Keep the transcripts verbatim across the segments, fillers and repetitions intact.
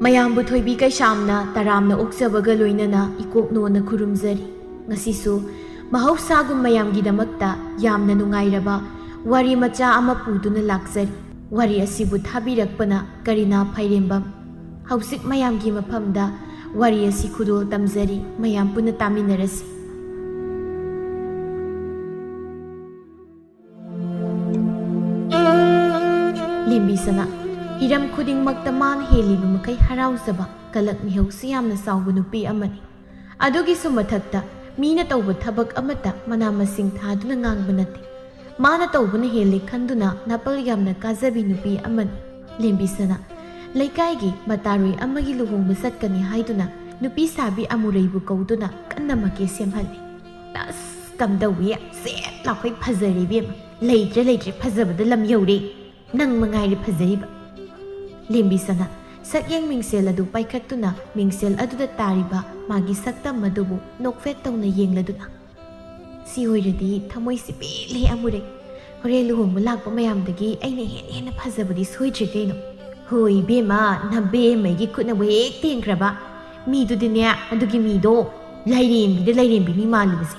ꯃꯌꯥꯝꯕꯨ ꯊꯣꯏꯕꯤ ꯀꯩꯁꯥꯝꯅ ꯇꯔꯥꯝꯅ ꯑꯣꯛꯆꯕꯒ ꯂꯣꯏꯅꯅ ꯏꯀꯣꯛꯅꯣꯅ ꯈꯨꯔꯨꯝꯖꯔꯤ꯫ ꯉꯁꯤꯁꯨ ꯃꯍꯧꯁꯥꯒꯨꯝ ꯃꯌꯥꯝꯒꯤꯗꯃꯛꯇ ꯌꯥꯝꯅ ꯅꯨꯡꯉꯥꯏꯔꯕ ꯋꯥꯔꯤ ꯃꯆꯥ ꯑꯃ ꯄꯨꯗꯨꯅ ꯂꯥꯛꯆꯔꯤ꯫ ꯋꯥꯔꯤ ꯑꯁꯤꯕꯨ ꯊꯥꯕꯤꯔꯛꯄꯅ ꯀꯔꯤꯅꯥ ꯐꯥꯏꯔꯦꯝꯕꯝ꯫ ꯍꯧꯖꯤꯛ ꯃꯌꯥꯝꯒꯤ ꯃꯐꯝꯗ ꯋꯥꯔꯤ ꯑꯁꯤ ꯈꯨꯗꯣꯜ ꯇꯝꯖꯔꯤ, ꯃꯌꯥꯝ ꯄꯨꯟꯅ ꯇꯥꯃꯤꯟꯅꯔꯁꯤ꯫ ꯂꯦꯝꯕꯤꯁꯅꯥ, ꯍꯤꯔꯝ ꯈꯨꯗꯤꯡꯃꯛꯇ ꯃꯥꯅ ꯍꯦꯜꯂꯤꯕ ꯃꯈꯩ ꯍꯔꯥꯎꯖꯕ, ꯀꯂꯛ ꯃꯤꯍꯧꯁꯤ ꯌꯥꯝꯅ ꯆꯥꯎꯕ ꯅꯨꯄꯤ ꯑꯃꯅꯤ꯫ ꯑꯗꯨꯒꯤꯁꯨ ꯃꯊꯛꯇ ꯃꯤꯅ ꯇꯧꯕ ꯊꯕꯛ ꯑꯃꯠꯇ ꯃꯅꯥ ꯃꯁꯤꯡ ꯊꯥꯗꯨꯅ ꯉꯥꯡꯕ ꯅꯠꯇꯦ꯫ ꯃꯥꯅ ꯇꯧꯕꯅ ꯍꯦꯜꯂꯤ ꯈꯟꯗꯨꯅ ꯅꯥꯄꯜ ꯌꯥꯝꯅ ꯀꯥꯖꯕꯤ ꯅꯨꯄꯤ ꯑꯃꯅꯤ꯫ ꯂꯦꯝꯕꯤꯁꯅꯥ, ꯂꯩꯀꯥꯏꯒꯤ ꯃꯇꯥꯔꯣꯏ ꯑꯃꯒꯤ ꯂꯨꯍꯣꯡꯕ ꯆꯠꯀꯅꯤ ꯍꯥꯏꯗꯨꯅ ꯅꯨꯄꯤ ꯁꯥꯕꯤ ꯑꯃꯨꯔꯩꯕꯨ ꯀꯧꯗꯨꯅ ꯀꯟꯅ ꯃꯀꯦ ꯁꯦꯝꯍꯜꯂꯤ꯫ ꯑꯁ, ꯀꯝꯗꯧꯋꯤ? ꯁꯦꯠ ꯂꯥꯎꯈꯩ ꯐꯖꯔꯦ ꯏꯕꯦꯝꯃ꯫ ꯂꯩꯇ꯭ꯔꯦ, ꯂꯩꯇ꯭ꯔꯦ, ꯐꯖꯕꯗ ꯂꯝ ꯌꯧꯔꯦ꯫ ꯅꯪ ꯃꯉꯥꯏꯔꯦ ꯐꯖꯔꯤꯕ꯫ ꯂꯦꯝꯕꯤꯁꯅꯥ, ꯁꯛꯌꯦꯡ ꯃꯤꯡꯁꯦꯜ ꯑꯗꯨ ꯄꯥꯏꯈꯠꯇꯨꯅ ꯃꯤꯡꯁꯦꯜ ꯑꯗꯨꯗ ꯇꯥꯔꯤꯕ ꯃꯥꯒꯤ ꯁꯛꯇꯝ ꯑꯗꯨꯕꯨ ꯅꯣꯛꯐꯦꯠ ꯇꯧꯅ ꯌꯦꯡꯂꯗꯨꯅ, "ꯁꯤ ꯑꯣꯏꯔꯗꯤ ꯊꯃꯣꯏꯁꯤ ꯄꯦꯜꯂꯦ ꯑꯃꯨꯔꯩ꯫ ꯍꯣꯔꯦꯟ ꯂꯨꯍꯣꯡꯕ ꯂꯥꯛꯄ ꯃꯌꯥꯝꯗꯒꯤ ꯑꯩꯅ ꯍꯦꯟꯅ ꯍꯦꯟꯅ ꯐꯖꯕꯗꯤ ꯁꯣꯏꯗ꯭ꯔꯦ ꯀꯩꯅꯣ?" ꯍꯣꯏ ꯏꯕꯦꯝꯃ, ꯅꯕꯦꯝꯃꯩꯒꯤ ꯈꯨꯠꯅꯕꯨ ꯍꯦꯛ ꯇꯦꯡꯈ꯭ꯔꯕ꯫ ꯃꯤꯗꯨꯗꯤꯅꯦ, ꯑꯗꯨꯒꯤ ꯃꯤꯗꯣ ꯂꯥꯏꯔꯦꯝꯕꯤꯗ ꯂꯥꯏꯔꯦꯝꯕꯤꯅꯤ ꯃꯥꯜꯂꯤꯕꯁꯦ꯫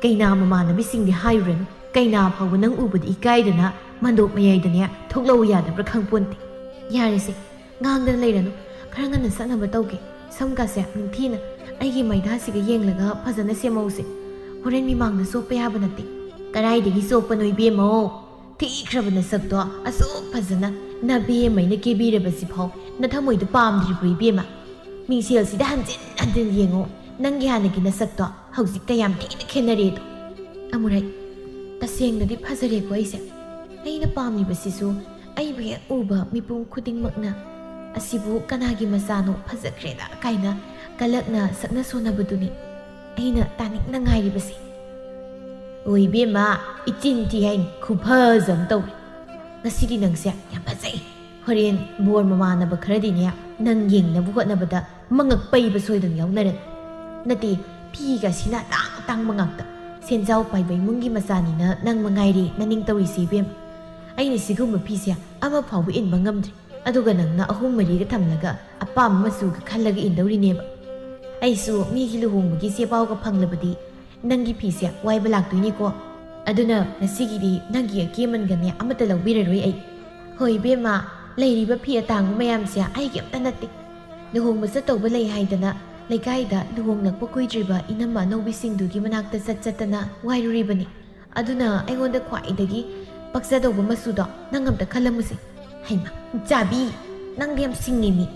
ꯀꯩꯅꯥ ꯃꯃꯥꯟꯅꯕꯤꯁꯤꯡꯗꯤ ꯍꯥꯏꯔꯨꯔꯅꯨ꯫ ꯀꯩꯅꯥ ꯐꯥꯎꯕ ꯅꯪ ꯎꯕꯗ ꯏꯀꯥꯏꯗꯅ ꯃꯟꯗꯣꯞ ꯃꯌꯥꯏꯗꯅꯦ ꯊꯣꯛꯂꯛꯎ ꯌꯥꯗꯕ꯭ꯔꯥ ꯈꯪꯄꯣꯟꯇꯦ꯫ ꯌꯥꯔꯦꯁꯦ, ꯉꯥꯡꯗꯅ ꯂꯩꯔꯅꯨ꯫ ꯈꯔ ꯉꯟꯅ ꯆꯠꯅꯕ ꯇꯧꯒꯦ꯫ ꯁꯝꯒꯁꯦ ꯅꯤꯡꯊꯤꯅ ꯑꯩꯒꯤ ꯃꯩꯗꯥꯁꯤꯒ ꯌꯦꯡꯂꯒ ꯐꯖꯅ ꯁꯦꯝꯍꯧꯁꯦ꯫ ꯍꯣꯔꯦꯟ ꯃꯤꯃꯥꯡꯗ ꯆꯣꯞꯄ ꯌꯥꯕ ꯅꯠꯇꯦ꯫ ꯀꯗꯥꯏꯗꯒꯤ ꯆꯣꯞꯄꯅꯣ ꯏꯕꯦꯝꯃꯧ? ꯊꯤꯈ꯭ꯔꯕ ꯅꯁꯛꯇꯣ ꯑꯁꯨꯛ ꯐꯖꯅ ꯅꯕꯦꯝꯃꯩꯅ ꯀꯦꯕꯤꯔꯕꯁꯤꯐꯥꯎ ꯅꯊꯃꯣꯏꯗ ꯄꯥꯝꯗ꯭ꯔꯤꯕ꯭ꯔꯣ ꯏꯕꯦꯝꯃ? ꯃꯤꯡꯁꯦꯜꯁꯤꯗ ꯍꯟꯖꯤꯟ ꯍꯟꯖꯤꯟ ꯌꯦꯡꯉꯣ꯫ ꯅꯪꯒꯤ ꯍꯥꯟꯅꯒꯤ ꯅꯁꯛꯇꯣ ꯍꯧꯖꯤꯛꯇ ꯌꯥꯝ ꯊꯤꯅ ꯈꯦꯠꯅꯔꯦꯗꯣ꯫ ꯑꯃꯨꯔꯩ, ꯇꯁꯦꯡꯅꯗꯤ ꯐꯖꯔꯦꯀꯣ ꯑꯩꯁꯦ꯫ ꯑꯩꯅ ꯄꯥꯝꯂꯤꯕꯁꯤꯁꯨ ꯑꯩꯕꯨ ꯍꯦꯛ ꯎꯕ ꯃꯤꯄꯨꯝ ꯈꯨꯗꯤꯡꯃꯛꯅ "ꯑꯁꯤꯕꯨ ꯀꯅꯥꯒꯤ ꯃꯆꯥꯅꯣ, ꯐꯖꯈ꯭ꯔꯦꯗ" ꯀꯥꯏꯅ ꯀꯂꯛꯅ ꯁꯛꯅ ꯁꯣꯟꯅꯕꯗꯨꯅꯤ ꯑꯩꯅ ꯇꯥꯅꯤꯡꯅ ꯉꯥꯏꯔꯤꯕꯁꯦ꯫ ꯑꯣ ꯏꯕꯦꯝꯃ, ꯏꯆꯤꯟ ꯊꯤ ꯍꯥꯏꯅꯤ, ꯈꯨꯐꯖ ꯑꯃ ꯇꯧꯔꯦ꯫ ꯉꯁꯤꯗꯤ ꯅꯪꯁꯦ ꯌꯥꯝ ꯐꯖꯩ꯫ ꯍꯣꯔꯦꯟ ꯕꯣꯔ ꯃꯃꯥꯟꯅꯕ ꯈꯔꯗꯤꯅꯦ, ꯅꯪ ꯌꯦꯡꯅꯕ ꯍꯣꯠꯅꯕꯗ ꯃꯉꯛ ꯄꯩꯕ ꯁꯣꯏꯗꯅ ꯌꯥꯎꯅꯔꯅꯤ꯫ ꯅꯠꯇꯦ, ꯐꯤꯒꯁꯤꯅ ꯇꯥꯡ ꯇꯥꯡꯕ ꯉꯥꯛꯇ꯫ ꯁꯦꯟꯖꯥꯎ ꯄꯥꯏꯕ ꯏꯃꯨꯡꯒꯤ ꯃꯆꯥꯅꯤꯅ ꯅꯪ ꯃꯉꯥꯏꯔꯦ ꯅꯅꯤꯡ ꯇꯧꯔꯤꯁꯦ ꯏꯕꯦꯝ꯫ ꯑꯩꯅ ꯁꯤꯒꯨꯝꯕ ꯐꯤꯁꯦ ꯑꯃ ꯐꯥꯎꯕ ꯏꯟꯕ ꯉꯝꯗ꯭ꯔꯤ꯫ ꯑꯗꯨꯒ ꯅꯪꯅ ꯑꯍꯨꯝ ꯃꯔꯤꯒ ꯊꯝꯂꯒ ꯑꯄꯥꯝꯕ ꯃꯆꯨꯒ ꯈꯜꯂꯒ ꯏꯟꯗꯧꯔꯤꯅꯦꯕ꯫ ꯑꯩꯁꯨ ꯃꯤꯒꯤ ꯂꯨꯍꯣꯡꯕꯒꯤ ꯆꯦ ꯄꯥꯎꯒ ꯐꯪꯂꯕꯗꯤ ꯅꯪꯒꯤ ꯐꯤꯁꯦ ꯋꯥꯏꯕ ꯂꯥꯛꯇꯣꯏꯅꯤꯀꯣ꯫ ꯑꯗꯨꯅ ꯉꯁꯤꯒꯤꯗꯤ ꯅꯪꯒꯤ ꯑꯀꯦꯃꯟꯒꯅꯦ ꯑꯃꯠꯇ ꯂꯧꯕꯤꯔꯔꯣꯏ ꯑꯩ꯫ ꯍꯣꯏ ꯏꯕꯦꯝꯃ, ꯂꯩꯔꯤꯕ ꯐꯤ ꯑꯇꯥꯡꯕ ꯃꯌꯥꯝꯁꯦ ꯑꯩꯒꯤ ꯑꯝꯇ ꯅꯠꯇꯦ꯫ ꯂꯨꯍꯣꯡꯕ ꯆꯠꯇꯧꯕ ꯂꯩ ꯍꯥꯏꯗꯅ ꯂꯩꯀꯥꯏꯗ ꯂꯨꯍꯣꯡꯂꯛꯄ ꯀꯨꯏꯗ꯭ꯔꯤꯕ ꯏꯅꯝꯃ ꯑꯅꯧꯕꯤꯁꯤꯡꯗꯨꯒꯤ ꯃꯅꯥꯛꯇ ꯆꯠ ꯆꯠꯇꯅ ꯋꯥꯏꯔꯨꯔꯤꯕꯅꯤ꯫ ꯑꯗꯨꯅ ꯑꯩꯉꯣꯟꯗ ꯈ꯭ꯋꯥꯏꯗꯒꯤ ꯄꯛꯆꯗꯧꯕ ꯃꯆꯨꯗꯣ ꯅꯪ ꯑꯝꯇ ꯈꯜꯂꯝꯃꯨꯁꯦ꯫ ꯍꯩꯃꯥ, ꯆꯥꯕꯤ, ꯅꯪꯗꯤ ꯌꯥꯝ ꯁꯤꯡꯉꯦ ꯃꯤ꯫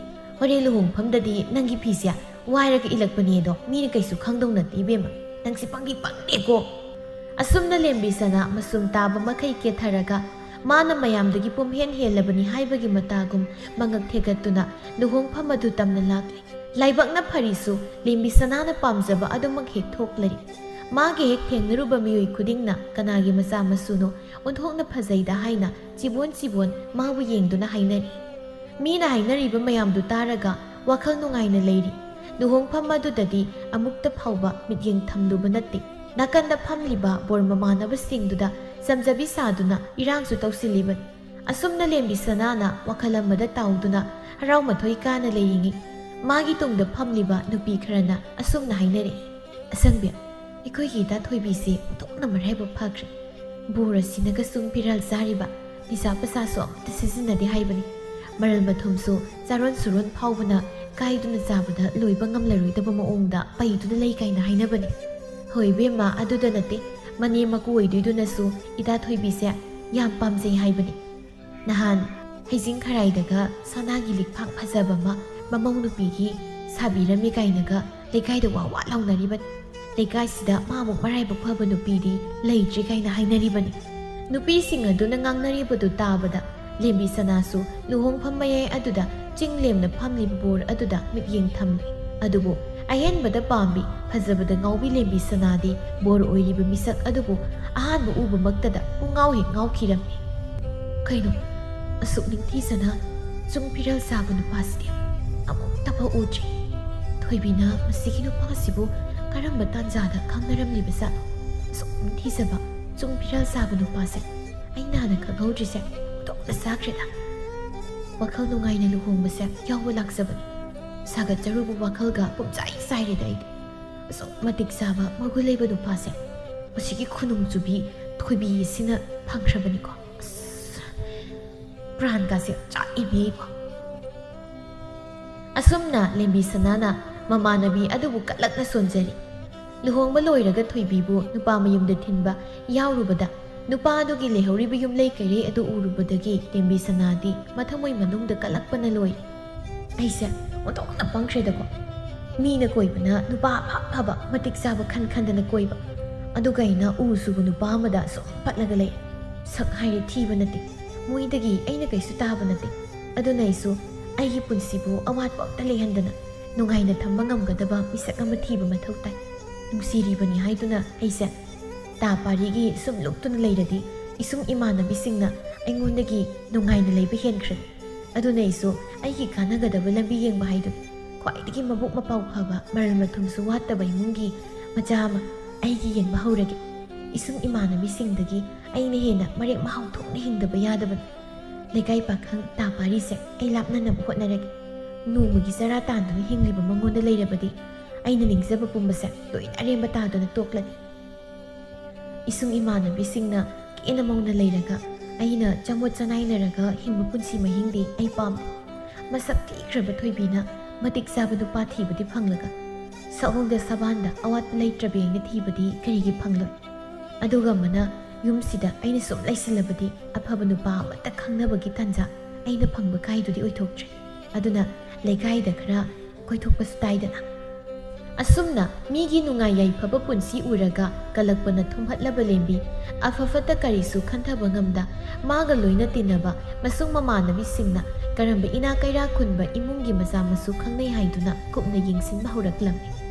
ꯍꯣꯔꯦꯟ ꯂꯨꯍꯣꯡꯐꯝꯗꯗꯤ ꯅꯪꯒꯤ ꯐꯤꯁꯦ ꯋꯥꯏꯔꯒ ꯏꯜꯂꯛꯄꯅꯦ ꯑꯗꯣ ꯃꯤꯅ ꯀꯩꯁꯨ ꯈꯪꯗꯧ ꯅꯠꯇꯦ ꯏꯕꯦꯝꯃ꯫ ꯅꯪꯁꯦ ꯄꯪꯗꯤ ꯄꯪꯉꯦꯀꯣ꯫ ꯑꯁꯨꯝꯅ ꯂꯦꯝꯕꯤ ꯁꯅꯥ ꯃꯁꯨꯝ ꯇꯥꯕ ꯃꯈꯩ ꯀꯦꯊꯔꯒ ꯃꯥꯅ ꯃꯌꯥꯝꯗꯒꯤ ꯄꯨꯝꯍꯦꯟ ꯍꯦꯜꯂꯕꯅꯤ ꯍꯥꯏꯕꯒꯤ ꯃꯇꯥꯒꯨꯝ ꯃꯉꯛ ꯊꯦꯒꯠꯇꯨꯅ ꯂꯨꯍꯣꯡꯐꯝ ꯑꯗꯨ ꯇꯝꯅ ꯂꯥꯛꯂꯤ꯫ ꯂꯥꯏꯕꯛꯅ ꯐꯔꯤꯁꯨ ꯂꯦꯝꯕꯤ ꯁꯅꯥꯅ ꯄꯥꯝꯖꯕ ꯑꯗꯨꯃꯛ ꯍꯦꯛ ꯊꯣꯛꯂꯔꯤ꯫ ꯃꯥꯒ ꯍꯦꯛ ꯊꯦꯡꯅꯔꯨꯕ ꯃꯤꯑꯣꯏ ꯈꯨꯗꯤꯡꯅ ꯀꯅꯥꯒꯤ ꯃꯆꯥ ꯃꯁꯨꯅꯣ ꯑꯣꯟꯊꯣꯛꯅ ꯐꯖꯩꯗ ꯍꯥꯏꯅ ꯆꯤꯕꯣꯟ ꯆꯤꯕꯣꯟ ꯃꯥꯕꯨ ꯌꯦꯡꯗꯨꯅ ꯍꯥꯏꯅꯔꯤ꯫ ꯃꯤꯅ ꯍꯥꯏꯅꯔꯤꯕ ꯃꯌꯥꯝꯗꯨ ꯇꯥꯔꯒ ꯋꯥꯈꯜ ꯅꯨꯡꯉꯥꯏꯅ ꯂꯩꯔꯤ꯫ ꯂꯨꯍꯣꯡꯐꯝ ꯑꯗꯨꯗꯗꯤ ꯑꯃꯨꯛꯇ ꯐꯥꯎꯕ ꯃꯤꯠꯌꯦꯡ ꯊꯝꯂꯨꯕ ꯅꯠꯇꯦ꯫ ꯅꯥꯀꯟꯗ ꯐꯝꯂꯤꯕ ꯕꯣꯔ ꯃꯃꯥꯟꯅꯕꯁꯤꯡꯗꯨꯗ ꯆꯝꯖꯕꯤ ꯁꯥꯗꯨꯅ ꯏꯔꯥꯡꯁꯨ ꯇꯧꯁꯤꯜꯂꯤꯕꯅꯤ꯫ ꯑꯁꯨꯝꯅ ꯂꯦꯝꯕꯤ ꯁꯅꯥꯅ ꯋꯥꯈꯜ ꯑꯃꯗ ꯇꯥꯎꯗꯨꯅ ꯍꯔꯥꯎ ꯃꯊꯣꯏ ꯀꯥꯅ ꯂꯩꯔꯤꯉꯩ ꯃꯥꯒꯤ ꯇꯨꯡꯗ ꯐꯝꯂꯤꯕ ꯅꯨꯄꯤ ꯈꯔꯅ ꯑꯁꯨꯝꯅ ꯍꯥꯏꯅꯔꯛꯏ, "ꯑꯁꯪꯕꯤ, ꯑꯩꯈꯣꯏꯒꯤ ꯏꯇꯥ ꯊꯣꯏꯕꯤꯁꯦ ꯑꯣꯟꯊꯣꯛꯅ ꯃꯔꯥꯏꯕꯛ ꯐꯈ꯭ꯔꯦ꯫ ꯕꯣꯔ ꯑꯁꯤꯅꯒ ꯁꯨꯝ ꯐꯤꯔꯥꯜ ꯆꯥꯔꯤꯕ, ꯅꯤꯁꯥ ꯄꯁꯥꯁꯨ ꯑꯃꯠꯇ ꯁꯤꯖꯤꯟꯅꯗꯦ ꯍꯥꯏꯕꯅꯤ꯫ ꯃꯔꯜ ꯃꯊꯨꯝꯁꯨ ꯆꯥꯔꯣꯟ ꯁꯨꯔꯣꯟ ꯐꯥꯎꯕꯅ ꯀꯥꯏꯗꯨꯅ ꯆꯥꯕꯗ ꯂꯣꯏꯕ ꯉꯝꯂꯔꯣꯏꯗꯕ ꯃꯑꯣꯡꯗ ꯄꯩꯗꯨꯅ ꯂꯩ" ꯀꯥꯏꯅ ꯍꯥꯏꯅꯕꯅꯤ꯫ ꯍꯣꯏ ꯏꯕꯦꯝꯃ, ꯑꯗꯨꯗ ꯅꯠꯇꯦ, ꯃꯅꯦ ꯃꯀꯨ ꯑꯣꯏꯗꯣꯏꯗꯨꯅꯁꯨ ꯏꯇꯥ ꯊꯣꯏꯕꯤꯁꯦ ꯌꯥꯝ ꯄꯥꯝꯖꯩ ꯍꯥꯏꯕꯅꯤ꯫ ꯅꯍꯥꯟ ꯍꯩꯖꯤꯡ ꯈꯔꯥꯏꯗꯒ ꯁꯅꯥꯒꯤ ꯂꯤꯛꯐꯥꯡ ꯐꯖꯕ ꯑꯃ ꯃꯃꯧ ꯅꯨꯄꯤꯒꯤ ꯁꯥꯕꯤꯔꯝꯃꯤ ꯀꯥꯏꯅꯒ ꯂꯩꯀꯥꯏꯗ ꯋꯥ ꯋꯥ ꯂꯥꯎꯅꯔꯤꯕꯅꯤ꯫ ꯂꯩꯀꯥꯏꯁꯤꯗ ꯃꯥꯃꯨꯛ ꯃꯔꯥꯏꯕꯛ ꯐꯕ ꯅꯨꯄꯤꯗꯤ ꯂꯩꯇ꯭ꯔꯤ ꯀꯥꯏꯅ ꯍꯥꯏꯅꯔꯤꯕꯅꯤ꯫ ꯅꯨꯄꯤꯁꯤꯡ ꯑꯗꯨꯅ ꯉꯥꯡꯅꯔꯤꯕꯗꯨ ꯇꯥꯕꯗ ꯂꯦꯝꯕꯤ ꯁꯅꯥꯁꯨ ꯂꯨꯍꯣꯡꯐꯝ ꯃꯌꯥꯏ ꯑꯗꯨꯗ ꯆꯤꯡ ꯂꯦꯝꯅ ꯐꯝꯂꯤꯕ ꯕꯣꯔ ꯑꯗꯨꯗ ꯃꯤꯠꯌꯦꯡ ꯊꯝꯂꯤ꯫ ꯑꯗꯨꯕꯨ ꯑꯍꯦꯟꯕꯗ ꯄꯥꯝꯕꯤ, ꯐꯖꯕꯗ ꯉꯥꯎꯕꯤ ꯂꯦꯝꯕꯤ ꯁꯅꯥꯗꯤ ꯕꯣꯔ ꯑꯣꯏꯔꯤꯕ ꯃꯤꯁꯛ ꯑꯗꯨꯕꯨ ꯑꯍꯥꯟꯕ ꯎꯕꯃꯛꯇꯗ ꯄꯨꯡꯉꯥꯎ ꯍꯦꯛ ꯉꯥꯎꯈꯤꯔꯝꯃꯤ꯫ ꯀꯩꯅꯣ, ꯑꯁꯨꯛ ꯅꯤꯡꯊꯤꯖꯅ ꯆꯨꯡ ꯐꯤꯔꯥꯜ ꯆꯥꯕ ꯅꯨꯄꯥꯁꯤꯗꯤ ꯑꯃꯨꯛꯇꯐꯥꯎ ꯎꯗ꯭ꯔꯤ꯫ ꯊꯣꯏꯕꯤꯅ ꯃꯁꯤꯒꯤ ꯅꯨꯄꯥꯁꯤꯕꯨ ꯀꯔꯝꯕ ꯇꯥꯟꯖꯥꯗ ꯈꯪꯅꯔꯝꯂꯤꯕꯖꯥꯠꯅꯣ? ꯑꯁꯨꯛ ꯊꯤꯖꯕ, ꯆꯨꯡ ꯐꯤꯔꯥꯜ ꯆꯥꯕ ꯅꯨꯄꯥꯁꯦ ꯑꯩꯅ ꯍꯥꯟꯅ ꯈꯪꯍꯧꯗ꯭ꯔꯤꯁꯦ ꯑꯣꯟꯊꯣꯛꯅ ꯆꯥꯈ꯭ꯔꯦꯗ꯫ ꯋꯥꯈꯜ ꯅꯨꯡꯉꯥꯏꯅ ꯂꯨꯍꯣꯡꯕꯁꯦ ꯌꯥꯎꯕ ꯂꯥꯛꯆꯕꯅꯤ꯫ ꯁꯥꯒꯠꯆꯔꯨꯕ ꯋꯥꯈꯜꯒ ꯄꯨꯝꯆꯥꯏ ꯆꯥꯏꯔꯦꯗ ꯑꯩꯗꯤ꯫ ꯑꯁꯨꯛ ꯃꯇꯤꯛ ꯆꯥꯕ ꯃꯒꯨꯟ ꯂꯩꯕ ꯅꯨꯄꯥꯁꯦ ꯃꯁꯤꯒꯤ ꯈꯨꯅꯨꯡ ꯆꯨꯕꯤ ꯊꯣꯏꯕꯤ ꯑꯁꯤꯅ ꯐꯪꯈ꯭ꯔꯕꯅꯤꯀꯣ꯫ ꯑꯁ, ꯄ꯭ꯔꯥꯟꯒꯁꯦ ꯆꯥꯛꯏꯅꯦ ꯑꯩꯕꯣ꯫ ꯑꯁꯨꯝꯅ ꯂꯦꯝꯕꯤ ꯁꯅꯥꯅ ꯃꯃꯥꯟꯅꯕꯤ ꯑꯗꯨꯕꯨ ꯀꯠꯂꯛꯅ ꯁꯣꯟꯖꯔꯤ꯫ ꯂꯨꯍꯣꯡꯕ ꯂꯣꯏꯔꯒ ꯊꯣꯏꯕꯤꯕꯨ ꯅꯨꯄꯥ ꯃꯌꯨꯝꯗ ꯊꯤꯟꯕ ꯌꯥꯎꯔꯨꯕꯗ ꯅꯨꯄꯥ ꯑꯗꯨꯒꯤ ꯂꯩꯍꯧꯔꯤꯕ ꯌꯨꯝꯂꯩ ꯀꯩꯔꯩ ꯑꯗꯨ ꯎꯔꯨꯕꯗꯒꯤ ꯂꯦꯝꯕꯤ ꯁꯅꯥꯗꯤ ꯃꯊꯃꯣꯏ ꯃꯅꯨꯡꯗ ꯀꯜꯂꯛꯄꯅ ꯂꯣꯏꯔꯦ꯫ ꯑꯩꯁꯦ ꯑꯣꯟꯊꯣꯛꯅ ꯄꯪꯈ꯭ꯔꯦꯗꯀꯣ꯫ ꯃꯤꯅ ꯀꯣꯏꯕꯅ ꯅꯨꯄꯥ ꯑꯐ ꯑꯐꯕ ꯃꯇꯤꯛ ꯆꯥꯕ ꯈꯟ ꯈꯟꯗꯅ ꯀꯣꯏꯕ, ꯑꯗꯨꯒ ꯑꯩꯅ ꯎ ꯁꯨꯕ ꯅꯨꯄꯥ ꯑꯃꯗ ꯁꯨꯝ ꯄꯠꯂꯒ ꯂꯩ꯫ ꯁꯛ ꯍꯥꯏꯔꯦ ꯊꯤꯕ ꯅꯠꯇꯦ, ꯃꯣꯏꯗꯒꯤ ꯑꯩꯅ ꯀꯩꯁꯨ ꯇꯥꯕ ꯅꯠꯇꯦ꯫ ꯑꯗꯨꯅ ꯑꯩꯁꯨ ꯑꯩꯒꯤ ꯄꯨꯟꯁꯤꯕꯨ ꯑꯋꯥꯠꯄ ꯑꯝꯇ ꯂꯩꯍꯟꯗꯅ ꯅꯨꯡꯉꯥꯏꯅ ꯊꯝꯕ ꯉꯝꯒꯗꯕ ꯃꯤꯁꯛ ꯑꯃ ꯊꯤꯕ ꯃꯊꯧ ꯇꯥꯏ꯫ ꯅꯨꯡꯁꯤꯔꯤꯕꯅꯤ ꯍꯥꯏꯗꯨꯅ ꯑꯩꯁꯦ ꯇꯥ ꯄꯥꯔꯤꯒꯤ ꯁꯨꯝ ꯂꯨꯞꯇꯨꯅ ꯂꯩꯔꯗꯤ ꯏꯁꯨꯡ ꯏꯃꯥꯟꯅꯕꯤꯁꯤꯡꯅ ꯑꯩꯉꯣꯟꯗꯒꯤ ꯅꯨꯡꯉꯥꯏꯅ ꯂꯩꯕ ꯍꯦꯟꯈ꯭ꯔꯅꯤ꯫ ꯑꯗꯨꯅ ꯑꯩꯁꯨ ꯑꯩꯒꯤ ꯀꯥꯟꯅꯒꯗꯕ ꯂꯝꯕꯤ ꯌꯦꯡꯕ ꯍꯥꯏꯗꯨꯅꯤ꯫ ꯈ꯭ꯋꯥꯏꯗꯒꯤ ꯃꯕꯨꯛ ꯃꯄꯥꯎ ꯐꯕ, ꯃꯔꯜ ꯃꯊꯨꯝꯁꯨ ꯋꯥꯠꯇꯕ ꯏꯃꯨꯡꯒꯤ ꯃꯆꯥ ꯑꯃ ꯑꯩꯒꯤ ꯌꯦꯡꯕ ꯍꯧꯔꯒꯦ꯫ ꯏꯁꯨꯡ ꯏꯃꯥꯟꯅꯕꯤꯁꯤꯡꯗꯒꯤ ꯑꯩꯅ ꯍꯦꯟꯅ ꯃꯔꯦꯛ ꯃꯍꯥꯎ ꯊꯣꯛꯅ ꯍꯤꯡꯗꯕ ꯌꯥꯗꯕꯅꯤ꯫ ꯂꯩꯀꯥꯏ ꯄꯥꯈꯪ ꯇꯥ ꯄꯥꯔꯤꯁꯦ ꯑꯩ ꯂꯥꯞꯅꯅꯕ ꯍꯣꯠꯅꯔꯒꯦ꯫ ꯅꯣꯡꯃꯒꯤ ꯆꯔꯥ ꯇꯥꯟꯗꯨꯅ ꯍꯤꯡꯂꯤꯕ ꯃꯉꯣꯟꯗ ꯂꯩꯔꯕꯗꯤ ꯑꯩꯅ ꯅꯤꯡꯖꯕ ꯄꯨꯝꯕꯁꯦ ꯂꯣꯏꯅ ꯑꯔꯦꯝꯕ ꯇꯥꯗꯨꯅ ꯇꯣꯛꯂꯅꯤ꯫ ꯏꯁꯨꯡ ꯏꯃꯥꯟꯅꯕꯤꯁꯤꯡꯅ ꯀꯦꯅ ꯃꯧꯅ ꯂꯩꯔꯒ ꯑꯩꯅ ꯆꯃꯣꯠ ꯆꯅꯥꯏꯅꯔꯒ ꯍꯤꯡꯕ ꯄꯨꯟꯁꯤ ꯃꯍꯤꯡꯗꯤ ꯑꯩ ꯄꯥꯝꯗꯦ꯫ ꯃꯁꯛ ꯊꯤꯈ꯭ꯔꯕ ꯊꯣꯏꯕꯤꯅ ꯃꯇꯤꯛ ꯆꯥꯕ ꯅꯨꯄꯥ ꯊꯤꯕꯗꯤ ꯐꯪꯂꯒ ꯁꯑꯣꯡꯗ ꯁꯕꯥꯟꯗ ꯑꯋꯥꯠꯄ ꯂꯩꯇ꯭ꯔꯕꯤ ꯑꯩꯅ ꯊꯤꯕꯗꯤ ꯀꯔꯤꯒꯤ ꯐꯪꯂꯣꯏ? ꯑꯗꯨꯒ ꯑꯃꯅ ꯌꯨꯝꯁꯤꯗ ꯑꯩꯅ ꯁꯨꯝ ꯂꯩꯁꯤꯜꯂꯕꯗꯤ ꯑꯐꯕ ꯅꯨꯄꯥ ꯑꯃꯠꯇ ꯈꯪꯅꯕꯒꯤ ꯇꯥꯟꯖꯥ ꯑꯩꯅ ꯐꯪꯕ ꯀꯥꯏꯗꯨꯗꯤ ꯑꯣꯏꯊꯣꯛꯇ꯭ꯔꯦ꯫ ꯑꯗꯨꯅ ꯂꯩꯀꯥꯏꯗ ꯈꯔ ꯀꯣꯏꯊꯣꯛꯄꯁꯨ ꯇꯥꯏꯗꯅ꯫ ꯑꯁꯨꯝꯅ ꯃꯤꯒꯤ ꯅꯨꯡꯉꯥꯏ ꯌꯥꯏꯐꯕ ꯄꯨꯟꯁꯤ ꯎꯔꯒ ꯀꯂꯛꯄꯅ ꯊꯨꯝꯍꯠꯂꯕ ꯂꯦꯝꯕꯤ ꯑꯐ ꯐꯠꯇ ꯀꯔꯤꯁꯨ ꯈꯟꯊꯕ ꯉꯝꯗ ꯃꯥꯒ ꯂꯣꯏꯅ ꯇꯤꯟꯅꯕ ꯃꯁꯨꯡ ꯃꯃꯥꯟꯅꯕꯤꯁꯤꯡꯅ ꯀꯔꯝꯕ ꯏꯅꯥ ꯀꯩꯔꯥ ꯈꯨꯟꯕ ꯏꯃꯨꯡꯒꯤ ꯃꯆꯥ ꯃꯁꯨ ꯈꯪꯅꯩ ꯍꯥꯏꯗꯨꯅ ꯀꯨꯞꯅ ꯌꯦꯡꯁꯤꯟꯕ ꯍꯧꯔꯛꯂꯝꯃꯤ꯫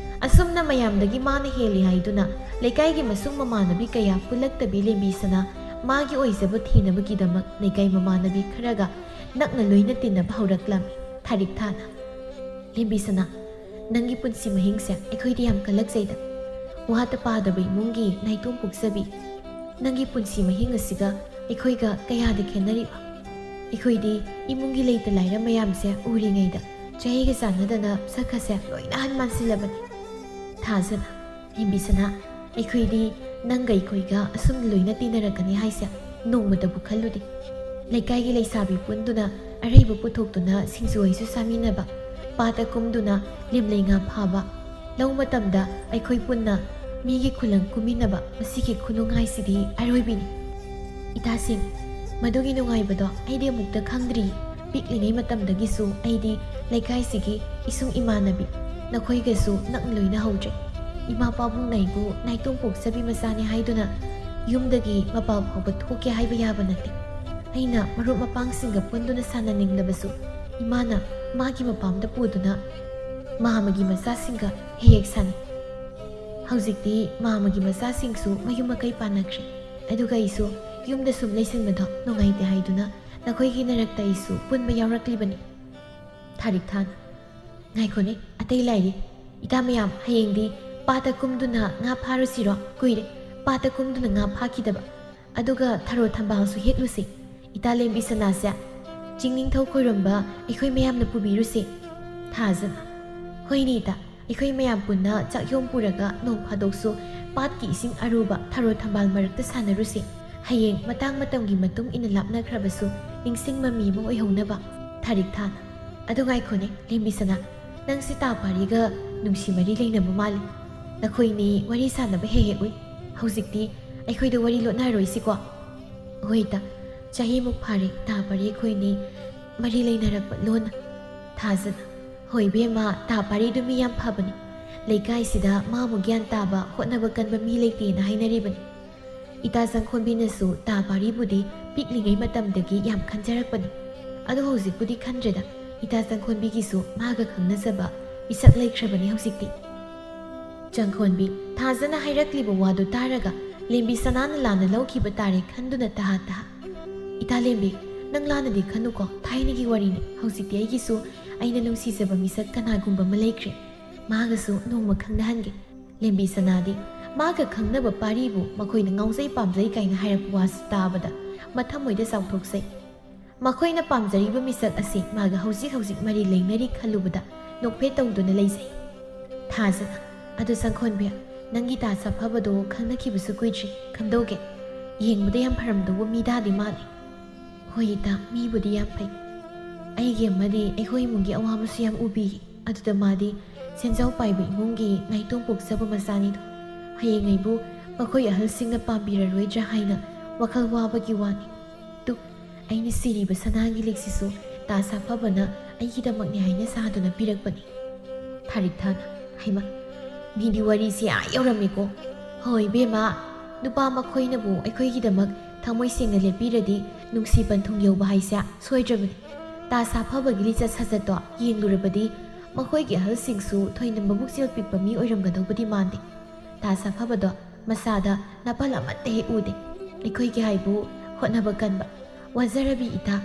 ꯑꯁꯨꯝꯅ ꯃꯌꯥꯝꯗꯒꯤ ꯃꯥꯅ ꯍꯦꯜꯂꯤ ꯍꯥꯏꯗꯨꯅ ꯂꯩꯀꯥꯏꯒꯤ ꯃꯁꯨꯡ ꯃꯃꯥꯟꯅꯕꯤ ꯀꯌꯥ ꯄꯨꯜꯂꯛꯇꯕꯤ ꯂꯦꯝꯕꯤ ꯁꯅꯥ ꯃꯥꯒꯤ ꯑꯣꯏꯖꯕ ꯊꯤꯅꯕꯒꯤꯗꯃꯛ ꯂꯩꯀꯥꯏ ꯃꯃꯥꯟꯅꯕꯤ ꯈꯔꯒ ꯅꯛꯅ ꯂꯣꯏꯅ ꯇꯤꯟꯅꯕ ꯍꯧꯔꯛꯂꯝꯃꯤ꯫ ꯊꯥꯔꯤꯛ ꯊꯥꯅ, "ꯂꯦꯝꯕꯤ ꯁꯅꯥ, ꯅꯪꯒꯤ ꯄꯨꯟꯁꯤ ꯃꯍꯤꯡꯁꯦ ꯑꯩꯈꯣꯏꯗꯤ ꯌꯥꯝ ꯀꯜꯂꯛꯆꯩꯗ꯫ ꯋꯥꯠꯇ ꯄꯥꯗꯕ ꯏꯃꯨꯡꯒꯤ ꯅꯥꯏꯇꯣꯝ ꯄꯣꯛꯆꯕꯤ꯫ ꯅꯪꯒꯤ ꯄꯨꯟꯁꯤ ꯃꯍꯤꯡ ꯑꯁꯤꯒ ꯑꯩꯈꯣꯏꯒ ꯀꯌꯥꯗ ꯈꯦꯠꯅꯔꯤꯕ? ꯑꯩꯈꯣꯏꯗꯤ ꯏꯃꯨꯡꯒꯤ ꯂꯩꯇ ꯂꯥꯏꯔ ꯃꯌꯥꯝꯁꯦ ꯎꯔꯤꯉꯩꯗ ꯆꯍꯤꯒ ꯆꯥꯟꯅꯗꯅ ꯁꯛꯀꯁꯦ ꯂꯣꯏꯅ ꯑꯍꯟ ꯃꯥꯟꯁꯤꯜꯂꯕꯅꯤ꯫ ꯊꯥꯖꯅ, ꯂꯦꯝꯕꯤꯁꯅꯥ, ꯑꯩꯈꯣꯏꯗꯤ ꯅꯪꯒ ꯑꯩꯈꯣꯏꯒ ꯑꯁꯨꯝ ꯂꯣꯏꯅ ꯇꯤꯟꯅꯔꯛꯀꯅꯤ ꯍꯥꯏꯁꯦ ꯅꯣꯡꯃꯇꯕꯨ ꯈꯜꯂꯨꯗꯦ꯫ ꯂꯩꯀꯥꯏꯒꯤ ꯂꯩꯁꯥꯕꯤ ꯄꯨꯟꯗꯨꯅ ꯑꯔꯩꯕ ꯄꯨꯊꯣꯛꯇꯨꯅ ꯁꯤꯡꯖꯨ ꯍꯩꯁꯨ ꯆꯥꯃꯤꯟꯅꯕ, ꯄꯥꯠꯇ ꯀꯨꯝꯗꯨꯅ ꯂꯦꯝꯂꯩ ꯉꯥ ꯐꯥꯕ, ꯂꯧ ꯃꯇꯝꯗ ꯑꯩꯈꯣꯏ ꯄꯨꯟꯅ ꯃꯤꯒꯤ ꯈꯨꯂꯪ ꯀꯨꯝꯃꯤꯟꯅꯕ, ꯃꯁꯤꯒꯤ ꯈꯨꯅꯨꯡꯉꯥꯏꯁꯤꯗꯤ ꯑꯔꯣꯏꯕꯤꯅꯤ꯫ ꯏꯇꯥꯁꯤꯡ, ꯃꯗꯨꯒꯤ ꯅꯨꯡꯉꯥꯏꯕꯗꯣ ꯑꯩꯗꯤ ꯑꯃꯨꯛꯇ ꯈꯪꯗ꯭ꯔꯤ꯫ ꯄꯤꯛꯂꯤꯉꯩ ꯃꯇꯝꯗꯒꯤꯁꯨ ꯑꯩꯗꯤ ꯂꯩꯀꯥꯏꯁꯤꯒꯤ ꯏꯁꯨꯡ ꯏꯃꯥꯟꯅꯕꯤ ꯅꯈꯣꯏꯒꯁꯨ ꯅꯛꯅ ꯂꯣꯏꯅꯍꯧꯗ꯭ꯔꯦ꯫ ꯏꯃꯥ ꯄꯥꯕꯨꯡꯅ ꯑꯩꯕꯨ ꯅꯥꯏꯇꯣꯝ ꯄꯣꯛꯆꯕꯤ ꯃꯆꯥꯅꯤ ꯍꯥꯏꯗꯨꯅ ꯌꯨꯝꯗꯒꯤ ꯃꯄꯥꯟ ꯐꯥꯎꯕ ꯊꯣꯛꯀꯦ ꯍꯥꯏꯕ ꯌꯥꯕ ꯅꯠꯇꯦ꯫ ꯑꯩꯅ ꯃꯔꯨꯞ ꯃꯄꯥꯡꯁꯤꯡꯒ ꯄꯨꯟꯗꯨꯅ ꯁꯥꯟꯅꯅꯤꯡꯂꯕꯁꯨ ꯏꯃꯥꯅ ꯃꯥꯒꯤ ꯃꯄꯥꯝꯗ ꯄꯨꯗꯨꯅ ꯃꯥꯝꯃꯒꯤ ꯃꯆꯥꯁꯤꯡꯒ ꯍꯦꯛ ꯍꯦꯛ ꯁꯥꯟꯅꯩ꯫ ꯍꯧꯖꯤꯛꯇꯤ ꯃꯥꯝꯃꯒꯤ ꯃꯆꯥꯁꯤꯡꯁꯨ ꯃꯌꯨꯝ ꯃꯀꯩ ꯄꯥꯟꯅꯈ꯭ꯔꯦ꯫ ꯑꯗꯨꯒ ꯑꯩꯁꯨ ꯌꯨꯝꯗ ꯁꯨꯝ ꯂꯩꯁꯤꯟꯕꯗꯣ ꯅꯨꯡꯉꯥꯏꯇꯦ ꯍꯥꯏꯗꯨꯅ ꯅꯈꯣꯏꯒꯤ ꯅꯔꯛꯇ ꯑꯩꯁꯨ ꯄꯨꯟꯕ ꯌꯥꯎꯔꯛꯂꯤꯕꯅꯤ꯫ ꯊꯥꯔꯤꯛꯊꯥꯟ, ꯉꯥꯏꯈꯣꯅꯦ, ꯑꯇꯩ ꯂꯥꯏꯔꯤ꯫ ꯏꯇꯥ ꯃꯌꯥꯝ, ꯍꯌꯦꯡꯗꯤ ꯄꯥꯠꯇ ꯀꯨꯝꯗꯨꯅ ꯉꯥ ꯐꯥꯔꯨꯁꯤꯔꯣ? ꯀꯨꯏꯔꯦ ꯄꯥꯠꯇ ꯀꯨꯝꯗꯨꯅ ꯉꯥ ꯐꯥꯈꯤꯗꯕ꯫ ꯑꯗꯨꯒ ꯊꯔꯣ ꯊꯝꯕꯥꯜꯁꯨ ꯍꯦꯛꯂꯨꯁꯤ꯫ ꯏꯇꯥ ꯂꯦꯝꯕꯤ ꯁꯅꯥꯁꯦ, ꯆꯤꯡꯅꯤꯡꯊꯧ ꯈꯣꯏꯔꯝꯕ ꯑꯩꯈꯣꯏ ꯃꯌꯥꯝꯅ ꯄꯨꯕꯤꯔꯨꯁꯤ꯫ ꯊꯥꯖꯅ, ꯍꯣꯏꯅꯦ ꯏꯇꯥ, ꯑꯩꯈꯣꯏ ꯃꯌꯥꯝ ꯄꯨꯟꯅ ꯆꯥꯛꯌꯣꯝ ꯄꯨꯔꯒ ꯅꯣꯡ ꯐꯥꯗꯣꯛꯁꯨ ꯄꯥꯠꯀꯤ ꯏꯁꯤꯡ ꯑꯔꯨꯕ ꯊꯔꯣ ꯊꯝꯕꯥꯜ ꯃꯔꯛꯇ ꯁꯥꯟꯅꯔꯨꯁꯤ꯫ ꯍꯌꯦꯡ ꯃꯇꯥꯡ ꯃꯇꯝꯒꯤ ꯃꯇꯨꯡ ꯏꯟꯅ ꯂꯥꯞꯅꯈ꯭ꯔꯕꯁꯨ ꯅꯤꯡꯁꯤꯡꯕ ꯃꯤ ꯑꯃ ꯑꯣꯏꯍꯧꯅꯕ꯫ ꯊꯥꯔꯤꯛꯊꯥꯟ, ꯑꯗꯨ ꯉꯥꯏꯈꯣꯅꯦ ꯂꯦꯝꯕꯤ ꯁꯅꯥ, ꯅꯪꯁꯤ ꯇꯥ ꯄꯥꯔꯤꯒ ꯅꯨꯡꯁꯤ ꯃꯔꯤ ꯂꯩꯅꯕ ꯃꯥꯜꯂꯤ꯫ ꯅꯈꯣꯏꯅꯤ ꯋꯥꯔꯤ ꯁꯥꯟꯅꯕ ꯍꯦꯛ ꯍꯦꯛ ꯎꯏ꯫ ꯍꯧꯖꯤꯛꯇꯤ ꯑꯩꯈꯣꯏꯗ ꯋꯥꯔꯤ ꯂꯣꯠꯅꯔꯣꯏꯁꯤꯀꯣ꯫ ꯍꯣꯏ ꯏꯇꯥ, ꯆꯍꯤꯃꯨꯛ ꯐꯥꯔꯦ ꯇꯥ ꯄꯥꯔꯤ ꯑꯩꯈꯣꯏꯅꯤ ꯃꯔꯤ ꯂꯩꯅꯔꯛꯄ ꯂꯣꯟꯅ꯫ ꯊꯥꯖꯅ, ꯍꯣꯏ ꯏꯕꯦꯝꯃ, ꯇꯥ ꯄꯥꯔꯤꯗꯨ ꯃꯤ ꯌꯥꯝ ꯐꯕꯅꯤ꯫ ꯂꯩꯀꯥꯏꯁꯤꯗ ꯃꯥꯃꯨꯛ ꯒ꯭ꯌꯥꯟ ꯇꯥꯕ, ꯍꯣꯠꯅꯕ ꯀꯟꯕ ꯃꯤ ꯂꯩꯇꯦꯅ ꯍꯥꯏꯅꯔꯤꯕꯅꯤ꯫ ꯏꯇꯥ ꯆꯪꯈꯣꯟꯕꯤꯅꯁꯨ ꯇꯥ ꯄꯥꯔꯤꯕꯨꯗꯤ ꯄꯤꯛꯂꯤꯉꯩ ꯃꯇꯝꯗꯒꯤ ꯌꯥꯝ ꯈꯟꯖꯔꯛꯄꯅꯤ꯫ ꯑꯗꯣ ꯍꯧꯖꯤꯛꯄꯨꯗꯤ ꯈꯟꯗ꯭ꯔꯦꯗ꯫ ꯏꯇꯥ ꯆꯪꯈꯣꯟꯕꯤꯒꯤꯁꯨ ꯃꯥꯒ ꯈꯪꯅꯖꯕ ꯃꯤꯁꯛ ꯂꯩꯈ꯭ꯔꯕꯅꯤ ꯍꯧꯖꯤꯛꯇꯤ꯫ ꯆꯪꯈꯣꯟꯕꯤ, ꯊꯥꯖꯅ ꯍꯥꯏꯔꯛꯂꯤꯕ ꯋꯥꯗꯨ ꯇꯥꯔꯒ ꯂꯦꯝꯕꯤ ꯁꯅꯥꯅ ꯂꯥꯟꯅ ꯂꯧꯈꯤꯕ ꯇꯥꯔꯦ ꯈꯟꯗꯨꯅ ꯇꯍꯥ ꯇꯍꯥ꯫ ꯏꯇꯥ ꯂꯦꯝꯕꯤ, ꯅꯪ ꯂꯥꯟꯅꯗꯤ ꯈꯟꯅꯨꯀꯣ, ꯊꯥꯏꯅꯒꯤ ꯋꯥꯔꯤꯅꯤ꯫ ꯍꯧꯖꯤꯛꯇꯤ ꯑꯩꯒꯤꯁꯨ ꯑꯩꯅ ꯅꯨꯡꯁꯤꯖꯕ ꯃꯤꯁꯛ ꯀꯅꯥꯒꯨꯝꯕ ꯑꯃ ꯂꯩꯈ꯭ꯔꯦ꯫ ꯃꯥꯒꯁꯨ ꯅꯣꯡꯃ ꯈꯪꯅꯍꯟꯒꯦ꯫ ꯂꯦꯝꯕꯤ ꯁꯅꯥꯗꯤ ꯃꯥꯒ ꯈꯪꯅꯕ ꯄꯥꯔꯤꯕꯨ ꯃꯈꯣꯏꯅ ꯉꯥꯎꯖꯩ ꯄꯥꯝꯖꯩ ꯀꯥꯏꯅ ꯍꯥꯏꯔꯛꯄ ꯋꯥꯁꯤ ꯇꯥꯕꯗ ꯃꯊꯃꯣꯏꯗ ꯆꯥꯎꯊꯣꯛꯆꯩ꯫ ꯃꯈꯣꯏꯅ ꯄꯥꯝꯖꯔꯤꯕ ꯃꯤꯁꯛ ꯑꯁꯤ ꯃꯥꯒ ꯍꯧꯖꯤꯛ ꯍꯧꯖꯤꯛ ꯃꯔꯤ ꯂꯩꯅꯔꯤ ꯈꯜꯂꯨꯕꯗ ꯅꯣꯛꯐꯦꯠ ꯇꯧꯗꯨꯅ ꯂꯩꯖꯩ꯫ ꯊꯥꯖꯅ, ꯑꯗꯨ ꯁꯪꯈꯣꯟꯕꯤ, ꯅꯪꯒꯤ ꯇꯥ ꯁꯥꯐꯕꯗꯣ ꯈꯪꯅꯈꯤꯕꯁꯨ ꯀꯨꯏꯗ꯭ꯔꯤ, ꯀꯝꯗꯧꯒꯦ? ꯌꯦꯡꯕꯗ ꯌꯥꯝ ꯐꯔꯝꯗꯧꯕ ꯃꯤꯗꯥꯗꯤ ꯃꯥꯜꯂꯤ꯫ ꯍꯣꯏ ꯏꯇꯥ, ꯃꯤꯕꯨꯗꯤ ꯌꯥꯝ ꯐꯩ꯫ ꯑꯩꯒꯤ ꯑꯃꯗꯤ ꯑꯩꯈꯣꯏ ꯏꯃꯨꯡꯒꯤ ꯑꯋꯥꯕꯁꯨ ꯌꯥꯝ ꯎꯕꯤꯌꯦ꯫ ꯑꯗꯨꯗ ꯃꯥꯗꯤ ꯁꯦꯟꯖꯥꯎ ꯄꯥꯏꯕ ꯏꯃꯨꯡꯒꯤ ꯅꯥꯏꯇꯣꯝ ꯄꯣꯛꯆꯕ ꯃꯆꯥꯅꯤꯗꯣ꯫ ꯍꯌꯦꯡ ꯑꯩꯕꯨ ꯃꯈꯣꯏ ꯑꯍꯜꯁꯤꯡꯅ ꯄꯥꯝꯕꯤꯔꯔꯣꯏꯗ꯭ꯔꯥ ꯍꯥꯏꯅ ꯋꯥꯈꯜ ꯋꯥꯕꯒꯤ ꯋꯥꯅꯤ꯫ ꯇꯨ, ꯑꯩꯅ ꯁꯤꯔꯤꯕ ꯁꯅꯥꯒꯤ ꯂꯤꯛꯁꯤꯁꯨ ꯇꯥ ꯁꯥꯐꯕꯅ ꯑꯩꯒꯤꯗꯃꯛꯅꯤ ꯍꯥꯏꯅ ꯁꯥꯗꯨꯅ ꯄꯤꯔꯛꯄꯅꯤ꯫ ꯊꯥꯔꯤꯛ ꯊꯥꯅ, ꯍꯩꯃ, ꯃꯤꯗꯤ ꯋꯥꯔꯤꯁꯤ ꯑꯥ ꯌꯧꯔꯝꯃꯤꯀꯣ꯫ ꯍꯣꯏ ꯏꯕꯦꯝꯃ, ꯅꯨꯄꯥ ꯃꯈꯣꯏꯅꯕꯨ ꯑꯩꯈꯣꯏꯒꯤꯗꯃꯛ ꯊꯃꯣꯏ ꯁꯦꯡꯅ ꯂꯦꯞꯄꯤꯔꯗꯤ ꯅꯨꯡꯁꯤ ꯄꯟꯊꯨꯡ ꯌꯧꯕ ꯍꯥꯏꯁꯦ ꯁꯣꯏꯗ꯭ꯔꯕꯅꯤ꯫ ꯇꯥ ꯁꯥꯐꯕꯒꯤ ꯂꯤꯆꯠ ꯁꯥꯖꯠꯇꯣ ꯌꯦꯡꯂꯨꯔꯕꯗꯤ ꯃꯈꯣꯏꯒꯤ ꯑꯍꯜꯁꯤꯡꯁꯨ ꯊꯣꯏꯅ ꯃꯕꯨꯛꯆꯦꯜ ꯄꯤꯛꯄ ꯃꯤ ꯑꯣꯏꯔꯝꯒꯗꯧꯕꯗꯤ ꯃꯥꯟꯗꯦ꯫ ꯇꯥ ꯁꯥꯐꯕꯗꯣ ꯃꯁꯥꯗ ꯅꯥꯄꯜ ꯑꯃꯠꯇ ꯍꯦꯛ ꯎꯗꯦ꯫ ꯑꯩꯈꯣꯏꯒꯤ ꯍꯥꯏꯕꯨ ꯍꯣꯠꯅꯕ ꯀꯟꯕ, ꯋꯥꯖꯔꯕꯤ ꯏꯇꯥ꯫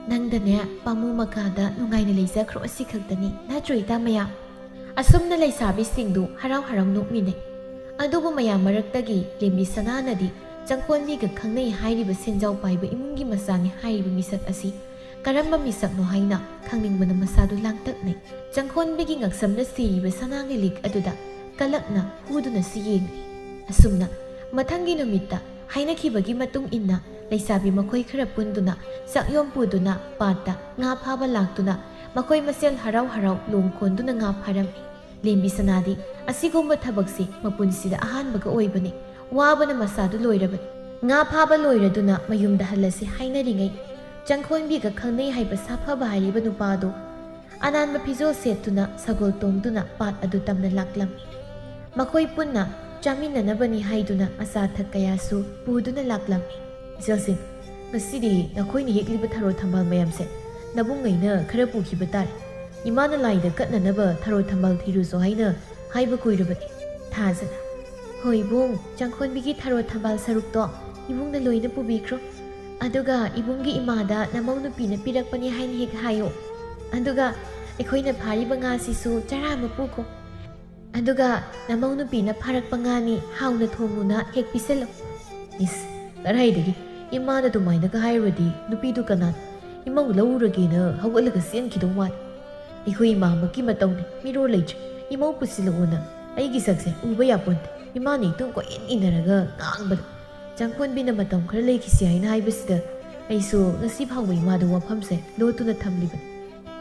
ꯅꯪꯗꯅꯦ ꯄꯥꯃꯨ ꯃꯀꯥꯗ ꯅꯨꯡꯉꯥꯏꯅ ꯂꯩꯖꯈ꯭ꯔꯣ, ꯑꯁꯤ ꯈꯛꯇꯅꯤ꯫ ꯅꯠꯇ꯭ꯔꯣ ꯏꯇꯥ ꯃꯌꯥꯝ? ꯑꯁꯨꯝꯅ ꯂꯩꯁꯥꯕꯤꯁꯤꯡꯗꯨ ꯍꯔꯥꯎ ꯍꯔꯥꯎ ꯅꯣꯛꯃꯤꯟꯅꯩ꯫ ꯑꯗꯨꯕꯨ ꯃꯌꯥꯝ ꯃꯔꯛꯇꯒꯤ ꯂꯦꯝꯕꯤ ꯁꯅꯥꯅꯗꯤ ꯆꯪꯈꯣꯟꯕꯤꯒ ꯈꯪꯅꯩ ꯍꯥꯏꯔꯤꯕ ꯁꯦꯟꯖꯥꯎ ꯄꯥꯏꯕ ꯏꯃꯨꯡꯒꯤ ꯃꯆꯥꯅꯤ ꯍꯥꯏꯔꯤꯕ ꯃꯤꯁꯛ ꯑꯁꯤ ꯀꯔꯝꯕ ꯃꯤꯁꯛꯅꯣ ꯍꯥꯏꯅ ꯈꯪꯅꯤꯡꯕꯅ ꯃꯁꯥꯗꯨ ꯂꯥꯡꯇꯛꯅꯩ꯫ ꯆꯪꯈꯣꯟꯕꯤꯒꯤ ꯉꯛꯁꯝꯗ ꯁꯤꯔꯤꯕ ꯁꯅꯥꯒꯤ ꯂꯤꯛ ꯑꯗꯨꯗ ꯀꯂꯛꯅ ꯍꯨꯗꯨꯅꯁꯨ ꯌꯦꯡꯂꯤ꯫ ꯑꯁꯨꯝꯅ ꯃꯊꯪꯒꯤ ꯅꯨꯃꯤꯠꯇ ꯍꯥꯏꯅꯈꯤꯕꯒꯤ ꯃꯇꯨꯡ ꯏꯟꯅ ꯂꯩꯁꯥꯕꯤ ꯃꯈꯣꯏ ꯈꯔ ꯄꯨꯟꯗꯨꯅ ꯆꯥꯛꯌꯣꯝ ꯄꯨꯗꯨꯅ ꯄꯥꯠꯇ ꯉꯥ ꯐꯥꯕ ꯂꯥꯛꯇꯨꯅ ꯃꯈꯣꯏ ꯃꯁꯦꯜ ꯍꯔꯥꯎ ꯍꯔꯥꯎ ꯂꯣꯡ ꯀꯣꯟꯗꯨꯅ ꯉꯥ ꯐꯥꯔꯝꯃꯤ꯫ ꯂꯦꯝꯕꯤ ꯁꯅꯥꯗꯤ ꯑꯁꯤꯒꯨꯝꯕ ꯊꯕꯛꯁꯤ ꯃꯄꯨꯟꯁꯤꯗ ꯑꯍꯥꯟꯕꯒ ꯑꯣꯏꯕꯅꯤ꯫ ꯋꯥꯕꯅ ꯃꯁꯥꯗꯨ ꯂꯣꯏꯔꯕꯅꯤ꯫ ꯉꯥ ꯐꯥꯕ ꯂꯣꯏꯔꯗꯨꯅ ꯃꯌꯨꯝꯗ ꯍꯜꯂꯁꯤ ꯍꯥꯏꯅꯔꯤꯉꯩ, ꯆꯪꯈꯣꯟꯕꯤꯒ ꯈꯪꯅꯩ ꯍꯥꯏꯕ ꯁꯥꯐꯕ ꯍꯥꯏꯔꯤꯕ ꯅꯨꯄꯥꯗꯨ ꯑꯅꯥꯟꯕ ꯐꯤꯖꯣꯜ ꯁꯦꯠꯇꯨꯅ ꯁꯒꯣꯜ ꯇꯣꯡꯗꯨꯅ ꯄꯥꯠ ꯑꯗꯨ ꯇꯝꯅ ꯂꯥꯛꯂꯝꯃꯤ꯫ ꯃꯈꯣꯏ ꯄꯨꯟꯅ ꯆꯥꯃꯤꯟꯅꯅꯕꯅꯤ ꯍꯥꯏꯗꯨꯅ ꯑꯆꯥ ꯑꯊꯛ ꯀꯌꯥꯁꯨ ꯄꯨꯗꯨꯅ ꯂꯥꯛꯂꯝꯃꯤ꯫ "ꯏꯆꯜꯁꯤꯡ, ꯉꯁꯤꯗꯤ ꯅꯈꯣꯏꯅ ꯍꯦꯛꯂꯤꯕ ꯊꯔꯣ ꯊꯝꯕꯥꯜ ꯃꯌꯥꯝꯁꯦ ꯅꯕꯨꯡꯉꯩꯅ ꯈꯔ ꯄꯨꯈꯤꯕ ꯇꯥꯔꯦ꯫ ꯏꯃꯥꯅ ꯂꯥꯏꯗ ꯀꯠꯅꯅꯕ ꯊꯔꯣ ꯊꯝꯕꯥꯜ ꯊꯤꯔꯨꯆꯣ ꯍꯥꯏꯅ ꯍꯥꯏꯕ ꯀꯨꯏꯔꯕꯅꯤ꯫" ꯊꯥꯖꯅ, "ꯍꯣꯏ ꯏꯕꯨꯡ, ꯆꯪꯈꯣꯟꯕꯤꯒꯤ ꯊꯔꯣ ꯊꯝꯕꯥꯜ ꯁꯔꯨꯛꯇꯣ ꯏꯕꯨꯡꯅ ꯂꯣꯏꯅ ꯄꯨꯕꯤꯈ꯭ꯔꯣ꯫ ꯑꯗꯨꯒ ꯏꯕꯨꯡꯒꯤ ꯏꯃꯥꯗ ꯅꯃꯧ ꯅꯨꯄꯤꯅ ꯄꯤꯔꯛꯄꯅꯤ ꯍꯥꯏꯅ ꯍꯦꯛ ꯍꯥꯏꯌꯣ꯫ ꯑꯗꯨꯒ ꯑꯩꯈꯣꯏꯅ ꯐꯥꯔꯤꯕ ꯉꯥꯁꯤꯁꯨ ꯆꯔꯥ ꯑꯃ ꯄꯨꯈꯣ꯫ ꯑꯗꯨꯒ ꯅꯃꯧ ꯅꯨꯄꯤꯅ ꯐꯥꯔꯛꯄ ꯉꯥꯅꯤ, ꯍꯥꯎꯅ ꯊꯣꯡꯉꯨꯅ ꯍꯦꯛ ꯄꯤꯁꯜꯂꯨ꯫ ꯏꯁ, ꯀꯔꯥꯏꯗꯒꯤ? ꯏꯃꯥꯅ ꯑꯗꯨꯃꯥꯏꯅꯒ ꯍꯥꯏꯔꯨꯔꯗꯤ ꯅꯨꯄꯤꯗꯨ ꯀꯅꯥ? ꯏꯃꯧ ꯂꯧꯔꯨꯔꯒꯦꯅ ꯍꯧꯒꯠꯂꯒ ꯆꯦꯟꯈꯤꯗꯧ ꯃꯥꯜꯂꯤ꯫ ꯑꯩꯈꯣꯏ ꯏꯃꯥꯃꯛꯀꯤ ꯃꯇꯧꯅꯤ, ꯃꯤꯔꯣꯜ ꯂꯩꯇ꯭ꯔꯦ꯫ ꯏꯃꯧ ꯄꯨꯁꯤꯜꯂꯛꯑꯣꯅ ꯑꯩꯒꯤ ꯁꯛꯁꯦ ꯎꯕ ꯌꯥꯄꯣꯟꯇꯦ꯫ ꯏꯃꯥꯅ ꯏꯇꯨꯡ ꯀꯣꯏꯏꯟ ꯏꯟꯅꯔꯒ ꯉꯥꯡꯕꯗ ꯆꯪꯈꯣꯟꯕꯤꯅ ꯃꯇꯝ ꯈꯔ ꯂꯩꯈꯤꯁꯤ ꯍꯥꯏꯅ ꯍꯥꯏꯕꯁꯤꯗ ꯑꯩꯁꯨ ꯉꯁꯤ ꯐꯥꯎꯕ ꯏꯃꯥꯗ ꯋꯥꯐꯝꯁꯦ ꯂꯣꯠꯇꯨꯅ ꯊꯝꯂꯤꯕꯅꯤ꯫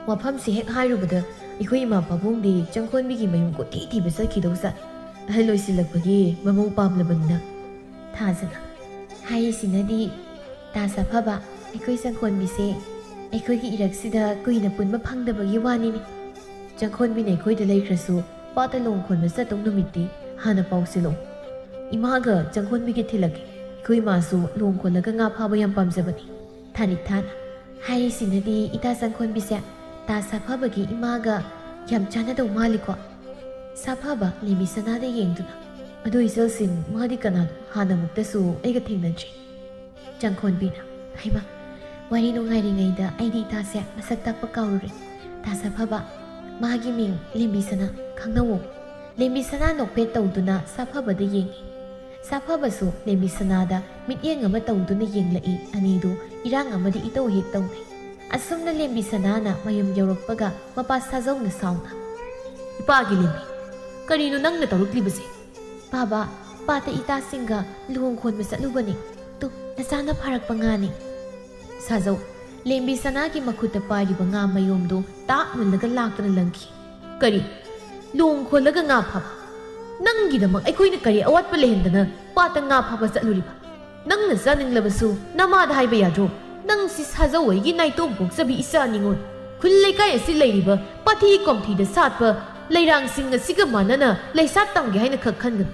ꯋꯥꯐꯝꯁꯦ ꯍꯦꯛ ꯍꯥꯏꯔꯨꯕꯗ ꯑꯩꯈꯣꯏ ꯏꯃꯥ ꯄꯥꯕꯨꯡꯗꯤ ꯆꯪꯈꯣꯟꯕꯤꯒꯤ ꯃꯌꯨꯝ ꯀꯣꯏꯊꯤ ꯊꯤꯕ ꯆꯠꯈꯤꯗꯧ ꯖꯥꯠꯅꯤ꯫ ꯑꯍꯜ ꯑꯣꯏꯁꯤꯜꯂꯛꯄꯒꯤ ꯃꯃꯧ ꯄꯥꯝꯂꯕꯅꯤꯅ꯫ ꯊꯥꯖꯅ ꯍꯥꯏꯔꯤꯁꯤꯅꯗꯤ, ꯇꯥ ꯁꯥꯐꯕ, ꯑꯩꯈꯣꯏ ꯆꯪꯈꯣꯟꯕꯤꯁꯦ ꯑꯩꯈꯣꯏꯒꯤ ꯏꯔꯛꯁꯤꯗ ꯀꯨꯏꯅ ꯄꯨꯟꯕ ꯐꯪꯗꯕꯒꯤ ꯋꯥꯅꯤꯅꯦ꯫ ꯆꯪꯈꯣꯟꯕꯤꯅ ꯑꯩꯈꯣꯏꯗ ꯂꯩꯈ꯭ꯔꯁꯨ ꯄꯥꯠꯇ ꯂꯨꯍꯣꯡ ꯈꯣꯟꯕ ꯆꯠꯇꯧ ꯅꯨꯃꯤꯠꯇꯤ ꯍꯥꯟꯅ ꯄꯥꯎ ꯁꯤꯜꯂꯛꯎ꯫ ꯏꯃꯥꯒ ꯆꯪꯈꯣꯟꯕꯤꯒ ꯊꯤꯜꯂꯛꯀꯦ꯫ ꯑꯩꯈꯣꯏ ꯏꯃꯥꯁꯨ ꯂꯨꯍꯣꯡ ꯈꯣꯜꯂꯒ ꯉꯥ ꯐꯥꯕ ꯌꯥꯝ ꯄꯥꯝꯖꯕꯅꯤ꯫ ꯊꯥꯔꯤꯛ ꯊꯥꯅ ꯍꯥꯏꯔꯤꯁꯤꯅꯗꯤ, ꯏꯇꯥ ꯆꯪꯈꯣꯟꯕꯤꯁꯦ ꯇꯥ ꯁꯥꯐꯕꯒꯤ ꯏꯃꯥꯒ ꯌꯥꯝ ꯆꯥꯟꯅꯗꯧ ꯃꯥꯜꯂꯤꯀꯣ꯫ ꯁꯥꯐꯕ ꯂꯦꯝꯕꯤ ꯁꯅꯥꯗ ꯌꯦꯡꯗꯨꯅ, ꯑꯗꯨ ꯏꯆꯜꯁꯤꯡ, ꯃꯥꯗꯤ ꯀꯅꯥꯅꯣ? ꯍꯥꯟꯅꯃꯨꯛꯇꯁꯨ ꯑꯩꯒ ꯊꯦꯡꯅꯗ꯭ꯔꯤ꯫ ꯆꯪꯈꯣꯟꯕꯤꯅ, ꯍꯩꯃꯥ, ꯋꯥꯔꯤ ꯅꯨꯡꯉꯥꯏꯔꯤꯉꯩꯗ ꯑꯩꯗꯤ ꯏꯇꯥꯁꯦ ꯃꯁꯛ ꯇꯥꯛꯄ ꯀꯥꯎꯔꯨꯔꯦ꯫ ꯇꯥ ꯁꯥꯐꯕ, ꯃꯥꯒꯤ ꯃꯤꯡ ꯂꯦꯝꯕꯤ ꯁꯅꯥ, ꯈꯪꯅꯧꯋꯣ꯫ ꯂꯦꯝꯕꯤ ꯁꯅꯥ ꯅꯣꯛꯐꯦꯠ ꯇꯧꯗꯨꯅ ꯁꯥꯐꯕꯗ ꯌꯦꯡꯉꯤ꯫ ꯁꯥꯐꯕꯁꯨ ꯂꯦꯝꯕꯤ ꯁꯅꯥꯗ ꯃꯤꯠꯌꯦꯡ ꯑꯃ ꯇꯧꯗꯨꯅ ꯌꯦꯡꯂꯛꯏ꯫ ꯑꯅꯤꯗꯨ ꯏꯔꯥꯡ ꯑꯃꯗꯤ ꯏꯇꯧ ꯍꯦꯛ ꯇꯧꯅꯩ꯫ ꯑꯁꯨꯝꯅ ꯂꯦꯝꯕꯤ ꯁꯅꯥꯅ ꯃꯌꯨꯝ ꯌꯧꯔꯛꯄꯒ ꯃꯄꯥ ꯁꯥꯖꯧꯅ ꯁꯥꯎꯅ, "ꯏꯄꯥꯒꯤ ꯂꯦꯝꯕꯤ, ꯀꯔꯤꯅꯣ ꯅꯪꯅ ꯇꯧꯔꯛꯂꯤꯕꯁꯦ?" "ꯄꯥꯕ, ꯄꯥꯠꯇ ꯏꯇꯥꯁꯤꯡꯒ ꯂꯨꯍꯣꯡ ꯈꯣꯟꯕ ꯆꯠꯂꯨꯕꯅꯤ꯫ ꯇꯨ, ꯅꯆꯥꯅ ꯐꯥꯔꯛꯄ ꯉꯥꯅꯤ꯫" ꯁꯥꯖꯧ ꯂꯦꯝꯕꯤ ꯁꯅꯥꯒꯤ ꯃꯈꯨꯠꯇ ꯄꯥꯏꯔꯤꯕ ꯉꯥ ꯃꯌꯣꯝꯗꯨ ꯇꯥꯛ ꯃꯨꯜꯂꯒ ꯂꯥꯛꯇꯅ ꯂꯪꯈꯤ꯫ "ꯀꯔꯤ? ꯂꯨꯍꯣꯡ ꯈꯣꯜꯂꯒ ꯉꯥ ꯐꯥꯕ? ꯅꯪꯒꯤꯗꯃꯛ ꯑꯩꯈꯣꯏꯅ ꯀꯔꯤ ꯑꯋꯥꯠꯄ ꯂꯩꯍꯟꯗꯅ ꯄꯥꯠꯇ ꯉꯥ ꯐꯥꯕ ꯆꯠꯂꯨꯔꯤꯕ? ꯅꯪꯅ ꯆꯥꯅꯤꯡꯂꯕꯁꯨ ꯅꯃꯥꯗ ꯍꯥꯏꯕ ꯌꯥꯗ꯭ꯔꯣ? ꯅꯪꯁꯤ ꯁꯥꯖꯧ ꯑꯩꯒꯤ ꯅꯥꯏꯇꯣꯝ ꯄꯣꯛꯆꯕꯤ ꯏꯆꯥ ꯅꯤꯉꯣꯜ꯫ ꯈꯨꯜ ꯂꯩꯀꯥꯏ ꯑꯁꯤ ꯂꯩꯔꯤꯕ ꯄꯥꯊꯤ ꯀꯣꯝꯊꯤꯗ ꯁꯥꯠꯄ ꯂꯩꯔꯥꯡꯁꯤꯡ ꯑꯁꯤꯒ ꯃꯥꯟꯅꯅ ꯂꯩꯁꯥ ꯇꯝꯒꯦ ꯍꯥꯏꯅ ꯈꯛ ꯈꯟꯒꯅꯨ꯫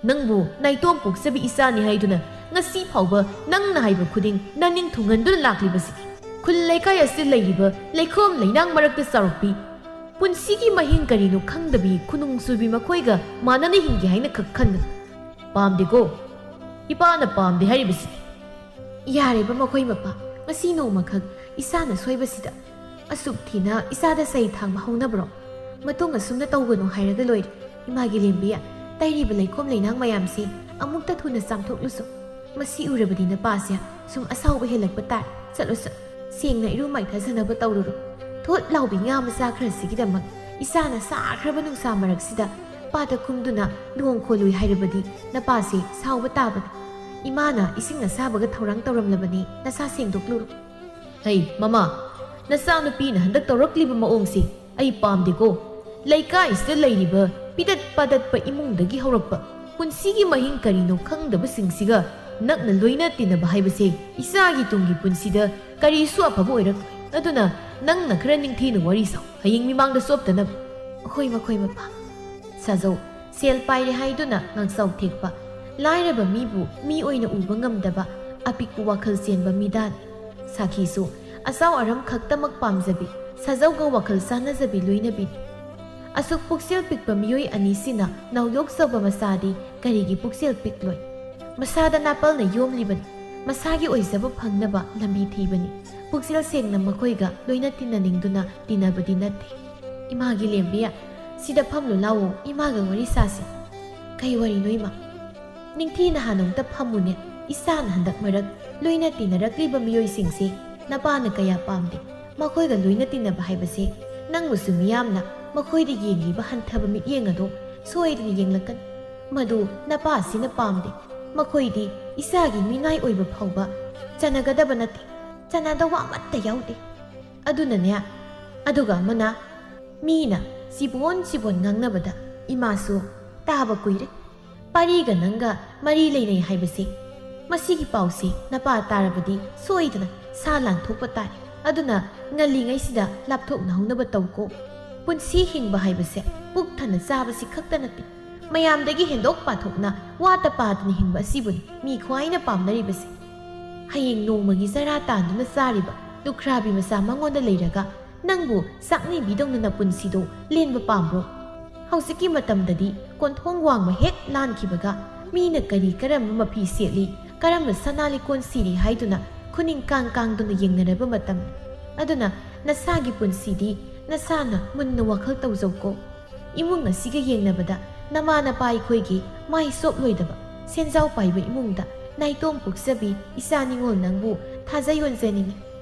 ꯅꯪꯕꯨ ꯅꯥꯏꯇꯣꯝ ꯄꯣꯛꯆꯕꯤ ꯏꯆꯥꯅꯤ ꯍꯥꯏꯗꯨꯅ ꯉꯁꯤ ꯐꯥꯎꯕ ꯅꯪꯅ ꯍꯥꯏꯕ ꯈꯨꯗꯤꯡ ꯅꯅꯤꯡ ꯊꯨꯡꯍꯟꯗꯨꯅ ꯂꯥꯛꯂꯤꯕꯁꯤꯗꯤ ꯈꯨꯜ ꯂꯩꯀꯥꯏ ꯑꯁꯤꯗ ꯂꯩꯔꯤꯕ ꯂꯩꯈꯣꯝ ꯂꯩꯅꯥꯡ ꯃꯔꯛꯇ ꯆꯥꯎꯔꯛꯄꯤ, ꯄꯨꯟꯁꯤꯒꯤ ꯃꯍꯤꯡ ꯀꯔꯤꯅꯣ ꯈꯪꯗꯕꯤ ꯈꯨꯅꯨꯡ ꯁꯨꯕꯤ ꯃꯈꯣꯏꯒ ꯃꯥꯟꯅꯅ ꯍꯤꯡꯒꯦ ꯍꯥꯏꯅ ꯈꯛ ꯈꯟꯒꯅꯨ꯫ ꯄꯥꯝꯗꯦꯀꯣ? ꯏꯄꯥꯅ ꯄꯥꯝꯗꯦ ꯍꯥꯏꯔꯤꯕꯁꯤꯗꯤ꯫" "ꯌꯥꯔꯦꯕ ꯃꯈꯣꯏ ꯃꯄꯥ, ꯉꯁꯤ ꯅꯣꯡꯃꯈꯛ ꯏꯁꯥꯅ ꯁꯣꯏꯕꯁꯤꯗ ꯑꯁꯨꯛ ꯊꯤꯅ ꯏꯁꯥꯗ ꯆꯩ ꯊꯥꯡꯕ ꯍꯧꯅꯕ꯭ꯔꯣ? ꯃꯇꯨꯡ ꯑꯁꯨꯝꯅ ꯇꯧꯒꯅꯨ ꯍꯥꯏꯔꯒ ꯂꯣꯏꯔꯦ꯫ ꯏꯃꯥꯒꯤ ꯂꯦꯝꯕꯤ, ꯇꯩꯔꯤꯕ ꯂꯩꯈꯣꯝ ꯂꯩꯅꯥꯡ ꯃꯌꯥꯝꯁꯤ ꯑꯃꯨꯛꯇ ꯊꯨꯅ ꯆꯥꯝꯊꯣꯛꯂꯨꯁꯨ꯫ ꯃꯁꯤ ꯎꯔꯕꯗꯤ ꯅꯄꯥꯁꯦ ꯁꯨꯝ ꯑꯁꯥꯎꯕ ꯍꯦꯜꯂꯛꯄ ꯇꯥꯔꯦ꯫ ꯆꯠꯂꯨꯁꯨ, ꯁꯦꯡꯅ ꯏꯔꯨ ꯃꯥꯏꯊꯖꯅꯕ ꯇꯧꯔꯨꯔꯣ꯫ ꯊꯣꯠ ꯂꯥꯎꯕꯤ ꯉꯥ ꯃꯆꯥ ꯈꯔꯁꯤꯒꯤꯗꯃꯛ ꯏꯆꯥꯅ ꯁꯥꯈ꯭ꯔꯕ ꯅꯨꯡꯁꯥ ꯃꯔꯛꯁꯤꯗ ꯄꯥꯗ ꯀꯨꯝꯗꯨꯅ ꯂꯨꯍꯣꯡ ꯈꯣꯜꯂꯨꯏ ꯍꯥꯏꯔꯕꯗꯤ ꯅꯄꯥꯁꯦ ꯁꯥꯎꯕ ꯇꯥꯕꯅꯤ꯫ ꯏꯃꯥꯅ ꯏꯁꯤꯡ ꯑꯁꯥꯕꯒ ꯊꯧꯔꯥꯡ ꯇꯧꯔꯝꯂꯕꯅꯤ, ꯅꯁꯥ ꯁꯦꯡꯗꯣꯛꯂꯨꯔꯣ꯫ ꯍꯩ ꯃꯃꯥ, ꯅꯆꯥꯅꯨꯄꯤꯅ ꯍꯟꯗꯛ ꯇꯧꯔꯛꯂꯤꯕ ꯃꯑꯣꯡꯁꯤ ꯑꯩ ꯄꯥꯝꯗꯦꯀꯣ꯫ ꯂꯩꯀꯥꯏꯁꯤꯗ ꯂꯩꯔꯤꯕ ꯄꯤꯗꯠ ꯄꯥꯗꯠꯄ ꯏꯃꯨꯡꯗꯒꯤ ꯍꯧꯔꯛꯄ ꯄꯨꯟꯁꯤꯒꯤ ꯃꯍꯤꯡ ꯀꯔꯤꯅꯣ ꯈꯪꯗꯕꯁꯤꯡꯁꯤꯒ ꯅꯛꯅ ꯂꯣꯏꯅ ꯇꯤꯟꯅꯕ ꯍꯥꯏꯕꯁꯦ ꯏꯆꯥꯒꯤ ꯇꯨꯡꯒꯤ ꯄꯨꯟꯁꯤꯗ ꯀꯔꯤꯁꯨ ꯑꯐꯕ ꯑꯣꯏꯔꯛꯂꯣꯏ꯫ ꯑꯗꯨꯅ ꯅꯪꯅ ꯈꯔ ꯅꯤꯡꯊꯤꯅ ꯋꯥꯔꯤ ꯁꯥꯎ, ꯍꯌꯦꯡ ꯃꯤꯃꯥꯡꯗ ꯆꯣꯞꯇꯅꯕ꯫ ꯍꯣꯏ, ꯃꯈꯣꯏ ꯃꯄꯥ꯫ ꯁꯥꯖꯧ, ꯁꯦꯜ ꯄꯥꯏꯔꯦ ꯍꯥꯏꯗꯨꯅ ꯉꯥꯛꯆꯥꯎ ꯊꯦꯛꯄ, ꯂꯥꯏꯔꯕ ꯃꯤꯕꯨ ꯃꯤ ꯑꯣꯏꯅ ꯎꯕ ꯉꯝꯗꯕ, ꯑꯄꯤꯛꯄ ꯋꯥꯈꯜ ꯆꯦꯟꯕ ꯃꯤꯗꯥꯅꯤ꯫ ꯁꯥꯈꯤꯁꯨ ꯑꯆꯥꯎ ꯑꯔꯝ ꯈꯛꯇꯃꯛ ꯄꯥꯝꯖꯕꯤ, ꯁꯥꯖꯧꯒ ꯋꯥꯈꯜ ꯆꯥꯟꯅꯖꯕꯤ ꯂꯣꯏꯅꯕꯤꯅꯤ꯫ ꯑꯁꯨꯛ ꯄꯨꯛꯆꯦꯜ ꯄꯤꯛꯄ ꯃꯤꯑꯣꯏ ꯑꯅꯤꯁꯤꯅ ꯅꯧ ꯌꯣꯛꯆꯕ ꯃꯆꯥꯗꯤ ꯀꯔꯤꯒꯤ ꯄꯨꯛꯆꯦꯜ ꯄꯤꯛꯂꯣꯏ? ꯃꯁꯥꯗ ꯅꯥꯄꯜꯅ ꯌꯣꯝꯂꯤꯕꯅꯤ, ꯃꯁꯥꯒꯤ ꯑꯣꯏꯖꯕ ꯐꯪꯅꯕ ꯂꯝꯕꯤ ꯊꯤꯕꯅꯤ꯫ ꯄꯨꯛꯆꯦꯜ ꯁꯦꯡꯅ ꯃꯈꯣꯏꯒ ꯂꯣꯏꯅ ꯇꯤꯟꯅꯅꯤꯡꯗꯨꯅ ꯇꯤꯟꯅꯕꯗꯤ ꯅꯠꯇꯦ꯫ ꯏꯃꯥꯒꯤ ꯂꯦꯝꯕꯤ, ꯁꯤꯗ ꯐꯝꯂꯨ ꯂꯥꯎꯑꯣ, ꯏꯃꯥꯒ ꯋꯥꯔꯤ ꯁꯥꯁꯤ꯫ ꯀꯩ ꯋꯥꯔꯤꯅꯣ ꯏꯃꯥ? ꯅꯤꯡꯊꯤꯅ ꯍꯥꯟꯅ ꯑꯃꯨꯛꯇ ꯐꯝꯃꯨꯅꯦ, ꯏꯆꯥꯅ ꯍꯟꯗꯛ ꯃꯔꯛ ꯂꯣꯏꯅ ꯇꯤꯟꯅꯔꯛꯂꯤꯕ ꯃꯤꯑꯣꯏꯁꯤꯡꯁꯦ ꯅꯄꯥꯅ ꯀꯌꯥ ꯄꯥꯝꯗꯦ꯫ ꯃꯈꯣꯏꯒ ꯂꯣꯏꯅ ꯇꯤꯟꯅꯕ ꯍꯥꯏꯕꯁꯦ ꯅꯪꯕꯨꯁꯨ ꯃꯤꯌꯥꯝꯅ ꯃꯈꯣꯏꯗ ꯌꯦꯡꯂꯤꯕ ꯍꯟꯊꯕ ꯃꯤꯠꯌꯦꯡ ꯑꯗꯣ ꯁꯣꯏꯗꯅ ꯌꯦꯡꯂꯛꯀꯅꯤ꯫ ꯃꯗꯨ ꯅꯄꯥꯁꯤꯅ ꯄꯥꯝꯗꯦ꯫ ꯃꯈꯣꯏꯗꯤ ꯏꯆꯥꯒꯤ ꯃꯤꯅꯥꯏ ꯑꯣꯏꯕ ꯐꯥꯎꯕ ꯆꯟꯅꯒꯗꯕ ꯅꯠꯇꯦ, ꯆꯟꯅꯗꯧꯕ ꯑꯃꯠꯇ ꯌꯥꯎꯗꯦ꯫ ꯑꯗꯨꯅꯅꯦ, ꯑꯗꯨꯒ ꯑꯃꯅ, ꯃꯤꯅ ꯆꯤꯕꯣꯟ ꯆꯤꯕꯣꯟ ꯉꯥꯡꯅꯕꯗ ꯏꯃꯥꯁꯨ ꯇꯥꯕ ꯀꯨꯏꯔꯦ꯫ ꯄꯥꯔꯤꯒ ꯅꯪꯒ ꯃꯔꯤ ꯂꯩꯅꯩ ꯍꯥꯏꯕꯁꯦ, ꯃꯁꯤꯒꯤ ꯄꯥꯎꯁꯦ ꯅꯄꯥ ꯇꯥꯔꯕꯗꯤ ꯁꯣꯏꯗꯅ ꯁꯥ ꯂꯥꯟꯊꯣꯛꯄ ꯇꯥꯏ꯫ ꯑꯗꯨꯅ ꯉꯜꯂꯤꯉꯩꯁꯤꯗ ꯂꯥꯞꯊꯣꯛꯅꯍꯧꯅꯕ ꯇꯧꯀꯣ꯫ ꯄꯨꯟꯁꯤ ꯍꯤꯡꯕ ꯍꯥꯏꯕꯁꯦ ꯄꯨꯛ ꯊꯟꯅ ꯆꯥꯕꯁꯤ ꯈꯛꯇ ꯅꯠꯇꯦ, ꯃꯌꯥꯝꯗꯒꯤ ꯍꯦꯟꯗꯣꯛ ꯄꯥꯊꯣꯛꯅ ꯋꯥꯇ ꯄꯥꯗꯅ ꯍꯤꯡꯕ ꯑꯁꯤꯕꯨꯅꯤ ꯃꯤ ꯈ꯭ꯋꯥꯏꯅ ꯄꯥꯝꯅꯔꯤꯕꯁꯦ꯫ ꯍꯌꯦꯡ ꯅꯣꯡꯃꯒꯤ ꯆꯔꯥ ꯇꯥꯟꯗꯨꯅ ꯆꯥꯔꯤꯕ ꯂꯨꯈ꯭ꯔꯥꯕꯤ ꯃꯆꯥ ꯃꯉꯣꯟꯗ ꯂꯩꯔꯒ ꯅꯪꯕꯨ ꯆꯥꯛꯅꯤꯡꯕꯤꯗꯧꯅ ꯅꯄꯨꯟꯁꯤꯗꯣ ꯂꯦꯟꯕ ꯄꯥꯝꯕ꯭ꯔꯣ? ꯍꯧꯖꯤꯛꯀꯤ ꯃꯇꯝꯗꯗꯤ ꯀꯣꯟꯊꯣꯡ ꯋꯥꯡꯃ ꯍꯦꯛ ꯂꯥꯟꯈꯤꯕꯒ ꯃꯤꯅ ꯀꯔꯤ ꯀꯔꯝꯕ ꯃꯐꯤ ꯁꯦꯠꯂꯤ, ꯀꯔꯝꯕ ꯁꯅꯥ ꯂꯤꯛꯀꯣꯟ ꯁꯤꯔꯤ ꯍꯥꯏꯗꯨꯅ ꯈꯨꯅꯤꯡ ꯀꯥꯡ ꯀꯥꯡꯗꯨꯅ ꯌꯦꯡꯅꯔꯕ ꯃꯇꯝꯅꯤ꯫ ꯑꯗꯨꯅ ꯅꯁꯥꯒꯤ ꯄꯨꯟꯁꯤꯗꯤ ꯅꯁꯥꯅ ꯃꯨꯟꯅ ꯋꯥꯈꯜ ꯇꯧꯖꯧꯀꯣ꯫ ꯏꯃꯨꯡ ꯑꯁꯤꯒ ꯌꯦꯡꯅꯕꯗ ꯅꯃꯥ ꯅꯄꯥ ꯑꯩꯈꯣꯏꯒꯤ ꯃꯥꯏ ꯁꯣꯛꯂꯣꯏꯗꯕ ꯁꯦꯟꯖꯥꯎ ꯄꯥꯏꯕ ꯏꯃꯨꯡꯗ ꯅꯥꯏꯇꯣꯝ ꯄꯣꯛꯆꯕꯤ ꯏꯆꯥ ꯅꯤꯉꯣꯜ ꯅꯪꯕꯨ ꯊꯥꯖ ꯌꯣꯟꯖꯅꯤꯡꯏ꯫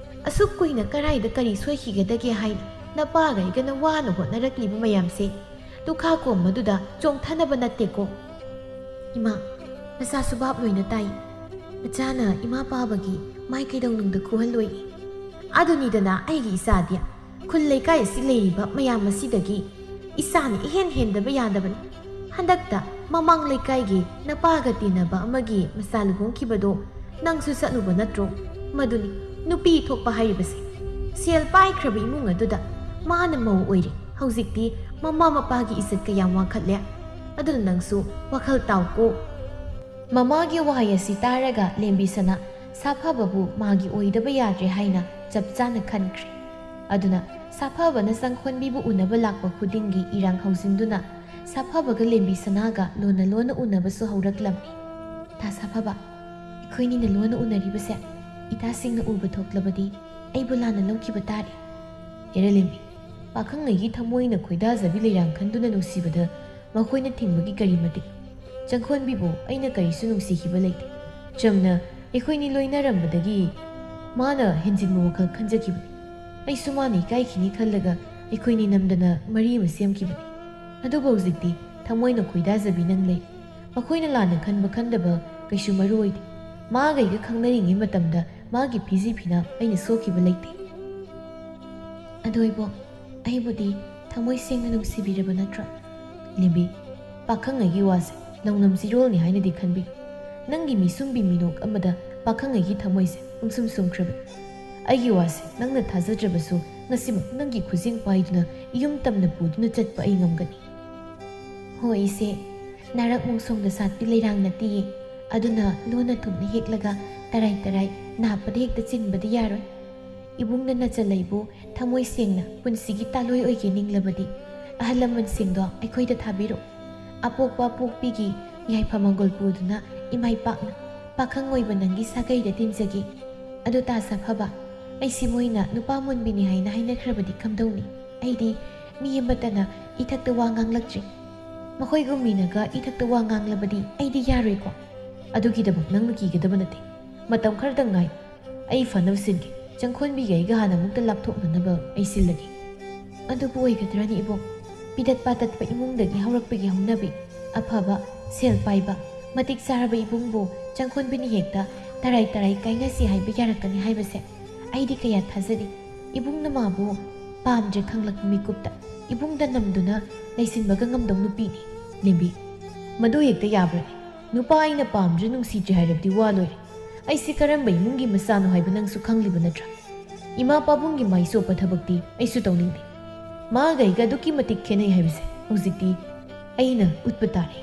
ꯑꯁꯨꯛ ꯀꯨꯏꯅ ꯀꯔꯥꯏꯗ ꯀꯔꯤ ꯁꯣꯏꯈꯤꯒꯗꯒꯦ ꯍꯥꯏꯅ ꯅꯄꯥꯒ ꯑꯩꯒꯅ ꯋꯥꯅ ꯍꯣꯠꯅꯔꯛꯂꯤꯕ ꯃꯌꯥꯝꯁꯦ ꯂꯨꯈꯥ ꯀꯣꯝ ꯑꯗꯨꯗ ꯆꯣꯡꯊꯅꯕ ꯅꯠꯇꯦꯀꯣ꯫ ꯏꯃꯥ, ꯅꯆꯥꯁꯨ ꯚꯥꯞ ꯂꯣꯏꯅ ꯇꯥꯏ꯫ ꯅꯆꯥꯅ ꯏꯃꯥ ꯄꯥꯕꯒꯤ ꯃꯥꯏ ꯀꯩꯗꯧꯅꯨꯡꯗ ꯈꯨꯍꯜꯂꯣꯏ꯫ ꯑꯗꯨꯅꯤꯗꯅ ꯑꯩꯒꯤ ꯏꯆꯥꯗꯤ꯫ ꯈꯨꯜ ꯂꯩꯀꯥꯏ ꯑꯁꯤ ꯂꯩꯔꯤꯕ ꯃꯌꯥꯝ ꯑꯁꯤꯗꯒꯤ ꯏꯆꯥꯅ ꯏꯍꯦꯟ ꯍꯦꯟꯗꯕ ꯌꯥꯗꯕꯅꯤ꯫ ꯍꯟꯗꯛꯇ ꯃꯃꯥꯡ ꯂꯩꯀꯥꯏꯒꯤ ꯅꯄꯥꯒ ꯇꯤꯟꯅꯕ ꯑꯃꯒꯤ ꯃꯆꯥ ꯂꯨꯍꯣꯡꯈꯤꯕꯗꯣ ꯅꯪꯁꯨ ꯆꯠꯂꯨꯕ ꯅꯠꯇ꯭ꯔꯣ? ꯃꯗꯨꯅꯤ ꯅꯨꯄꯤ ꯊꯣꯛꯄ ꯍꯥꯏꯔꯤꯕꯁꯦ꯫ ꯁꯦꯜ ꯄꯥꯏꯈ꯭ꯔꯕ ꯏꯃꯨꯡ ꯑꯗꯨꯗ ꯃꯥꯅ ꯃꯧ ꯑꯣꯏꯔꯦ꯫ ꯍꯧꯖꯤꯛꯇꯤ ꯃꯃꯥ ꯃꯄꯥꯒꯤ ꯏꯖꯠ ꯀꯌꯥꯝ ꯋꯥꯡꯈꯠꯂꯦ꯫ ꯑꯗꯨꯅ ꯅꯪꯁꯨ ꯋꯥꯈꯜ ꯇꯥꯎꯀꯣ꯫ ꯃꯃꯥꯒꯤ ꯋꯥꯍꯩ ꯑꯁꯤ ꯇꯥꯔꯒ ꯂꯦꯝꯕꯤ ꯁꯅꯥ ꯁꯥꯐꯕꯕꯨ ꯃꯥꯒꯤ ꯑꯣꯏꯗꯕ ꯌꯥꯗ꯭ꯔꯦ ꯍꯥꯏꯅ ꯆꯞ ꯆꯥꯅ ꯈꯟꯈ꯭ꯔꯦ꯫ ꯑꯗꯨꯅ ꯁꯥꯐꯕꯅ ꯆꯪꯈꯣꯟꯕꯤꯕꯨ ꯎꯅꯕ ꯂꯥꯛꯄ ꯈꯨꯗꯤꯡꯒꯤ ꯏꯔꯥꯡ ꯍꯧꯖꯤꯟꯗꯨꯅ ꯁꯥꯐꯕꯒ ꯂꯦꯝꯕꯤ ꯁꯅꯥꯒ ꯂꯣꯟꯅ ꯂꯣꯟꯅ ꯎꯅꯕꯁꯨ ꯍꯧꯔꯛꯂꯝꯃꯤ꯫ ꯇꯥ ꯁꯥꯐꯕ, ꯑꯩꯈꯣꯏꯅꯤꯅ ꯂꯣꯟꯅ ꯎꯅꯔꯤꯕꯁꯦ ꯏꯇꯥꯁꯤꯡꯅ ꯎꯕ ꯊꯣꯛꯂꯕꯗꯤ ꯑꯩꯕꯨ ꯂꯥꯟꯅ ꯂꯧꯈꯤꯕ ꯇꯥꯔꯦ꯫ ꯍꯦꯔꯥ ꯂꯦꯝꯕꯤ, ꯄꯥꯈꯪꯉꯩꯒꯤ ꯊꯃꯣꯏꯅ ꯈꯣꯏꯗꯥꯖꯕꯤ ꯂꯩꯔꯥꯡ ꯈꯟꯗꯨꯅ ꯅꯨꯡꯁꯤꯕꯗ ꯃꯈꯣꯏꯅ ꯊꯤꯡꯕꯒꯤ ꯀꯔꯤ ꯃꯇꯤꯛ? ꯆꯪꯈꯣꯟꯕꯤꯕꯨ ꯑꯩꯅ ꯀꯔꯤꯁꯨ ꯅꯨꯡꯁꯤꯈꯤꯕ ꯂꯩꯇꯦ꯫ ꯆꯝꯅ ꯑꯩꯈꯣꯏꯅꯤ ꯂꯣꯏꯅꯔꯝꯕꯗꯒꯤ ꯃꯥꯅ ꯍꯦꯟꯖꯤꯟꯕ ꯋꯥꯈꯜ ꯈꯟꯖꯈꯤꯕꯅꯤ꯫ ꯑꯩꯁꯨ ꯃꯥꯅ ꯏꯀꯥꯏꯈꯤꯅꯤ ꯈꯜꯂꯒ ꯑꯩꯈꯣꯏꯅꯤ ꯅꯝꯗꯅ ꯃꯔꯤ ꯑꯃ ꯁꯦꯝꯈꯤꯕꯅꯤ꯫ ꯑꯗꯨꯕꯨ ꯍꯧꯖꯤꯛꯇꯤ ꯊꯃꯣꯏꯅ ꯈꯣꯏꯗꯥꯖꯕꯤ ꯅꯪ ꯂꯩ꯫ ꯃꯈꯣꯏꯅ ꯂꯥꯟꯅ ꯈꯟꯕ ꯈꯟꯗꯕ ꯀꯩꯁꯨ ꯃꯔꯨ ꯑꯣꯏꯗꯦ꯫ ꯃꯥꯒ ꯑꯩꯒ ꯈꯪꯅꯔꯤꯉꯩ ꯃꯇꯝꯗ ꯃꯥꯒꯤ ꯐꯤꯖꯤ ꯐꯤꯅꯥ ꯑꯩꯅ ꯁꯣꯛꯈꯤꯕ ꯂꯩꯇꯦ꯫ ꯑꯗꯣ ꯏꯕꯣꯛ, ꯑꯩꯕꯨꯗꯤ ꯊꯃꯣꯏ ꯁꯦꯡꯅ ꯅꯨꯡꯁꯤꯕꯤꯔꯕ ꯅꯠꯇ꯭ꯔꯣ? ꯂꯦꯝꯕꯤ, ꯄꯥꯈꯪꯉꯩꯒꯤ ꯋꯥꯁꯦ ꯂꯧꯅꯝ ꯆꯤꯔꯣꯜꯅꯤ ꯍꯥꯏꯅꯗꯤ ꯈꯟꯕꯤ꯫ ꯅꯪꯒꯤ ꯃꯤꯁꯨꯝꯕꯤ ꯃꯤꯅꯣꯛ ꯑꯃꯗ ꯄꯥꯈꯪꯉꯩꯒꯤ ꯊꯃꯣꯏꯁꯦ ꯄꯨꯡꯁꯨꯝ ꯁꯨꯝꯈ꯭ꯔꯕꯅꯤ꯫ ꯑꯩꯒꯤ ꯋꯥꯁꯦ ꯅꯪꯅ ꯊꯥꯖꯗ꯭ꯔꯕꯁꯨ ꯉꯁꯤꯃꯛ ꯅꯪꯒꯤ ꯈꯨꯖꯤꯡ ꯄꯥꯏꯗꯨꯅ ꯌꯨꯝ ꯇꯝꯅ ꯄꯨꯗꯨꯅ ꯆꯠꯄ ꯑꯩ ꯉꯝꯒꯅꯤ꯫ ꯍꯣꯏ ꯏꯆꯦ, ꯅꯥꯔꯛ ꯃꯣꯡꯁꯣꯡꯗ ꯁꯥꯠꯄꯤ ꯂꯩꯔꯥꯡ ꯅꯠꯇꯤꯌꯦ꯫ ꯑꯗꯨꯅ ꯂꯣꯟꯅ ꯊꯨꯝꯅ ꯍꯦꯛꯂꯒ ꯇꯔꯥꯏ ꯇꯔꯥꯏ ꯅꯥꯞꯄꯗ ꯍꯦꯛꯇ ꯆꯤꯟꯕꯗꯤ ꯌꯥꯔꯣꯏ꯫ ꯏꯕꯨꯡꯅ ꯅꯆꯜꯂꯩꯕꯨ ꯊꯃꯣꯏ ꯁꯦꯡꯅ ꯄꯨꯟꯁꯤꯒꯤ ꯇꯥꯂꯣꯏ ꯑꯣꯏꯒꯦ ꯅꯤꯡꯂꯕꯗꯤ ꯑꯍꯜ ꯂꯃꯟꯁꯤꯡꯗꯣ ꯑꯩꯈꯣꯏꯗ ꯊꯥꯕꯤꯔꯣ꯫ ꯑꯄꯣꯛꯄ ꯑꯄꯣꯛꯄꯤꯒꯤ ꯌꯥꯏꯐ ꯃꯪꯒꯣꯜ ꯄꯨꯗꯨꯅ ꯏꯃꯥꯏ ꯄꯥꯛꯅ ꯄꯥꯈꯪ ꯑꯣꯏꯕ ꯅꯪꯒꯤ ꯁꯥꯒꯩꯗ ꯇꯤꯟꯖꯒꯦ꯫ ꯑꯗꯨ ꯇꯥ ꯁꯥꯐꯕ, ꯑꯩꯁꯤ ꯃꯣꯏꯅ ꯅꯨꯄꯥ ꯃꯨꯟꯕꯤꯅꯤ ꯍꯥꯏꯅ ꯍꯥꯏꯅꯈ꯭ꯔꯕꯗꯤ ꯀꯝꯗꯧꯅꯤ? ꯑꯩꯗꯤ ꯃꯤ ꯑꯃꯠꯇꯅ ꯏꯊꯛꯇ ꯋꯥ ꯉꯥꯡꯂꯛꯇ꯭ꯔꯤ꯫ ꯃꯈꯣꯏꯒꯨꯝ ꯃꯤꯅꯒ ꯏꯊꯛꯇ ꯋꯥ ꯉꯥꯡꯂꯕꯗꯤ ꯑꯩꯗꯤ ꯌꯥꯔꯣꯏꯀꯣ꯫ ꯑꯗꯨꯒꯤꯗꯃꯛ ꯅꯪꯅ ꯀꯤꯒꯗꯕ ꯅꯠꯇꯦ꯫ ꯃꯇꯝ ꯈꯔꯗꯪ ꯉꯥꯏ꯫ ꯑꯩ ꯐꯅꯕ ꯁꯤꯟꯒꯦ꯫ ꯆꯪꯈꯣꯟꯕꯤꯒ ꯑꯩꯒ ꯍꯥꯟꯅ ꯑꯃꯨꯛꯇ ꯂꯥꯞꯊꯣꯛꯅꯅꯕ ꯑꯩ ꯁꯤꯜꯂꯒꯦ꯫ ꯑꯗꯨꯕꯨ ꯑꯣꯏꯒꯗ꯭ꯔꯅꯤ ꯏꯕꯨꯡ? ꯄꯤꯗꯠ ꯄꯥꯇꯠꯄ ꯏꯃꯨꯡꯗꯒꯤ ꯍꯧꯔꯛꯄꯒꯤ ꯍꯧꯅꯕꯤ, ꯑꯐꯕ, ꯁꯦꯜ ꯄꯥꯏꯕ, ꯃꯇꯤꯛ ꯆꯥꯔꯕ ꯏꯕꯨꯡꯕꯨ ꯆꯪꯈꯣꯟꯕꯤꯅ ꯍꯦꯛꯇ ꯇꯔꯥꯏ ꯇꯔꯥꯏ ꯀꯥꯏꯅꯁꯤ ꯍꯥꯏꯕ ꯌꯥꯔꯛꯀꯅꯤ ꯍꯥꯏꯕꯁꯦ ꯑꯩꯗꯤ ꯀꯌꯥ ꯊꯥꯖꯗꯦ꯫ ꯏꯕꯨꯡꯅ ꯃꯥꯕꯨ ꯄꯥꯝꯗ꯭ꯔꯦ ꯈꯪꯂꯛꯄ ꯃꯤꯀꯨꯞꯇ ꯏꯕꯨꯡꯗ ꯅꯝꯗꯨꯅ ꯂꯩꯁꯤꯟꯕꯒ ꯉꯝꯗꯧ ꯅꯨꯄꯤꯅꯤ꯫ ꯂꯦꯝꯕꯤ, ꯃꯗꯨ ꯍꯦꯛꯇ ꯌꯥꯕ꯭ꯔꯅꯦ? ꯅꯨꯄꯥ ꯑꯩꯅ ꯄꯥꯝꯗ꯭ꯔꯦ, ꯅꯨꯡꯁꯤꯗ꯭ꯔꯦ ꯍꯥꯏꯔꯕꯗꯤ ꯋꯥ ꯂꯣꯏꯔꯦ꯫ ꯑꯩꯁꯤ ꯀꯔꯝꯕ ꯏꯃꯨꯡꯒꯤ ꯃꯆꯥꯅꯣ ꯍꯥꯏꯕ ꯅꯪꯁꯨ ꯈꯪꯂꯤꯕ ꯅꯠꯇ꯭ꯔꯥ? ꯏꯃꯥ ꯄꯥꯕꯨꯡꯒꯤ ꯃꯥꯏ ꯆꯣꯞꯄ ꯊꯕꯛꯇꯤ ꯑꯩꯁꯨ ꯇꯧꯅꯤꯡꯗꯦ꯫ ꯃꯥꯒ ꯑꯩꯒ ꯑꯗꯨꯛꯀꯤ ꯃꯇꯤꯛ ꯈꯦꯠꯅꯩ ꯍꯥꯏꯕꯁꯦ ꯍꯧꯖꯤꯛꯇꯤ ꯑꯩꯅ ꯎꯠꯄ ꯇꯥꯔꯦ꯫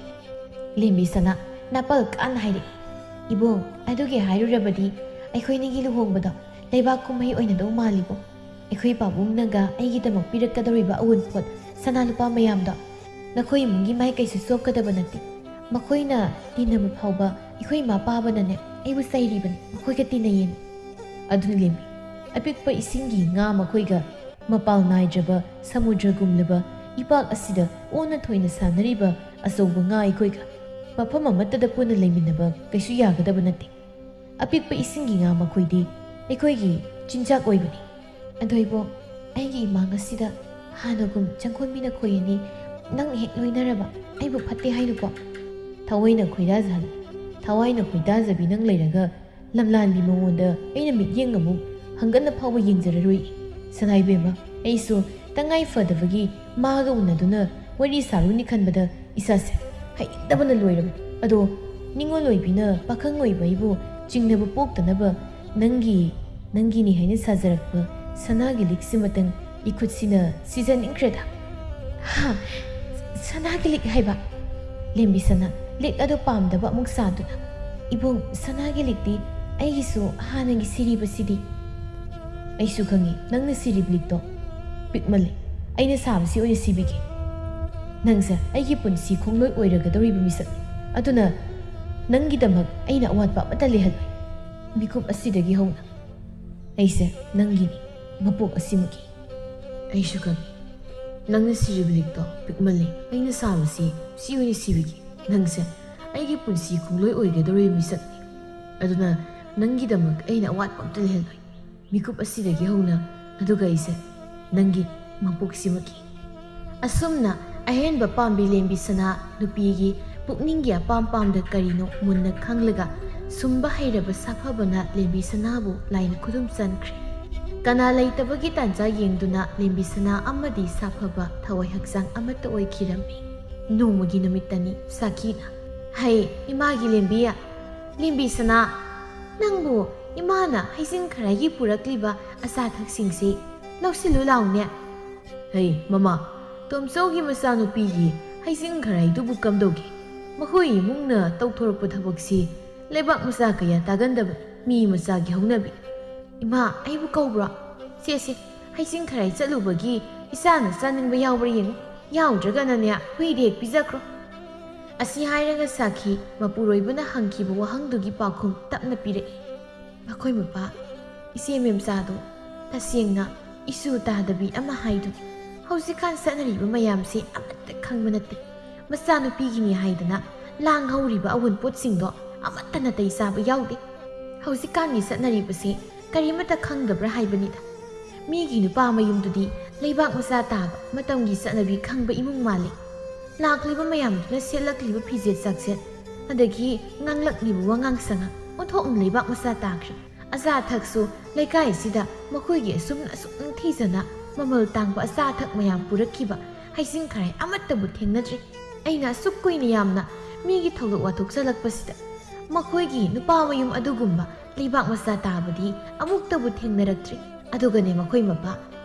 ꯂꯦꯝꯕꯤ ꯁꯅꯥ ꯅꯥꯄꯜ ꯀꯥꯟꯅ ꯍꯥꯏꯔꯛꯏ, "ꯏꯕꯣ, ꯑꯗꯨꯒꯤ ꯍꯥꯏꯔꯨꯔꯕꯗꯤ ꯑꯩꯈꯣꯏꯅꯤꯒꯤ ꯂꯨꯍꯣꯡꯕꯗꯣ ꯂꯩꯕꯥꯛ ꯀꯨꯝꯍꯩ ꯑꯣꯏꯅꯗꯧ ꯃꯥꯜꯂꯤꯕꯣ꯫ ꯑꯩꯈꯣꯏ ꯄꯥꯕꯨꯡꯅꯒ ꯑꯩꯒꯤꯗꯃꯛ ꯄꯤꯔꯛꯀꯗꯧꯔꯤꯕ ꯑꯎꯟꯄꯣꯠ ꯁꯅꯥ ꯂꯨꯄꯥ ꯃꯌꯥꯝꯗꯣ ꯅꯈꯣꯏ ꯏꯃꯨꯡꯒꯤ ꯃꯥꯏꯀꯩꯁꯨ ꯆꯣꯞꯀꯗꯕ ꯅꯠꯇꯦ꯫ ꯃꯈꯣꯏꯅ ꯇꯤꯟꯅꯕ ꯐꯥꯎꯕ ꯏꯈꯣꯏ ꯏꯃꯥ ꯄꯥꯕꯅꯅꯦ ꯑꯩꯕꯨ ꯆꯩꯔꯤꯕꯅꯤ, ꯃꯈꯣꯏꯒ ꯇꯤꯟꯅꯩꯌꯦꯅ꯫ ꯑꯗꯨꯅ ꯂꯦꯝꯕꯤ, ꯑꯄꯤꯛꯄ ꯏꯁꯤꯡꯒꯤ ꯉꯥ ꯃꯈꯣꯏꯒ ꯃꯄꯥꯜ ꯅꯥꯏꯗ꯭ꯔꯕ ꯁꯃꯨꯗ꯭ꯔꯒꯨꯝꯂꯕ ꯏꯄꯥꯛ ꯑꯁꯤꯗ ꯑꯣꯟꯅ ꯊꯣꯏꯅ ꯁꯥꯟꯅꯔꯤꯕ ꯑꯆꯧꯕ ꯉꯥ ꯑꯩꯈꯣꯏꯒ ꯃꯐꯝ ꯑꯃꯠꯇꯗ ꯄꯨꯟꯅ ꯂꯩꯃꯤꯟꯅꯕ ꯀꯩꯁꯨ ꯌꯥꯒꯗꯕ ꯅꯠꯇꯦ꯫ ꯑꯄꯤꯛꯄ ꯏꯁꯤꯡꯒꯤ ꯉꯥ ꯃꯈꯣꯏꯗꯤ ꯑꯩꯈꯣꯏꯒꯤ ꯆꯤꯟꯖꯥꯛ ꯑꯣꯏꯕꯅꯤ꯫ ꯑꯗꯣ ꯏꯕꯣ, ꯑꯩꯒꯤ ꯏꯃꯥ ꯉꯁꯤꯗ ꯍꯥꯟꯅꯒꯨꯝ ꯆꯪꯈꯣꯟꯕꯤꯅ ꯈꯣꯏꯔꯅꯤ꯫ ꯅꯪ ꯍꯦꯛ ꯂꯣꯏꯅꯔꯕ ꯑꯩꯕꯨ ꯐꯠꯇꯦ ꯍꯥꯏꯅꯨꯀꯣ꯫ ꯊꯋꯥꯏꯅ ꯈꯣꯏꯗꯥꯖꯍꯜꯂꯤ꯫ ꯊꯋꯥꯏꯅ ꯈꯣꯏꯗꯥꯖꯕꯤ ꯅꯪ ꯂꯩꯔꯒ ꯂꯝꯂꯥꯟꯕꯤ ꯃꯉꯣꯟꯗ ꯑꯩꯅ ꯃꯤꯠꯌꯦꯡ ꯑꯃꯨꯛ ꯍꯪꯒꯠꯅ ꯐꯥꯎꯕ ꯌꯦꯡꯖꯔꯔꯣꯏ꯫ ꯁꯅꯥꯏꯕꯦꯝꯃ, ꯑꯩꯁꯨ ꯇꯉꯥꯏ ꯐꯗꯕꯒꯤ ꯃꯥꯒ ꯎꯅꯗꯨꯅ ꯋꯥꯔꯤ ꯁꯥꯔꯨꯅꯤ ꯈꯟꯕꯗ ꯏꯁꯥꯁꯦ ꯍꯩꯅꯤꯡꯗꯕꯅ ꯂꯣꯏꯔꯕꯅꯤ꯫ ꯑꯗꯣ ꯅꯤꯉꯣꯜ ꯑꯣꯏꯕꯤꯅ ꯄꯥꯈꯪ ꯑꯣꯏꯕ ꯑꯩꯕꯨ ꯆꯤꯡꯅꯕ ꯄꯣꯛꯇꯅꯕ ꯅꯪꯒꯤ, ꯅꯪꯒꯤꯅꯤ ꯍꯥꯏꯅ ꯁꯥꯖꯔꯛꯄ ꯁꯅꯥꯒꯤ ꯂꯤꯛꯁꯤꯃꯇꯪ ꯏꯈꯨꯠꯁꯤꯅ ꯁꯤꯖꯅꯤꯡꯈ꯭ꯔꯦꯗ꯫ ꯍꯥ? ꯁꯅꯥꯒꯤ ꯂꯤꯛ ꯍꯥꯏꯕ? ꯂꯦꯝꯕꯤ ꯁꯅꯥ ꯂꯤꯛ ꯑꯗꯨ ꯄꯥꯝꯗꯕ ꯑꯃꯨꯛ ꯁꯥꯗꯨꯅ, "ꯏꯕꯨꯡ, ꯁꯅꯥꯒꯤ ꯂꯤꯛꯇꯤ ꯑꯩꯒꯤꯁꯨ ꯍꯥꯟꯅꯒꯤ ꯁꯤꯔꯤꯕꯁꯤꯗꯤ?" "ꯑꯩꯁꯨ ꯈꯪꯉꯤ ꯅꯪꯅ ꯁꯤꯔꯤꯕ ꯂꯤꯛꯇꯣ꯫ ꯄꯤꯛꯃꯜꯂꯦ꯫ ꯑꯩꯅ ꯁꯥꯕꯁꯤ ꯑꯣꯏꯅ ꯁꯤꯕꯤꯒꯦ꯫ ꯅꯪꯁꯦ ꯑꯩꯒꯤ ꯄꯨꯟꯁꯤ ꯈꯣꯡꯂꯣꯏ ꯑꯣꯏꯔꯒꯗꯧꯔꯤꯕ ꯃꯤꯁꯛꯅꯤ꯫ ꯑꯗꯨꯅ ꯅꯪꯒꯤꯗꯃꯛ ꯑꯩꯅ ꯑꯋꯥꯠꯄ ꯑꯃꯠꯇ ꯂꯩꯍꯜꯂꯣꯏ꯫ ꯃꯤꯀꯨꯞ ꯑꯁꯤꯗꯒꯤ ꯍꯧꯅ ꯑꯩꯁꯦ ꯅꯪꯒꯤꯅꯤ, ꯃꯄꯣꯛ ꯑꯁꯤꯃꯒꯤ꯫ ꯑꯩꯁꯨ ꯈꯪꯉꯤ꯫ "ꯅꯪꯅ ꯁꯤꯔꯤꯕ ꯂꯤꯛꯇꯣ ꯄꯤꯛꯃꯜꯂꯦ꯫ ꯑꯩꯅ ꯁꯥꯕꯁꯤ ꯁꯤ ꯑꯣꯏꯅ ꯁꯤꯕꯤꯒꯦ꯫ ꯅꯪꯁꯦ ꯑꯩꯒꯤ ꯄꯨꯟꯁꯤ ꯈꯣꯡꯂꯣꯏ ꯑꯣꯏꯒꯗꯧꯔꯤꯕ ꯃꯤꯁꯛꯅꯤ꯫ ꯑꯗꯨꯅ ꯅꯪꯒꯤꯗꯃꯛ ꯑꯩꯅ ꯑꯋꯥꯠꯄ ꯑꯝꯇ ꯂꯩꯍꯜꯂꯣꯏ꯫ ꯃꯤꯀꯨꯞ ꯑꯁꯤꯗꯒꯤ ꯍꯧꯅ ꯑꯗꯨꯒ ꯑꯩꯁꯦ ꯅꯪꯒꯤ ꯃꯄꯣꯛꯁꯤꯃꯛꯀꯤ"꯫ ꯑꯁꯨꯝꯅ ꯑꯍꯦꯟꯕ ꯄꯥꯝꯕꯤ ꯂꯦꯝꯕꯤ ꯁꯅꯥ ꯅꯨꯄꯤꯒꯤ ꯄꯨꯛꯅꯤꯡꯒꯤ ꯑꯄꯥꯝ ꯄꯥꯝꯗ ꯀꯔꯤꯅꯣ ꯃꯨꯟꯅ ꯈꯪꯂꯒ ꯁꯨꯝꯕ ꯍꯩꯔꯕ ꯁꯥꯐꯕꯅ ꯂꯦꯝꯕꯤ ꯁꯅꯥꯕꯨ ꯂꯥꯏꯅ ꯈꯨꯗꯨꯝ ꯆꯟꯈ꯭ꯔꯦ꯫ ꯀꯅꯥ ꯂꯩꯇꯕꯒꯤ ꯇꯥꯟꯖꯥ ꯌꯦꯡꯗꯨꯅ ꯂꯦꯝꯕꯤ ꯁꯅꯥ ꯑꯃꯗꯤ ꯁꯥꯐꯕ ꯊꯋꯥꯏ ꯍꯛꯆꯥꯡ ꯑꯃꯠꯇ ꯑꯣꯏꯈꯤꯔꯝꯃꯤ꯫ ꯅꯣꯡꯃꯒꯤ ꯅꯨꯃꯤꯠꯇꯅꯤ ꯁꯥꯈꯤꯅ, "ꯍꯩ, ꯏꯃꯥꯒꯤ ꯂꯦꯝꯕꯤ, ꯂꯦꯝꯕꯤ ꯁꯅꯥ, ꯅꯪꯕꯨ ꯏꯃꯥꯅ ꯍꯩꯁꯤꯡ ꯈꯔꯥꯏꯒꯤ ꯄꯨꯔꯛꯂꯤꯕ ꯑꯆꯥ ꯑꯊꯛꯁꯤꯡꯁꯤ ꯂꯧꯁꯤꯜꯂꯨ ꯂꯥꯎꯅꯦ"꯫ "ꯍꯩ, ꯃꯃꯥ, ꯇꯣꯝꯆꯧꯒꯤ ꯃꯆꯥꯅꯨꯄꯤꯒꯤ ꯍꯩꯁꯤꯡ ꯈꯔꯥꯏꯗꯨꯕꯨ ꯀꯝꯗꯧꯒꯦ? ꯃꯈꯣꯏ ꯏꯃꯨꯡꯅ ꯇꯧꯊꯣꯔꯛꯄ ꯊꯕꯛꯁꯤ ꯂꯩꯕꯥꯛ ꯃꯆꯥ ꯀꯌꯥ ꯇꯥꯒꯟꯗꯕ ꯃꯤ ꯃꯆꯥꯒꯤ ꯍꯧꯅꯕꯤ"꯫ "ꯏꯃꯥ, ꯑꯩꯕꯨ ꯀꯧꯕ꯭ꯔꯣ? ꯁꯦ, ꯁꯦ, ꯍꯩꯁꯤꯡ ꯈꯔꯥꯏ ꯆꯠꯂꯨꯕꯒꯤ ꯏꯆꯥꯅ ꯆꯥꯅꯤꯡꯕ ꯌꯥꯎꯕ꯭ꯔꯥ ꯌꯦꯡꯉꯨ꯫ ꯌꯥꯎꯗ꯭ꯔꯒꯅꯅꯦ, ꯍꯨꯏꯗ ꯍꯦꯛ ꯄꯤꯖꯈ꯭ꯔꯣ"꯫ ꯑꯁꯤ ꯍꯥꯏꯔꯒ ꯁꯥꯈꯤ ꯃꯄꯨꯔꯣꯏꯕꯅ ꯍꯪꯈꯤꯕ ꯋꯥꯍꯪꯗꯨꯒꯤ ꯄꯥꯎꯈꯨꯝ ꯇꯞꯅ ꯄꯤꯔꯛꯏ꯫ "ꯃꯈꯣꯏ ꯃꯄꯥ, ꯏꯆꯦ ꯃꯦꯝꯆꯥꯗꯣ ꯇꯁꯦꯡꯅ ꯏꯁꯨ ꯇꯥꯗꯕꯤ ꯑꯃ ꯍꯥꯏꯗꯨꯅꯤ꯫ ꯍꯧꯖꯤꯛꯀꯥꯟ ꯆꯠꯅꯔꯤꯕ ꯃꯌꯥꯝꯁꯦ ꯑꯃꯠꯇ ꯈꯪꯕ ꯅꯠꯇꯦ꯫ ꯃꯆꯥꯅꯨꯄꯤꯒꯤꯅꯤ ꯍꯥꯏꯗꯅ ꯂꯥꯡꯍꯧꯔꯤꯕ ꯑꯋꯨꯟꯄꯣꯠꯁꯤꯡꯗꯣ ꯑꯃꯠꯇ ꯅꯥꯇꯩ ꯆꯥꯕ ꯌꯥꯎꯗꯦ꯫ ꯍꯧꯖꯤꯛꯀꯥꯟꯒꯤ ꯆꯠꯅꯔꯤꯕꯁꯦ ꯀꯔꯤꯃꯠꯇ ꯈꯪꯗꯕ꯭ꯔꯥ ꯍꯥꯏꯕꯅꯤꯗ꯫ ꯃꯤꯒꯤ ꯅꯨꯄꯥ ꯃꯌꯨꯝꯗꯨꯗꯤ ꯂꯩꯕꯥꯛ ꯃꯆꯥ ꯇꯥꯕ ꯃꯇꯝꯒꯤ ꯆꯠꯅꯕꯤ ꯈꯪꯕ ꯏꯃꯨꯡ ꯃꯥꯜꯂꯤ꯫ ꯂꯥꯛꯂꯤꯕ ꯃꯌꯥꯝꯗꯨꯅ ꯁꯦꯠꯂꯛꯂꯤꯕ ꯐꯤꯖꯦꯠ ꯆꯥꯛꯁꯦꯠ, ꯑꯗꯒꯤ ꯉꯥꯡꯂꯛꯂꯤꯕ ꯋꯥꯉꯥꯡ ꯁꯉꯥꯡ ꯑꯣꯟꯊꯣꯛꯅ ꯂꯩꯕꯥꯛ ꯃꯆꯥ ꯇꯥꯈ꯭ꯔꯦ꯫ ꯑꯆꯥ ꯑꯊꯛꯁꯨ ꯂꯩꯀꯥꯏꯁꯤꯗ ꯃꯈꯣꯏꯒꯤ ꯑꯁꯨꯝꯅ ꯑꯁꯨꯛ ꯅꯤꯡꯊꯤꯖꯅ ꯃꯃꯜ ꯇꯥꯡꯕ ꯑꯆꯥ ꯑꯊꯛ ꯃꯌꯥꯝ ꯄꯨꯔꯛꯈꯤꯕ ꯍꯩꯁꯤꯡ ꯈꯔꯥꯏ ꯑꯃꯠꯇꯕꯨ ꯊꯦꯡꯅꯗ꯭ꯔꯤ꯫ ꯑꯩꯅ ꯑꯁꯨꯛ ꯀꯨꯏꯅ ꯌꯥꯝꯅ ꯃꯤꯒꯤ ꯊꯧꯗꯣꯛ ꯋꯥꯊꯣꯛ ꯆꯠꯂꯛꯄꯁꯤꯗ ꯃꯈꯣꯏꯒꯤ ꯅꯨꯄꯥ ꯃꯌꯨꯝ ꯑꯗꯨꯒꯨꯝꯕ ꯂꯩꯕꯥꯛ ꯃꯆꯥ ꯇꯥꯕꯗꯤ ꯑꯃꯨꯛꯇꯕꯨ ꯊꯦꯡꯅꯔꯛꯇ꯭ꯔꯤ꯫ ꯑꯗꯨꯒꯅꯦ ꯃꯈꯣꯏ ꯃꯄꯥ,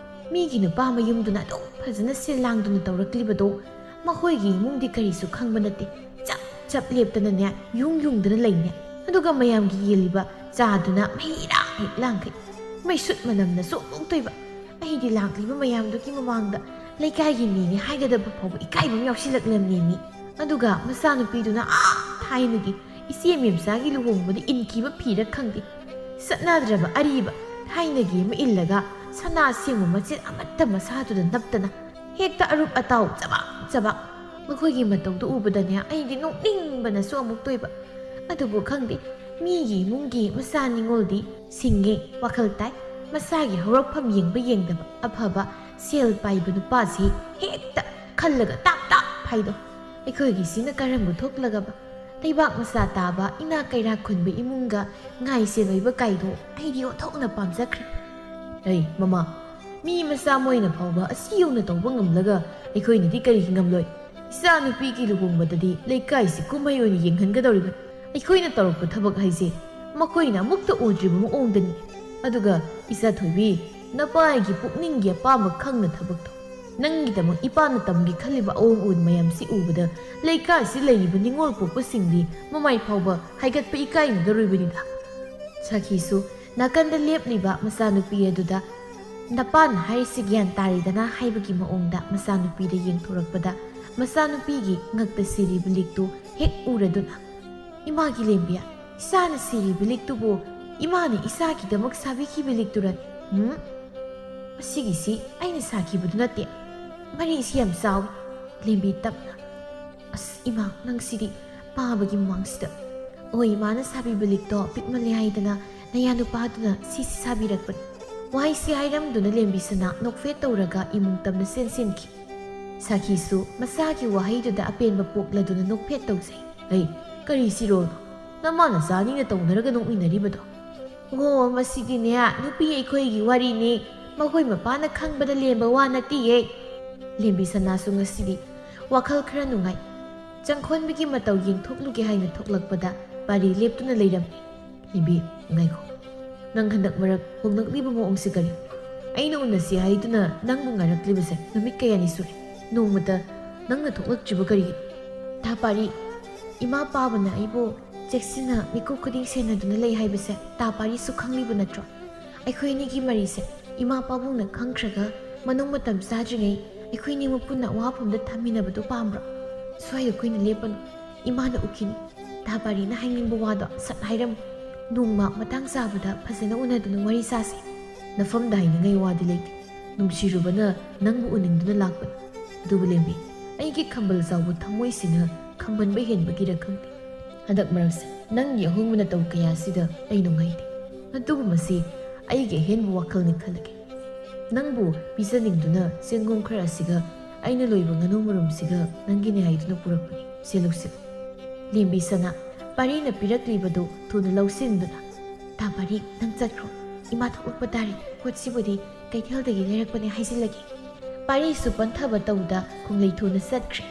ꯃꯤꯒꯤ ꯅꯨꯄꯥ ꯃꯌꯨꯝꯗꯨꯅ ꯑꯗꯨꯝ ꯐꯖꯅ ꯁꯤꯜ ꯂꯥꯡꯗꯨꯅ ꯇꯧꯔꯛꯂꯤꯕꯗꯣ ꯃꯈꯣꯏꯒꯤ ꯏꯃꯨꯡꯗꯤ ꯀꯔꯤꯁꯨ ꯈꯪꯕ ꯅꯠꯇꯦ꯫ ꯆꯞ ꯆꯞ ꯂꯦꯞꯇꯅꯅꯦ ꯌꯨꯡ ꯌꯨꯡꯗꯅ ꯂꯩꯅꯦ꯫ ꯑꯗꯨꯒ ꯃꯌꯥꯝꯒꯤ ꯌꯦꯜꯂꯤꯕ ꯆꯥꯗꯨꯅ ꯃꯍꯤ ꯏꯔꯥꯡ ꯍꯦꯛ ꯂꯥꯡꯈꯩ꯫ ꯃꯩꯁꯨꯠ ꯃꯅꯝꯅ ꯆꯣꯛꯂꯣꯛꯇꯣꯏꯕ꯫ ꯑꯩꯗꯤ ꯂꯥꯛꯂꯤꯕ ꯃꯌꯥꯝꯗꯨꯒꯤ ꯃꯃꯥꯡꯗ ꯂꯩꯀꯥꯏꯒꯤ ꯃꯤꯅꯤ ꯍꯥꯏꯒꯗꯕ ꯐꯥꯎꯕ ꯏꯀꯥꯏꯕ ꯑꯃ ꯌꯥꯎꯁꯤꯜꯂꯛꯂꯝꯅꯦꯃꯤ꯫ ꯑꯗꯨꯒ ꯃꯆꯥꯅꯨꯄꯤꯗꯨꯅ ꯑꯥ ꯊꯥꯏꯅꯒꯤ ꯏꯆꯦ ꯃꯦꯝꯆꯥꯒꯤ ꯂꯨꯍꯣꯡꯕꯗ ꯏꯟꯈꯤꯕ ꯐꯤꯔ ꯈꯪꯗꯦ, ꯆꯠꯅꯗ꯭ꯔꯕ ꯑꯔꯤꯕ ꯊꯥꯏꯅꯒꯤ ꯑꯃ ꯏꯜꯂꯒ ꯁꯅꯥ ꯁꯦꯡꯕ ꯃꯆꯦꯠ ꯑꯃꯠꯇ ꯃꯁꯥꯗꯨꯗ ꯅꯞꯇꯅ ꯍꯦꯛꯇ ꯑꯔꯨꯞ ꯑꯇꯥꯎ ꯆꯕꯥꯛ ꯆꯕꯥꯛ꯫ ꯃꯈꯣꯏꯒꯤ ꯃꯇꯧꯗꯨ ꯎꯕꯗꯅꯦ ꯑꯩꯗꯤ ꯅꯣꯛꯅꯤꯡꯕꯅꯁꯨ ꯑꯃꯨꯛ ꯇꯣꯏꯕ꯫ ꯑꯗꯨꯕꯨ ꯈꯪꯗꯦ, ꯃꯤꯒꯤ ꯏꯃꯨꯡꯒꯤ ꯃꯆꯥ ꯅꯤꯉꯣꯜꯗꯤ ꯁꯤꯡꯉꯦ, ꯋꯥꯈꯜ ꯇꯥꯏ꯫ ꯃꯁꯥꯒꯤ ꯍꯧꯔꯛꯐꯝ ꯌꯦꯡꯕ ꯌꯦꯡꯗꯕ, ꯑꯐꯕ ꯁꯦꯜ ꯄꯥꯏꯕ ꯅꯨꯄꯥꯁꯤ ꯍꯦꯛꯇ ꯈꯜꯂꯒ ꯇꯥꯞ ꯇꯥꯞ ꯍꯥꯏꯗꯣ꯫ ꯑꯩꯈꯣꯏꯒꯤꯁꯤꯅ ꯀꯔꯝꯕ ꯊꯣꯛꯂꯒꯕ? ꯂꯩꯕꯥꯛ ꯃꯆꯥ ꯇꯥꯕ ꯏꯅꯥꯛ ꯀꯩꯔꯥꯛ ꯈꯨꯟꯕ ꯏꯃꯨꯡꯒ ꯉꯥꯏꯁꯦ ꯂꯣꯏꯕ ꯀꯥꯏꯗꯣ ꯑꯩꯗꯤ ꯑꯣꯟꯊꯣꯛꯅ ꯄꯥꯝꯖꯈ꯭ꯔꯦ꯫ ꯑꯩ ꯃꯃꯥ, ꯃꯤ ꯃꯆꯥ ꯃꯣꯏꯅ ꯐꯥꯎꯕ ꯑꯁꯤ ꯌꯧꯅ ꯇꯧꯕ ꯉꯝꯂꯒ ꯑꯩꯈꯣꯏꯅꯗꯤ ꯀꯔꯤꯒꯤ ꯉꯝꯂꯣꯏ? ꯏꯆꯥ ꯅꯨꯄꯤꯒꯤ ꯂꯨꯍꯣꯡꯕꯗꯗꯤ ꯂꯩꯀꯥꯏꯁꯤ ꯀꯨꯝꯍꯩ ꯑꯣꯏꯅ ꯌꯦꯡꯍꯟꯒꯗꯧꯔꯤꯕꯅꯤ꯫ ꯑꯩꯈꯣꯏꯅ ꯇꯧꯔꯛꯄ ꯊꯕꯛ ꯍꯥꯏꯁꯦ ꯃꯈꯣꯏꯅ ꯑꯃꯨꯛꯇ ꯎꯗ꯭ꯔꯤꯕ ꯃꯑꯣꯡꯗꯅꯤ꯫ ꯑꯗꯨꯒ ꯏꯆꯥ ꯊꯣꯏꯕꯤ, ꯅꯄꯥꯒꯤ ꯄꯨꯛꯅꯤꯡꯒꯤ ꯑꯄꯥꯝꯕ ꯈꯪꯅ ꯊꯕꯛ ꯇꯧ꯫ ꯅꯪꯒꯤꯗꯃꯛ ꯏꯄꯥꯅ ꯇꯝꯒꯦ ꯈꯜꯂꯤꯕ ꯑꯑꯣꯟ ꯑꯑꯣꯟ ꯃꯌꯥꯝꯁꯤ ꯎꯕꯗ ꯂꯩꯀꯥꯏꯁꯤ ꯂꯩꯔꯤꯕ ꯅꯤꯉꯣꯜ ꯄꯣꯛꯄꯁꯤꯡꯗꯤ ꯃꯃꯥꯏ ꯐꯥꯎꯕ ꯍꯥꯏꯒꯠꯄ ꯏꯀꯥꯏꯅꯗꯧꯔꯤꯕꯅꯤꯗ꯫ ꯁꯥꯈꯤꯁꯨ ꯅꯥꯀꯟꯗ ꯂꯦꯞꯂꯤꯕ ꯃꯆꯥꯅꯨꯄꯤ ꯑꯗꯨꯗ, "ꯅꯄꯥꯅ ꯍꯥꯏꯔꯤꯁꯤ ꯒ꯭ꯌꯥꯟ ꯇꯥꯔꯦꯗꯅ" ꯍꯥꯏꯕꯒꯤ ꯃꯑꯣꯡꯗ ꯃꯆꯥꯅꯨꯄꯤꯗ ꯌꯦꯡꯊꯣꯔꯛꯄꯗ, ꯃꯆꯥꯅꯨꯄꯤꯒꯤ ꯉꯛꯇ ꯁꯤꯔꯤꯕ ꯂꯤꯛꯇꯨ ꯍꯦꯛ ꯎꯔꯗꯨꯅ, "ꯏꯃꯥꯒꯤ ꯂꯦꯝꯕꯤ, ꯏꯆꯥꯅ ꯁꯤꯔꯤꯕ ꯂꯤꯛꯇꯨꯕꯨ ꯏꯃꯥꯅ ꯏꯆꯥꯒꯤꯗꯃꯛ ꯁꯥꯕꯤꯈꯤꯕ ꯂꯤꯛꯇꯨꯔꯅꯤ? ꯎꯝ, ꯑꯁꯤꯒꯤꯁꯤ ꯑꯩꯅ ꯁꯥꯈꯤꯕꯗꯨ ꯅꯠꯇꯦ꯫ ꯃꯔꯤꯁꯤ ꯌꯥꯝ ꯆꯥꯎꯏ꯫" ꯂꯦꯝꯕꯤ ꯇꯞꯅ, "ꯑꯁ ꯏꯃꯥ, ꯅꯪꯁꯤꯗꯤ ꯄꯥꯕꯒꯤ ꯃꯃꯥꯡꯁꯤꯗ꯫ ꯑꯣ, ꯏꯃꯥꯅ ꯁꯥꯕꯤꯕ ꯂꯤꯛꯇꯣ ꯄꯤꯛꯃꯜꯂꯦ ꯍꯥꯏꯗꯅ ꯅꯌꯥ ꯅꯨꯄꯥꯗꯨꯅ ꯁꯤꯁꯤ ꯁꯥꯕꯤꯔꯛꯄꯅꯤ꯫" ꯋꯥꯍꯩꯁꯤ ꯍꯥꯏꯔꯝꯗꯨꯅ ꯂꯦꯝꯕꯤ ꯁꯅꯥ ꯅꯣꯛꯐꯦꯠ ꯇꯧꯔꯒ ꯏꯃꯨꯡ ꯇꯝꯅ ꯆꯦꯟꯁꯤꯟꯈꯤ꯫ ꯁꯥꯈꯤꯁꯨ ꯃꯆꯥꯒꯤ ꯋꯥꯍꯩꯗꯨꯗ ꯑꯄꯦꯟꯕ ꯄꯣꯛꯂꯗꯨꯅ ꯅꯣꯛꯐꯦꯠ ꯇꯧꯖꯩ꯫ "ꯑꯩ, ꯀꯔꯤ ꯁꯤꯔꯣꯜꯅꯣ? ꯅꯃꯥ ꯅꯆꯥ ꯑꯅꯤꯅ ꯇꯧꯅꯔꯒ ꯅꯣꯛꯃꯤꯟꯅꯔꯤꯕꯗꯣ?" "ꯑꯣ, ꯃꯁꯤꯗꯤꯅꯦ, ꯅꯨꯄꯤ ꯑꯩꯈꯣꯏꯒꯤ ꯋꯥꯔꯤꯅꯤ꯫ ꯃꯈꯣꯏ ꯃꯄꯥꯅ ꯈꯪꯕꯗ ꯂꯦꯝꯕ ꯋꯥ ꯅꯠꯇꯤꯌꯦ꯫" ꯂꯦꯝꯕꯤ ꯁꯅꯥꯁꯨ ꯉꯁꯤꯗꯤ ꯋꯥꯈꯜ ꯈꯔ ꯅꯨꯡꯉꯥꯏ꯫ ꯆꯪꯈꯣꯟꯕꯒꯤ ꯃꯇꯧ ꯌꯦꯡꯊꯣꯛꯂꯨꯒꯦ ꯍꯥꯏꯅ ꯊꯣꯛꯂꯛꯄꯗ ꯄꯥꯔꯤ ꯂꯦꯞꯇꯨꯅ ꯂꯩꯔꯝꯃꯤ꯫ "ꯂꯦꯝꯕꯤ, ꯉꯥꯏꯈꯣ꯫ ꯅꯪ ꯍꯟꯗꯛ ꯃꯔꯛ ꯍꯣꯡꯂꯛꯂꯤꯕ ꯃꯑꯣꯡꯁꯤ ꯀꯔꯤ? ꯑꯩꯅ ꯎꯅꯁꯤ ꯍꯥꯏꯗꯨꯅ ꯅꯪꯕꯨ ꯉꯥꯏꯔꯛꯂꯤꯕꯁꯦ ꯅꯨꯃꯤꯠ ꯀꯌꯥꯅꯤ ꯁꯨꯔꯦ꯫ ꯅꯣꯡꯃꯇ ꯅꯪꯅ ꯊꯣꯛꯂꯛꯇ꯭ꯔꯤꯕ ꯀꯔꯤꯒꯤꯅꯣ?" "ꯇꯥ ꯄꯥꯔꯤ, ꯏꯃꯥ ꯄꯥꯕꯅ ꯑꯩꯕꯨ ꯆꯦꯛꯁꯤꯟꯅ ꯃꯤꯀꯨꯞ ꯈꯨꯗꯤꯡ ꯁꯦꯟꯅꯗꯨꯅ ꯂꯩ ꯍꯥꯏꯕꯁꯦ ꯇꯥ ꯄꯥꯔꯤꯁꯨ ꯈꯪꯂꯤꯕ ꯅꯠꯇ꯭ꯔꯣ? ꯑꯩꯈꯣꯏ ꯑꯅꯤꯒꯤ ꯃꯔꯤꯁꯦ ꯏꯃꯥ ꯄꯥꯕꯨꯡꯅ ꯈꯪꯈ꯭ꯔꯒ ꯃꯅꯨꯡ ꯃꯇꯝ ꯆꯥꯗ꯭ꯔꯤꯉꯩ ꯑꯩꯈꯣꯏ ꯑꯅꯤꯃꯛ ꯄꯨꯟꯅ ꯑꯋꯥꯐꯝꯗ ꯊꯝꯃꯤꯟꯅꯕꯗꯨ ꯄꯥꯝꯕ꯭ꯔꯣ? ꯁ꯭ꯋꯥꯏꯗ ꯀꯨꯏꯅ ꯂꯦꯞꯄꯅꯨ꯫ ꯏꯃꯥꯅ ꯎꯈꯤꯅꯤ꯫ ꯇꯥ ꯄꯥꯔꯤꯅ ꯍꯥꯏꯅꯤꯡꯕ ꯋꯥꯗꯣ ꯁꯠ ꯍꯥꯏꯔꯝꯃꯨ꯫ ꯅꯣꯡꯃ ꯃꯇꯥꯡ ꯆꯥꯕꯗ ꯐꯖꯅ ꯎꯅꯗꯨꯅ ꯋꯥꯔꯤ ꯁꯥꯁꯤ꯫" "ꯅꯐꯝꯗ ꯍꯥꯏꯅꯤꯡꯉꯥꯏ ꯋꯥꯗꯤ ꯂꯩꯇꯦ꯫ ꯅꯨꯡꯁꯤꯔꯨꯕꯅ ꯅꯪꯕꯨ ꯎꯅꯤꯡꯗꯨꯅ ꯂꯥꯛꯄꯅꯤ꯫ ꯑꯗꯨꯕꯨ ꯂꯦꯝꯕꯤ, ꯑꯩꯒꯤ ꯈꯝꯕꯜ ꯆꯥꯎꯕ ꯊꯃꯣꯏꯁꯤꯅ ꯈꯝꯕꯟꯕ ꯍꯦꯟꯕꯒꯤꯔ ꯈꯪꯗꯦ, ꯍꯟꯗꯛ ꯃꯔꯛꯁꯦ ꯅꯪꯒꯤ ꯑꯍꯣꯡꯕ ꯅꯇꯧ ꯀꯌꯥꯁꯤꯗ ꯑꯩ ꯅꯨꯡꯉꯥꯏꯇꯦ꯫ ꯑꯗꯨꯕꯨ ꯃꯁꯤ ꯑꯩꯒꯤ ꯑꯍꯦꯟꯕ ꯋꯥꯈꯜꯅꯤ ꯈꯜꯂꯒꯦ꯫ ꯅꯪꯕꯨ ꯄꯤꯖꯅꯤꯡꯗꯨꯅ ꯆꯦꯡꯒꯨꯝ ꯈꯔ ꯑꯁꯤꯒ ꯑꯩꯅ ꯂꯣꯏꯕ ꯉꯥꯅꯨ ꯃꯔꯨꯝꯁꯤꯒ ꯅꯪꯒꯤꯅꯦ ꯍꯥꯏꯗꯨꯅ ꯄꯨꯔꯛꯄꯅꯤ꯫ ꯁꯦ ꯂꯧꯁꯤꯜꯂꯨ꯫ ꯂꯦꯝꯕꯤ ꯁꯅꯥ, ꯄꯥꯔꯤꯅ ꯄꯤꯔꯛꯂꯤꯕꯗꯨ ꯊꯨꯅ ꯂꯧꯁꯤꯟꯗꯨꯅ, "ꯇꯥ ꯄꯥꯔꯤ, ꯅꯪ ꯆꯠꯈ꯭ꯔꯣ꯫ ꯏꯃꯥ ꯊꯣꯛꯂꯛꯄ ꯇꯥꯔꯦ꯫ ꯄꯣꯠꯁꯤꯕꯨꯗꯤ ꯀꯩꯊꯦꯜꯗꯒꯤ ꯂꯩꯔꯛꯄꯅꯦ ꯍꯥꯏꯖꯤꯜꯂꯒꯦ"꯫ ꯄꯥꯔꯤꯁꯨ ꯄꯟꯊꯕ ꯇꯧꯗ ꯈꯣꯡꯂꯩ ꯊꯨꯅ ꯆꯠꯈ꯭ꯔꯦ꯫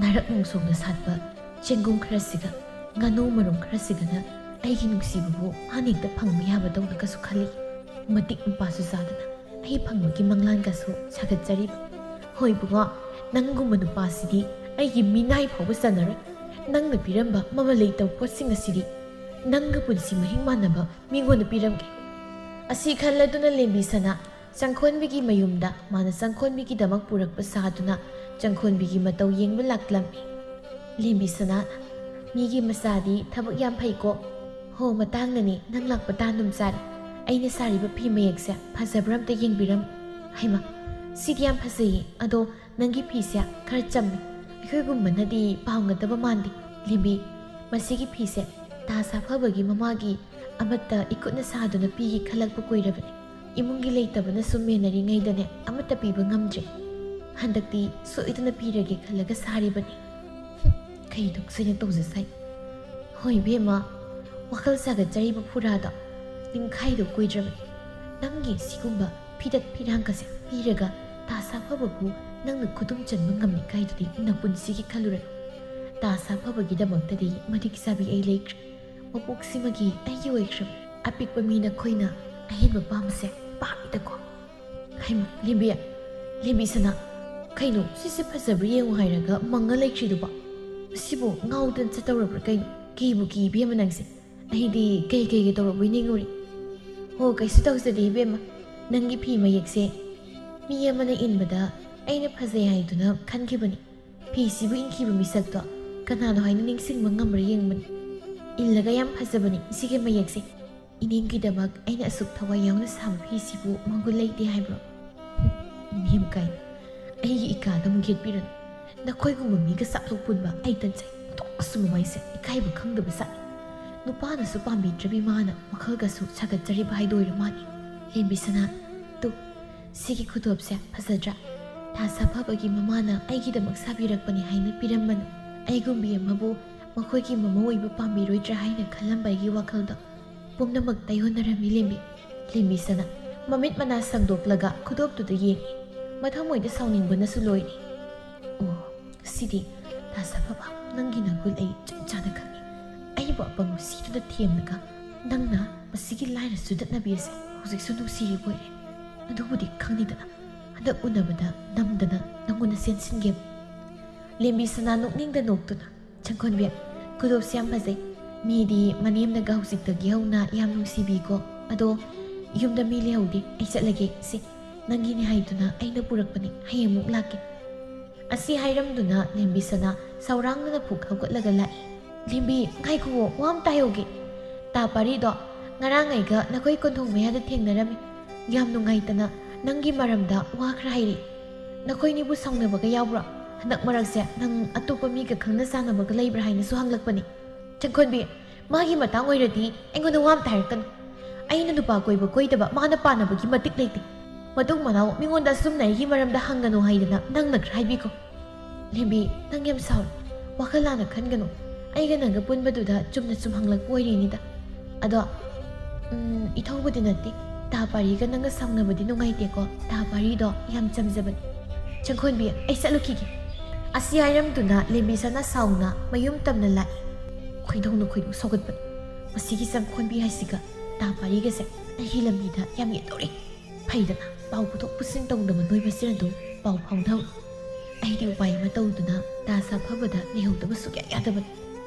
ꯅꯥꯔꯛ ꯅꯨꯡꯁꯣꯡꯅ ꯁꯥꯠꯄ ꯆꯦꯡꯒꯨꯝ ꯈꯔꯁꯤꯒ ꯉꯥꯅꯨ ꯃꯔꯨꯝ ꯈꯔꯁꯤꯒꯅ ꯑꯩꯒꯤ ꯅꯨꯡꯁꯤꯕꯕꯨ ꯃꯥꯅ ꯍꯦꯛꯇ ꯐꯪꯕ ꯌꯥꯕꯗꯧꯅꯒꯁꯨ ꯈꯜꯂꯤ꯫ ꯃꯇꯤꯛ ꯃꯄꯥꯁꯨ ꯆꯥꯗꯅ ꯑꯩ ꯐꯪꯕꯒꯤ ꯃꯪꯂꯥꯟꯒꯁꯨ ꯁꯥꯒꯠꯆꯔꯤꯕ꯫ ꯍꯣꯏ ꯏꯕꯨꯡꯉꯣ, ꯅꯪꯒꯨꯝꯕ ꯅꯨꯄꯥꯁꯤꯗꯤ ꯑꯩꯒꯤ ꯃꯤꯅꯥꯏ ꯐꯥꯎꯕ ꯆꯟꯅꯔꯣꯏ꯫ ꯅꯪꯅ ꯄꯤꯔꯝꯕ ꯃꯃꯜ ꯂꯩꯇꯕ ꯄꯣꯠꯁꯤꯡ ꯑꯁꯤꯗꯤ ꯅꯪꯒ ꯄꯨꯟꯁꯤ ꯃꯍꯤꯡ ꯃꯥꯟꯅꯕ ꯃꯤꯉꯣꯟꯗ ꯄꯤꯔꯝꯒꯦ꯫ ꯑꯁꯤ ꯈꯜꯂꯗꯨꯅ ꯂꯦꯝꯕꯤ ꯁꯅꯥ ꯆꯪꯈꯣꯟꯕꯤꯒꯤ ꯃꯌꯨꯝꯗ ꯃꯥꯅ ꯆꯪꯈꯣꯟꯕꯤꯒꯤꯗꯃꯛ ꯄꯨꯔꯛꯄ ꯁꯥꯗꯨꯅ ꯆꯪꯈꯣꯟꯕꯤꯒꯤ ꯃꯇꯧ ꯌꯦꯡꯕ ꯂꯥꯛꯂꯝꯃꯤ꯫ ꯂꯦꯝꯕꯤ ꯁꯅꯥ, "ꯃꯤꯒꯤ ꯃꯆꯥꯗꯤ ꯊꯕꯛ ꯌꯥꯝ ꯐꯩꯀꯣ꯫ ꯍꯣ, ꯃꯇꯥꯡꯅꯅꯦ ꯅꯪ ꯂꯥꯛꯄ ꯇꯥꯟꯗꯨꯝ ꯆꯥꯔꯦ꯫ ꯑꯩꯅ ꯁꯥꯔꯤꯕ ꯐꯤ ꯃꯌꯦꯛꯁꯦ ꯐꯖꯕ꯭ꯔꯥ ꯑꯝꯇ ꯌꯦꯡꯕꯤꯔꯝꯃꯨ꯫ ꯍꯩꯃ, ꯁꯤꯗꯤ ꯌꯥꯝ ꯐꯖꯩꯌꯦ꯫ ꯑꯗꯣ ꯅꯪꯒꯤ ꯐꯤꯁꯦ ꯈꯔ ꯆꯝꯃꯦ꯫ ꯑꯩꯈꯣꯏꯒꯨꯝꯕꯅꯗꯤ ꯄꯥꯝꯒꯗꯕ ꯃꯥꯟꯗꯦ꯫ ꯂꯦꯝꯕꯤ, ꯃꯁꯤꯒꯤ ꯐꯤꯁꯦ ꯇꯥ ꯁꯥꯐꯕꯒꯤ ꯃꯃꯥꯒꯤ ꯑꯃꯠꯇ ꯏꯈꯨꯠꯅ ꯁꯥꯗꯨꯅ ꯄꯤꯒꯦ ꯈꯜꯂꯛꯄ ꯀꯨꯏꯔꯕꯅꯤ꯫ ꯏꯃꯨꯡꯒꯤ ꯂꯩꯇꯕꯅ ꯁꯨꯝ ꯃꯦꯟꯅꯔꯤꯉꯩꯗꯅꯦ ꯑꯃꯠꯇ ꯄꯤꯕ ꯉꯝꯗ꯭ꯔꯦ꯫ ꯍꯟꯗꯛꯇꯤ ꯁꯣꯏꯗꯅ ꯄꯤꯔꯒꯦ ꯈꯜꯂꯒ ꯁꯥꯔꯤꯕꯅꯤ"꯫ ꯍꯨꯝ, ꯀꯩ ꯅꯣꯛꯆꯩꯅ ꯇꯧꯖꯁꯥꯏ꯫ "ꯍꯣꯏ ꯏꯕꯦꯝꯃ, ꯋꯥꯈꯜ ꯁꯥꯒꯠꯆꯔꯤꯕ ꯐꯨꯔꯥꯗꯣ ꯅꯤꯡꯈꯥꯏꯗꯧ ꯀꯨꯏꯗ꯭ꯔꯕꯅꯤ꯫ ꯅꯪꯒꯤ ꯁꯤꯒꯨꯝꯕ ꯐꯤꯗꯠ ꯐꯤꯔꯥꯡꯒꯁꯦ ꯄꯤꯔꯒ ꯇꯥ ꯁꯥꯐꯕꯕꯨ ꯅꯪꯅ ꯈꯨꯗꯨꯝ ꯆꯟꯕ ꯉꯝꯅꯤ ꯀꯥꯏꯗꯨꯗꯤ ꯅꯄꯨꯟꯁꯤꯒꯤ ꯈꯜꯂꯨꯔꯅꯨ꯫ ꯇꯥ ꯁꯥꯐꯕꯒꯤꯗꯃꯛꯇꯗꯤ ꯃꯇꯤꯛ ꯆꯥꯕꯤ ꯑꯩ ꯂꯩꯈ꯭ꯔꯦ꯫ ꯃꯄꯣꯛꯁꯤꯃꯒꯤ ꯑꯩꯒꯤ ꯑꯣꯏꯈ꯭ꯔꯕ ꯑꯄꯤꯛꯄ ꯃꯤ ꯅꯈꯣꯏꯅ ꯑꯍꯦꯟꯕ ꯄꯥꯝꯕꯁꯦ ꯄꯥꯝꯃꯤꯗꯀꯣ"꯫ ꯍꯩꯃ, ꯂꯦꯝꯕꯤ, ꯂꯦꯝꯕꯤ ꯁꯅꯥ, ꯀꯩꯅꯣ ꯁꯤꯁꯦ ꯐꯖꯕ꯭ꯔꯥ ꯌꯦꯡꯉꯨ ꯍꯥꯏꯔꯒ ꯃꯪꯉ ꯂꯩꯈ꯭ꯔꯤꯗꯨꯕꯣ? ꯁꯤꯕꯨ ꯉꯥꯎꯗꯅ ꯆꯠꯇꯧꯔꯕ꯭ꯔꯥ ꯀꯩꯅꯣ? ꯀꯤꯕꯨ ꯀꯤ ꯏꯕꯦꯝꯃ ꯅꯪꯁꯦ꯫ ꯑꯩꯗꯤ ꯀꯩ ꯀꯩꯒ ꯇꯧꯔꯛꯄꯣꯏ ꯅꯤꯡꯉꯨꯔꯦ꯫ ꯍꯣ, ꯀꯩꯁꯨ ꯇꯧꯖꯗꯦ ꯏꯕꯦꯝꯃ꯫ ꯅꯪꯒꯤ ꯐꯤ ꯃꯌꯦꯛꯁꯦ ꯃꯤ ꯑꯃꯅ ꯏꯟꯕꯗ ꯑꯩꯅ ꯐꯖꯩ ꯍꯥꯏꯗꯨꯅ ꯈꯟꯈꯤꯕꯅꯤ꯫ ꯐꯤꯁꯤꯕꯨ ꯏꯟꯈꯤꯕ ꯃꯤꯁꯛꯇꯣ ꯀꯅꯥꯅꯣ ꯍꯥꯏꯅ ꯅꯤꯡꯁꯤꯡꯕ ꯉꯝꯕ꯭ꯔꯥ ꯌꯦꯡꯕꯅꯤ꯫ ꯏꯜꯂꯒ ꯌꯥꯝ ꯐꯖꯕꯅꯤ ꯁꯤꯒꯤ ꯃꯌꯦꯛꯁꯦ꯫ "ꯏꯅꯦꯝꯒꯤꯗꯃꯛ ꯑꯩꯅ ꯑꯁꯨꯛ ꯊꯋꯥꯏ ꯌꯥꯎꯅ ꯁꯥꯕ ꯐꯤꯁꯤꯕꯨ ꯃꯒꯨꯟ ꯂꯩꯇꯦ ꯍꯥꯏꯕ꯭ꯔꯣ?" "ꯏꯅꯦꯝ ꯀꯥꯏꯅ ꯑꯩꯒꯤ ꯏꯀꯥꯗ ꯑꯃꯨꯛ ꯌꯦꯠꯄꯤꯔꯅꯨ꯫ ꯅꯈꯣꯏꯒꯨꯝꯕ ꯃꯤꯒ ꯆꯥꯛꯂꯣꯛ ꯄꯨꯟꯕ ꯑꯩ ꯇꯟꯖꯩ꯫ ꯑꯣꯟꯊꯣꯛꯅꯁꯨ ꯃꯃꯥꯏꯁꯦ ꯏꯀꯥꯏꯕ ꯈꯪꯗꯕ ꯖꯥꯠꯅꯤ꯫ ꯅꯨꯄꯥꯅꯁꯨ ꯄꯥꯝꯕꯤꯗ꯭ꯔꯕꯤ ꯃꯥꯅ ꯋꯥꯈꯜꯒꯁꯨ ꯁꯥꯒꯠꯆꯔꯤꯕ ꯍꯥꯏꯗꯣ ꯑꯣꯏꯔ ꯃꯥꯜꯂꯤ꯫ ꯂꯦꯝꯕꯤ ꯁꯅꯥ, ꯇꯨ, ꯁꯤꯒꯤ ꯈꯨꯗꯣꯞꯁꯦ ꯐꯖꯗ꯭ꯔꯥ? ꯇꯥ ꯁꯥꯐꯕꯒꯤ ꯃꯃꯥꯅ ꯑꯩꯒꯤꯗꯃꯛ ꯁꯥꯕꯤꯔꯛꯄꯅꯤ ꯍꯥꯏꯅ ꯄꯤꯔꯝꯕꯅꯤ꯫ ꯑꯩꯒꯨꯝꯕꯤ ꯑꯃꯕꯨ ꯃꯈꯣꯏꯒꯤ ꯃꯃꯧ ꯑꯣꯏꯕ ꯄꯥꯝꯕꯤꯔꯣꯏꯗ꯭ꯔꯥ ꯍꯥꯏꯅ ꯈꯜꯂꯝꯕ ꯑꯩꯒꯤ ꯋꯥꯈꯜꯗꯣ ꯄꯨꯝꯅꯃꯛ ꯇꯥꯏꯑꯣꯟꯅꯔꯝꯃꯤ ꯂꯦꯝꯕꯤ꯫" ꯂꯦꯝꯕꯤ ꯁꯅꯥ ꯃꯃꯤꯠ ꯃꯅꯥ ꯁꯪꯗꯣꯛꯂꯒ ꯈꯨꯗꯣꯞꯇꯨꯗ ꯌꯦꯡꯉꯤ꯫ ꯃꯊꯃꯣꯏꯗ ꯁꯥꯎꯅꯤꯡꯕꯅꯁꯨ ꯂꯣꯏꯔꯦ꯫ "ꯑꯣ, ꯁꯤꯗꯤ ꯇꯥ ꯁꯥꯐꯕ, ꯅꯪꯒꯤ ꯅꯒꯨꯟ ꯑꯩ ꯆꯞ ꯆꯥꯅ ꯈꯪꯉꯤ꯫ ꯑꯩꯕꯨ ꯑꯄꯪꯕ ꯁꯤꯗꯨꯗ ꯊꯦꯝꯂꯒ ꯅꯪꯅ ꯃꯁꯤꯒꯤ ꯂꯥꯏꯔ ꯆꯨꯗꯠꯅꯕꯤ ꯑꯁꯦ ꯍꯧꯖꯤꯛꯁꯨ ꯅꯨꯡꯁꯤꯔꯤꯕ ꯑꯣꯏꯔꯦ꯫ ꯑꯗꯨꯕꯨꯗꯤ ꯈꯪꯉꯤꯗꯅ, ꯍꯟꯗꯛ ꯎꯅꯕꯗ ꯅꯝꯗꯅ ꯅꯪꯉꯣꯟꯗ ꯆꯦꯟꯁꯤꯟꯒꯦꯕ꯫" ꯂꯦꯝꯕꯤ ꯁꯅꯥ ꯅꯣꯛꯅꯤꯡꯗ ꯅꯣꯛꯇꯨꯅ, "ꯆꯪꯈꯣꯟꯕꯤ, ꯈꯨꯗꯣꯞꯁꯤ ꯌꯥꯝ ꯐꯖꯩ꯫ ꯃꯤꯗꯤ ꯃꯅꯦꯝꯅꯒ ꯍꯧꯖꯤꯛꯇꯒꯤ ꯍꯧꯅ ꯌꯥꯝ ꯅꯨꯡꯁꯤꯕꯤꯀꯣ꯫ ꯑꯗꯣ ꯌꯨꯝꯗ ꯃꯤ ꯂꯩꯍꯧꯗꯦ, ꯑꯩ ꯆꯠꯂꯒꯦ꯫ ꯁꯤ ꯅꯪꯒꯤꯅꯤ ꯍꯥꯏꯗꯨꯅ ꯑꯩꯅ ꯄꯨꯔꯛꯄꯅꯤ, ꯍꯌꯦꯡ ꯑꯃꯨꯛ ꯂꯥꯛꯀꯦ꯫" ꯑꯁꯤ ꯍꯥꯏꯔꯝꯗꯨꯅ ꯂꯦꯝꯕꯤ ꯁꯅꯥ ꯁꯥꯎꯔꯥꯡꯗꯅ ꯐꯨꯛ ꯍꯧꯒꯠꯂꯒ ꯂꯥꯛꯏ꯫ "ꯂꯦꯝꯕꯤ, ꯉꯥꯏꯈꯨꯑꯣ, ꯋꯥ ꯑꯝꯇ ꯍꯥꯏꯍꯧꯒꯦ꯫ ꯇꯥ ꯄꯥꯔꯤꯗꯣ ꯉꯔꯥꯡ ꯑꯩꯒ ꯅꯈꯣꯏ ꯀꯣꯟꯊꯣꯡ ꯃꯌꯥꯗ ꯊꯦꯡꯅꯔꯝꯃꯤ꯫ ꯌꯥꯝ ꯅꯨꯡꯉꯥꯏꯇꯅ ꯅꯪꯒꯤ ꯃꯔꯝꯗ ꯋꯥ ꯈꯔ ꯍꯥꯏꯔꯛꯏ꯫ ꯅꯈꯣꯏꯅꯤꯕꯨ ꯁꯥꯎꯅꯕꯒ ꯌꯥꯎꯕ꯭ꯔꯣ? ꯍꯟꯗꯛ ꯃꯔꯛꯁꯦ ꯅꯪ ꯑꯇꯣꯞꯄ ꯃꯤꯒ ꯈꯪꯅ ꯆꯥꯟꯅꯕꯒ ꯂꯩꯕ꯭ꯔꯥ ꯍꯥꯏꯅꯁꯨ ꯍꯪꯂꯛꯄꯅꯤ꯫" "ꯆꯪꯈꯣꯟꯕꯤ, ꯃꯥꯒꯤ ꯃꯇꯥꯡ ꯑꯣꯏꯔꯗꯤ ꯑꯩꯉꯣꯟꯗ ꯋꯥ ꯑꯝꯇ ꯍꯥꯏꯔꯛꯀꯅꯨ꯫ ꯑꯩꯅ ꯅꯨꯄꯥ ꯀꯣꯏꯕ ꯀꯣꯏꯗꯕ ꯃꯥꯅ ꯄꯥꯟꯅꯕꯒꯤ ꯃꯇꯤꯛ ꯂꯩꯇꯦ꯫ ꯃꯇꯨꯡ ꯃꯅꯥꯎ ꯃꯤꯉꯣꯟꯗ ꯑꯁꯨꯝꯅ ꯑꯩꯒꯤ ꯃꯔꯝꯗ ꯍꯪꯒꯅꯨ ꯍꯥꯏꯗꯅ ꯅꯪꯅ ꯈꯔ ꯍꯥꯏꯕꯤꯈꯣ꯫" "ꯂꯦꯝꯕꯤ, ꯅꯪ ꯌꯥꯝ ꯁꯥꯎꯔꯦ꯫ ꯋꯥꯈꯜ ꯂꯥꯟꯅ ꯈꯟꯒꯅꯨ꯫ ꯑꯩꯒ ꯅꯪꯒ ꯄꯨꯟꯕꯗꯨꯗ ꯆꯨꯝꯅ ꯁꯨꯝ ꯍꯪꯂꯛꯄ ꯑꯣꯏꯔꯤꯅꯤꯗ꯫ ꯑꯗꯣ, ꯎꯝ, ꯏꯊꯧꯕꯨꯗꯤ ꯅꯠꯇꯦ꯫ ꯇꯥ ꯄꯥꯔꯤꯒ ꯅꯪꯒ ꯁꯥꯎꯅꯕꯗꯤ ꯅꯨꯡꯉꯥꯏꯇꯦꯀꯣ꯫ ꯇꯥ ꯄꯥꯔꯤꯗꯣ ꯌꯥꯝ ꯆꯝꯖꯕꯅꯤ꯫ ꯆꯪꯈꯣꯟꯕꯤ, ꯑꯩ ꯆꯠꯂꯨꯈꯤꯒꯦ꯫" ꯑꯁꯤ ꯍꯥꯏꯔꯝꯗꯨꯅ ꯂꯦꯝꯕꯤ ꯁꯅꯥ ꯁꯥꯎꯅ ꯃꯌꯨꯝ ꯇꯝꯅ ꯂꯥꯛꯏ꯫ ꯈꯣꯏꯗꯧꯅ ꯈꯣꯏꯗꯧ ꯁꯧꯒꯠꯄꯅꯤ꯫ ꯃꯁꯤꯒꯤ ꯆꯪꯈꯣꯟꯕꯤ ꯍꯥꯏꯁꯤꯒ ꯇꯥ ꯄꯥꯔꯤꯒꯁꯦ ꯑꯩꯒꯤ ꯂꯝꯕꯤꯗ ꯌꯥꯝ ꯌꯦꯠꯇꯧꯔꯤ꯫ ꯐꯩꯗꯅ, ꯄꯥꯎ ꯄꯨꯊꯣꯛ ꯄꯨꯁꯤꯟ ꯇꯧꯅꯕ ꯅꯣꯏ ꯃꯁꯦꯟ ꯑꯗꯨꯝ ꯄꯥꯎ ꯐꯥꯎꯅꯧ꯫ ꯑꯩꯗꯤ ꯎꯄꯥꯏ ꯑꯃ ꯇꯧꯗꯨꯅ ꯇꯥ ꯁꯥꯐꯕꯗ ꯂꯩꯍꯧꯗꯕ ꯁꯨꯛꯌꯥ ꯌꯥꯗꯕꯅꯤ꯫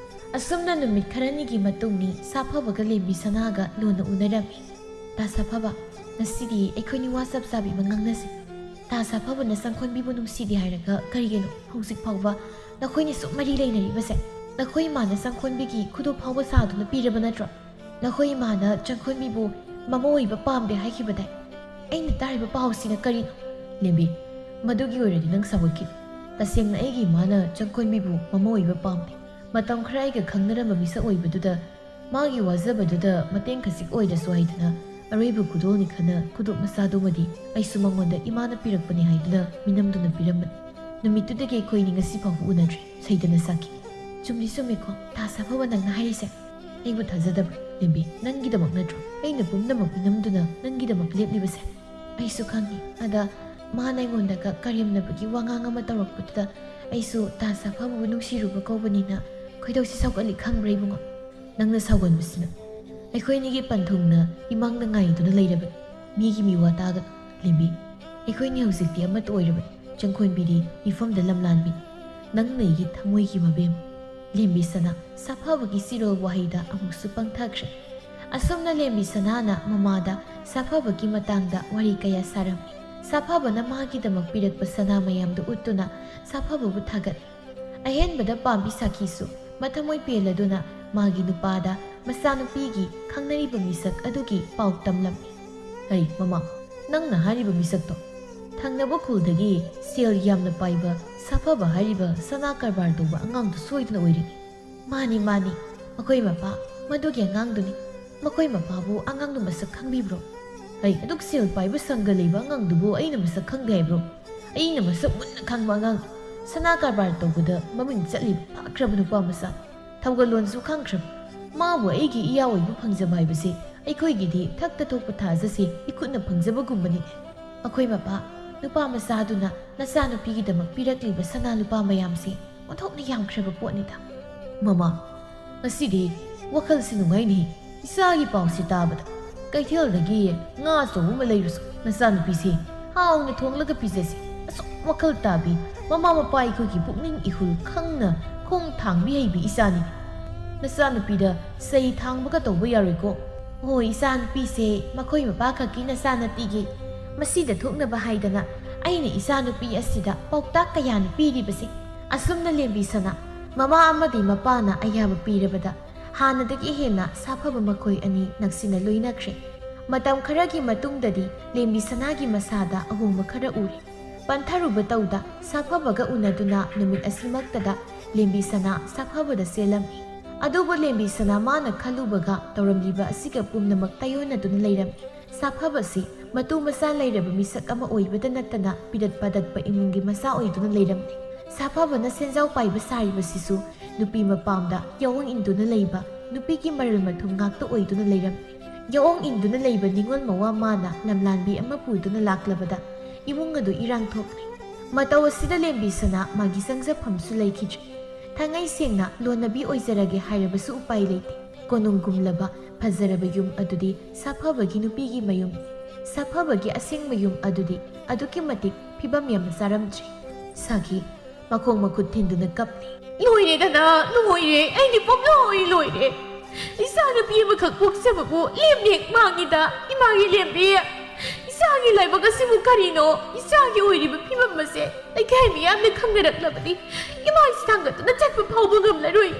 ꯑꯁꯨꯝꯅ ꯅꯨꯃꯤꯠ ꯈꯔꯅꯤꯒꯤ ꯃꯇꯨꯡꯅꯤ ꯁꯥꯐꯕꯒ ꯂꯦꯝꯕꯤ ꯁꯅꯥꯒ ꯂꯣꯟꯅ ꯎꯅꯔꯝꯃꯤ꯫ "ꯇꯥ ꯁꯥꯐꯕ, ꯉꯁꯤꯗꯤ ꯑꯩꯈꯣꯏꯅꯤ ꯋꯥ ꯆꯞ ꯆꯥꯕꯤ ꯑꯃ ꯉꯥꯡꯅꯁꯤ꯫" "ꯇꯥ ꯁꯥꯐꯕꯅ ꯆꯪꯈꯣꯟꯕꯤꯕꯨ ꯅꯨꯡꯁꯤꯗꯦ ꯍꯥꯏꯔꯒ ꯀꯔꯤꯒꯤꯅꯣ ꯍꯧꯖꯤꯛ ꯐꯥꯎꯕ ꯅꯈꯣꯏꯅꯤ ꯁꯨꯝ ꯃꯔꯤ ꯂꯩꯅꯔꯤꯕꯁꯦ? ꯅꯈꯣꯏ ꯏꯃꯥꯅ ꯆꯪꯈꯣꯟꯕꯤꯒꯤ ꯈꯨꯗꯣꯞ ꯐꯥꯎꯕ ꯁꯥꯗꯨꯅ ꯄꯤꯔꯕ ꯅꯠꯇ꯭ꯔꯣ? "ꯅꯈꯣꯏ ꯏꯃꯥꯅ ꯆꯪꯈꯣꯟꯕꯤꯕꯨ ꯃꯃꯧ ꯑꯣꯏꯕ ꯄꯥꯝꯗꯦ ꯍꯥꯏꯈꯤꯕꯗꯥꯏ? ꯑꯩꯅ ꯇꯥꯔꯤꯕ ꯄꯥꯎꯁꯤꯅ ꯀꯔꯤꯅꯣ?" "ꯂꯦꯝꯕꯤ, ꯃꯗꯨꯒꯤ ꯑꯣꯏꯔꯗꯤ ꯅꯪ ꯁꯥꯎꯒꯠꯈꯤꯅꯨ꯫ ꯇꯁꯦꯡꯅ ꯑꯩꯒꯤ ꯏꯃꯥꯅ ꯆꯪꯈꯣꯟꯕꯤꯕꯨ ꯃꯃꯧ ꯑꯣꯏꯕ ꯄꯥꯝꯗꯦ꯫ ꯃꯇꯝ ꯈꯔ ꯑꯩꯒ ꯈꯪꯅꯔꯝꯕ ꯃꯤꯁꯛ ꯑꯣꯏꯕꯗꯨꯗ ꯃꯥꯒꯤ ꯋꯥꯖꯕꯗꯨꯗ ꯃꯇꯦꯡ ꯈꯖꯤꯛ ꯑꯣꯏꯔꯁꯨ ꯍꯥꯏꯗꯨꯅ ꯑꯔꯣꯏꯕ ꯈꯨꯗꯣꯜꯅꯤ ꯈꯟꯅ ꯈꯨꯗꯣꯞ ꯃꯆꯥꯗꯨꯃꯗꯤ ꯑꯩꯁꯨ ꯃꯉꯣꯟꯗ ꯏꯃꯥꯅ ꯄꯤꯔꯛꯄꯅꯤ ꯍꯥꯏꯗꯨꯅ ꯃꯤꯅꯝꯗꯨꯅ ꯄꯤꯔꯝꯕꯅꯤ꯫ ꯅꯨꯃꯤꯠꯇꯨꯗꯒꯤ ꯑꯩꯈꯣꯏꯅꯤ ꯉꯁꯤ ꯐꯥꯎꯕ ꯎꯅꯗ꯭ꯔꯤ", ꯁꯩꯗꯅ ꯁꯥꯈꯤ꯫ "ꯆꯨꯝꯗꯤ ꯆꯨꯝꯃꯤꯀꯣ ꯇꯥ ꯁꯥꯐꯕ ꯅꯪꯅ ꯍꯥꯏꯔꯤꯁꯦ?" "ꯑꯩꯕꯨ ꯊꯥꯖꯗꯕ꯭ꯔꯥ ꯂꯦꯝꯕꯤ? ꯅꯪꯒꯤꯗꯃꯛ ꯅꯠꯇ꯭ꯔꯣ ꯑꯩꯅ ꯄꯨꯝꯅꯃꯛ ꯃꯤꯅꯝꯗꯨꯅ ꯅꯪꯒꯤꯗꯃꯛ ꯂꯦꯞꯂꯤꯕꯁꯦ?" "ꯑꯩꯁꯨ ꯈꯪꯉꯤ꯫ ꯑꯗ ꯃꯥꯅ ꯑꯩꯉꯣꯟꯗꯒ ꯀꯔꯦꯝꯅꯕꯒꯤ ꯋꯥꯉꯥꯡ ꯑꯃ ꯇꯧꯔꯛꯄꯗꯨꯗ ꯑꯩꯁꯨ ꯇꯥ ꯁꯥꯐꯕꯕꯨ ꯅꯨꯡꯁꯤꯔꯨꯕ ꯀꯧꯕꯅꯤꯅ ꯈꯣꯏꯗꯧꯁꯤ ꯁꯥꯎꯒꯠꯂꯤ ꯈꯪꯕ꯭ꯔꯥ ꯏꯕꯨꯡꯉꯣ?" "ꯅꯪꯅ ꯁꯥꯎꯒꯟꯕꯁꯤꯅ ꯑꯩꯈꯣꯏꯅꯤꯒꯤ ꯄꯟꯊꯨꯡꯅ ꯏꯃꯥꯡꯗ ꯉꯥꯏꯗꯨꯅ ꯂꯩꯔꯕꯅꯤ꯫ ꯃꯤꯒꯤ ꯃꯤꯋꯥ ꯇꯥꯒꯅꯨ ꯂꯦꯝꯕꯤ꯫ ꯑꯩꯈꯣꯏꯅꯤ ꯍꯧꯖꯤꯛꯇꯤ ꯑꯃꯠꯇ ꯑꯣꯏꯔꯕꯅꯤ꯫ ꯆꯪꯈꯣꯟꯕꯤꯗꯤ ꯃꯤꯐꯝꯗ ꯂꯝꯂꯥꯟꯕꯤ꯫ ꯅꯪꯅ ꯑꯩꯒꯤ ꯊꯃꯣꯏꯒꯤ ꯃꯕꯦꯝ꯫" ꯂꯦꯝꯕꯤ ꯁꯅꯥ ꯁꯥꯐꯕꯒꯤ ꯆꯤꯔꯣꯜ ꯋꯥꯍꯩꯗ ꯑꯃꯨꯛꯁꯨ ꯄꯪꯊꯈ꯭ꯔꯦ꯫ ꯑꯁꯨꯝꯅ ꯂꯦꯝꯕꯤ ꯁꯅꯥꯅ ꯃꯃꯥꯗ ꯁꯥꯐꯕꯒꯤ ꯃꯇꯥꯡꯗ ꯋꯥꯔꯤ ꯀꯌꯥ ꯁꯥꯔꯝꯃꯤ꯫ ꯁꯥꯐꯕꯅ ꯃꯥꯒꯤꯗꯃꯛ ꯄꯤꯔꯛꯄ ꯁꯅꯥ ꯃꯌꯥꯝꯗꯨ ꯎꯠꯇꯨꯅ ꯁꯥꯐꯕꯕꯨ ꯊꯥꯒꯠꯂꯤ꯫ ꯑꯍꯦꯟꯕꯗ ꯄꯥꯝꯕꯤ ꯁꯥꯈꯤꯁꯨ ꯃꯊꯃꯣꯏ ꯄꯦꯜꯂꯗꯨꯅ ꯃꯥꯒꯤ ꯅꯨꯄꯥꯗ ꯃꯆꯥꯅꯨꯄꯤꯒꯤ ꯈꯪꯅꯔꯤꯕ ꯃꯤꯁꯛ ꯑꯗꯨꯒꯤ ꯄꯥꯎ ꯇꯝꯂꯝꯃꯤ꯫ "ꯍꯩ ꯃꯃꯥ, ꯅꯪꯅ ꯍꯥꯏꯔꯤꯕ ꯃꯤꯁꯛꯇꯣ ꯊꯪꯅꯕ ꯈꯨꯜꯗꯒꯤ ꯁꯦꯜ ꯌꯥꯝꯅ ꯄꯥꯏꯕ ꯁꯥꯐꯕ ꯍꯥꯏꯔꯤꯕ ꯁꯅꯥ ꯀꯔꯕꯥꯔ ꯇꯧꯕ ꯑꯉꯥꯡꯗꯨ ꯁꯣꯏꯗꯅ ꯑꯣꯏꯔꯅꯤ꯫" "ꯃꯥꯅꯤ, ꯃꯥꯅꯤ, ꯃꯈꯣꯏ ꯃꯄꯥ ꯃꯗꯨꯒꯤ ꯑꯉꯥꯡꯗꯨꯅꯤ꯫ ꯃꯈꯣꯏ ꯃꯄꯥꯕꯨ ꯑꯉꯥꯡꯗꯨ ꯃꯁꯛ ꯈꯪꯕꯤꯕ꯭ꯔꯣ?" "ꯍꯩ, ꯑꯗꯨꯛ ꯁꯦꯜ ꯄꯥꯏꯕ ꯁꯪꯒ ꯂꯩꯕ ꯑꯉꯥꯡꯗꯨꯕꯨ ꯑꯩꯅ ꯃꯁꯛ ꯈꯪꯗꯦ ꯍꯥꯏꯕ꯭ꯔꯣ? ꯑꯩꯅ ꯃꯁꯛ ꯃꯨꯟꯅ ꯈꯪꯕ ꯑꯉꯥꯡ, ꯁꯅꯥ ꯀꯔꯕꯥꯔ ꯇꯧꯕꯗ ꯃꯃꯤꯡ ꯆꯠꯂꯤꯕ ꯐꯥꯈ꯭ꯔꯕ ꯅꯨꯄꯥ ꯃꯆꯥ, ꯊꯧꯒꯜꯂꯣꯟꯁꯨ ꯈꯪꯈ꯭ꯔꯕ꯫ ꯃꯥꯕꯨ ꯑꯩꯒꯤ ꯏꯌꯥ ꯑꯣꯏꯕ ꯐꯪꯖꯕ ꯍꯥꯏꯕꯁꯤ ꯑꯩꯈꯣꯏꯒꯤꯗꯤ ꯊꯛꯇ ꯊꯣꯛꯄ ꯊꯥꯖꯁꯦ ꯏꯈꯨꯠꯅ ꯐꯪꯖꯕꯒꯨꯝꯕꯅꯤ꯫ ꯑꯩꯈꯣꯏ ꯃꯄꯥ, ꯅꯨꯄꯥ ꯃꯆꯥꯗꯨꯅ ꯅꯆꯥꯅꯨꯄꯤꯒꯤꯗꯃꯛ ꯄꯤꯔꯛꯂꯤꯕ ꯁꯅꯥ ꯂꯨꯄꯥ ꯃꯌꯥꯝꯁꯤ ꯑꯣꯟꯊꯣꯛꯅ ꯌꯥꯝꯈ꯭ꯔꯕ ꯄꯣꯠꯅꯤꯗ꯫" "ꯃꯃꯥ, ꯉꯁꯤꯗꯤ ꯋꯥꯈꯜꯁꯤ ꯅꯨꯡꯉꯥꯏꯅꯦ꯫ ꯏꯆꯥꯒꯤ ꯄꯥꯎꯁꯤ ꯇꯥꯕꯗ ꯀꯩꯊꯦꯜꯗꯒꯤ ꯉꯥ ꯑꯆꯧꯕ ꯑꯃ ꯂꯩꯔꯨꯁꯨ꯫ ꯅꯆꯥꯅꯨꯄꯤꯁꯤ ꯍꯥꯎꯅ ꯊꯣꯡꯂꯒ ꯄꯤꯖꯁꯤ꯫ ꯑꯁꯨꯛ ꯋꯥꯈꯜ ꯇꯥꯕꯤ, ꯃꯃꯥ ꯃꯄꯥ ꯑꯩꯈꯣꯏꯒꯤ ꯄꯨꯛꯅꯤꯡ ꯏꯍꯨꯜ ꯈꯪꯅ ꯈꯣꯡ ꯊꯥꯡꯕꯤ ꯍꯩꯕꯤ ꯏꯆꯥꯅꯤ꯫ ꯅꯆꯥꯅꯨꯄꯤꯗ ꯆꯩ ꯊꯥꯡꯕꯒ ꯇꯧꯕ ꯌꯥꯔꯣꯏꯀꯣ꯫" "ꯑꯣ, ꯏꯆꯥꯅꯨꯄꯤꯁꯦ ꯃꯈꯣꯏ ꯃꯄꯥ ꯈꯛꯀꯤ ꯅꯆꯥ ꯅꯠꯇꯤꯒꯤ꯫ ꯃꯁꯤꯗ ꯊꯣꯛꯅꯕ ꯍꯥꯏꯗꯅ ꯑꯩꯅ ꯏꯆꯥꯅꯨꯄꯤ ꯑꯁꯤꯗ ꯄꯥꯎꯇꯥꯛ ꯀꯌꯥꯅꯤ ꯄꯤꯔꯤꯕꯁꯦ꯫" ꯑꯁꯨꯝꯅ ꯂꯦꯝꯕꯤ ꯁꯅꯥ ꯃꯃꯥ ꯑꯃꯗꯤ ꯃꯄꯥꯅ ꯑꯌꯥꯕ ꯄꯤꯔꯕꯗ ꯍꯥꯟꯅꯗꯒꯤ ꯍꯦꯟꯅ ꯁꯥꯐꯕ ꯃꯈꯣꯏ ꯑꯅꯤ ꯅꯛꯁꯤꯟꯅ ꯂꯣꯏꯅꯈ꯭ꯔꯦ꯫ ꯃꯇꯝ ꯈꯔꯒꯤ ꯃꯇꯨꯡꯗꯗꯤ ꯂꯦꯝꯕꯤ ꯁꯅꯥꯒꯤ ꯃꯁꯥꯗ ꯑꯍꯣꯡꯕ ꯈꯔ ꯎꯔꯦ꯫ ꯄꯟꯊꯔꯨꯕ ꯇꯧꯗ ꯁꯥꯐꯕꯒ ꯎꯅꯗꯨꯅ ꯅꯨꯃꯤꯠ ꯑꯁꯤꯃꯛꯇꯗ ꯂꯦꯝꯕꯤ ꯁꯅꯥ ꯁꯥꯐꯕꯗ ꯆꯦꯜꯂꯝꯃꯤ꯫ ꯑꯗꯨꯕꯨ ꯂꯦꯝꯕꯤ ꯁꯅꯥ ꯃꯥꯅ ꯈꯜꯂꯨꯕꯒ ꯇꯧꯔꯝꯂꯤꯕ ꯑꯁꯤꯒ ꯄꯨꯝꯅꯃꯛ ꯇꯥꯏꯑꯣꯟꯅꯗꯨꯅ ꯂꯩꯔꯝꯃꯤ꯫ ꯁꯥꯐꯕꯁꯤ ꯃꯇꯨ ꯃꯆꯥ ꯂꯩꯔꯕ ꯃꯤꯁꯛ ꯑꯃ ꯑꯣꯏꯕꯗ ꯅꯠꯇꯅ ꯄꯤꯔꯠ ꯄꯥꯗꯠꯄ ꯏꯃꯨꯡꯒꯤ ꯃꯆꯥ ꯑꯣꯏꯗꯨꯅ ꯂꯩꯔꯝꯂꯦ꯫ ꯁꯥꯐꯕꯅ ꯁꯦꯟꯖꯥꯎ ꯄꯥꯏꯕ ꯁꯥꯔꯤꯕꯁꯤꯁꯨ ꯅꯨꯄꯤ ꯃꯄꯥꯝꯗ ꯌꯥꯑꯣꯡ ꯏꯟꯗꯨꯅ ꯂꯩꯕ ꯅꯨꯄꯤꯒꯤ ꯃꯔꯜ ꯃꯊꯨꯝ ꯉꯥꯛꯇ ꯑꯣꯏꯗꯨꯅ ꯂꯩꯔꯝꯂꯦ꯫ ꯌꯥꯑꯣꯡ ꯏꯟꯗꯨꯅ ꯂꯩꯕ ꯅꯤꯉꯣꯜ ꯃꯋꯥ ꯃꯥꯅ ꯂꯝꯂꯥꯟꯕꯤ ꯑꯃ ꯄꯨꯗꯨꯅ ꯂꯥꯛꯂꯕꯗ ꯏꯃꯨꯡ ꯑꯗꯨ ꯏꯔꯥꯡ ꯊꯣꯛꯂꯦ꯫ ꯃꯇꯧ ꯑꯁꯤꯗ ꯂꯦꯝꯕꯤ ꯁꯅꯥ ꯃꯥꯒꯤ ꯆꯪꯖꯐꯝꯁꯨ ꯂꯩꯈꯤꯗ꯭ꯔꯦ꯫ ꯊꯥꯡꯉꯩ ꯁꯦꯡꯅ ꯂꯣꯟꯅꯕꯤ ꯑꯣꯏꯖꯔꯒꯦ ꯍꯥꯏꯔꯕꯁꯨ ꯎꯄꯥꯏ ꯂꯩꯇꯦ꯫ ꯀꯣꯅꯨꯡꯒꯨꯝꯂꯕ ꯐꯖꯔꯕ ꯌꯨꯝ ꯑꯗꯨꯗꯤ ꯁꯥꯐꯕꯒꯤ ꯅꯨꯄꯤꯒꯤ ꯃꯌꯨꯝ꯫ ꯁꯥꯐꯕꯒꯤ ꯑꯁꯦꯡꯕ ꯌꯨꯝ ꯑꯗꯨꯗꯤ ꯑꯗꯨꯛꯀꯤ ꯃꯇꯤꯛ ꯐꯤꯕꯝ ꯌꯥꯝꯅ ꯆꯥꯔꯝꯗ꯭ꯔꯦ꯫ ꯁꯥꯈꯤ ꯃꯈꯣꯡ ꯃꯈꯨꯠ ꯊꯤꯟꯗꯨꯅ ꯀꯞꯂꯤ꯫ "ꯂꯣꯏꯔꯦꯗꯅ, ꯂꯣꯏꯔꯦ, ꯑꯩꯗꯤ ꯄꯨꯝꯂꯣꯏ ꯂꯣꯏꯔꯦ꯫ ꯏꯆꯥ ꯅꯨꯄꯤ ꯑꯃꯈꯛ ꯄꯣꯛꯆꯕꯕꯨ ꯂꯦꯝꯂꯦꯛ ꯃꯥꯡꯉꯤꯗ, ꯏꯃꯥꯒꯤ ꯂꯦꯝꯕꯤ꯫ ꯏꯆꯥꯒꯤ ꯂꯥꯏꯕꯛ ꯑꯁꯤꯕꯨ ꯀꯔꯤꯅꯣ? ꯏꯆꯥꯒꯤ ꯑꯣꯏꯔꯤꯕ ꯐꯤꯕꯝ ꯑꯁꯦ ꯂꯩꯀꯥꯏ ꯃꯤꯌꯥꯝꯅ ꯈꯪꯅꯔꯛꯂꯕꯗꯤ ꯏꯃꯥ ꯏꯁꯥꯡꯒꯠꯇꯨꯅ ꯆꯠꯄ ꯐꯥꯎꯕ ꯉꯝꯂꯔꯣꯏ꯫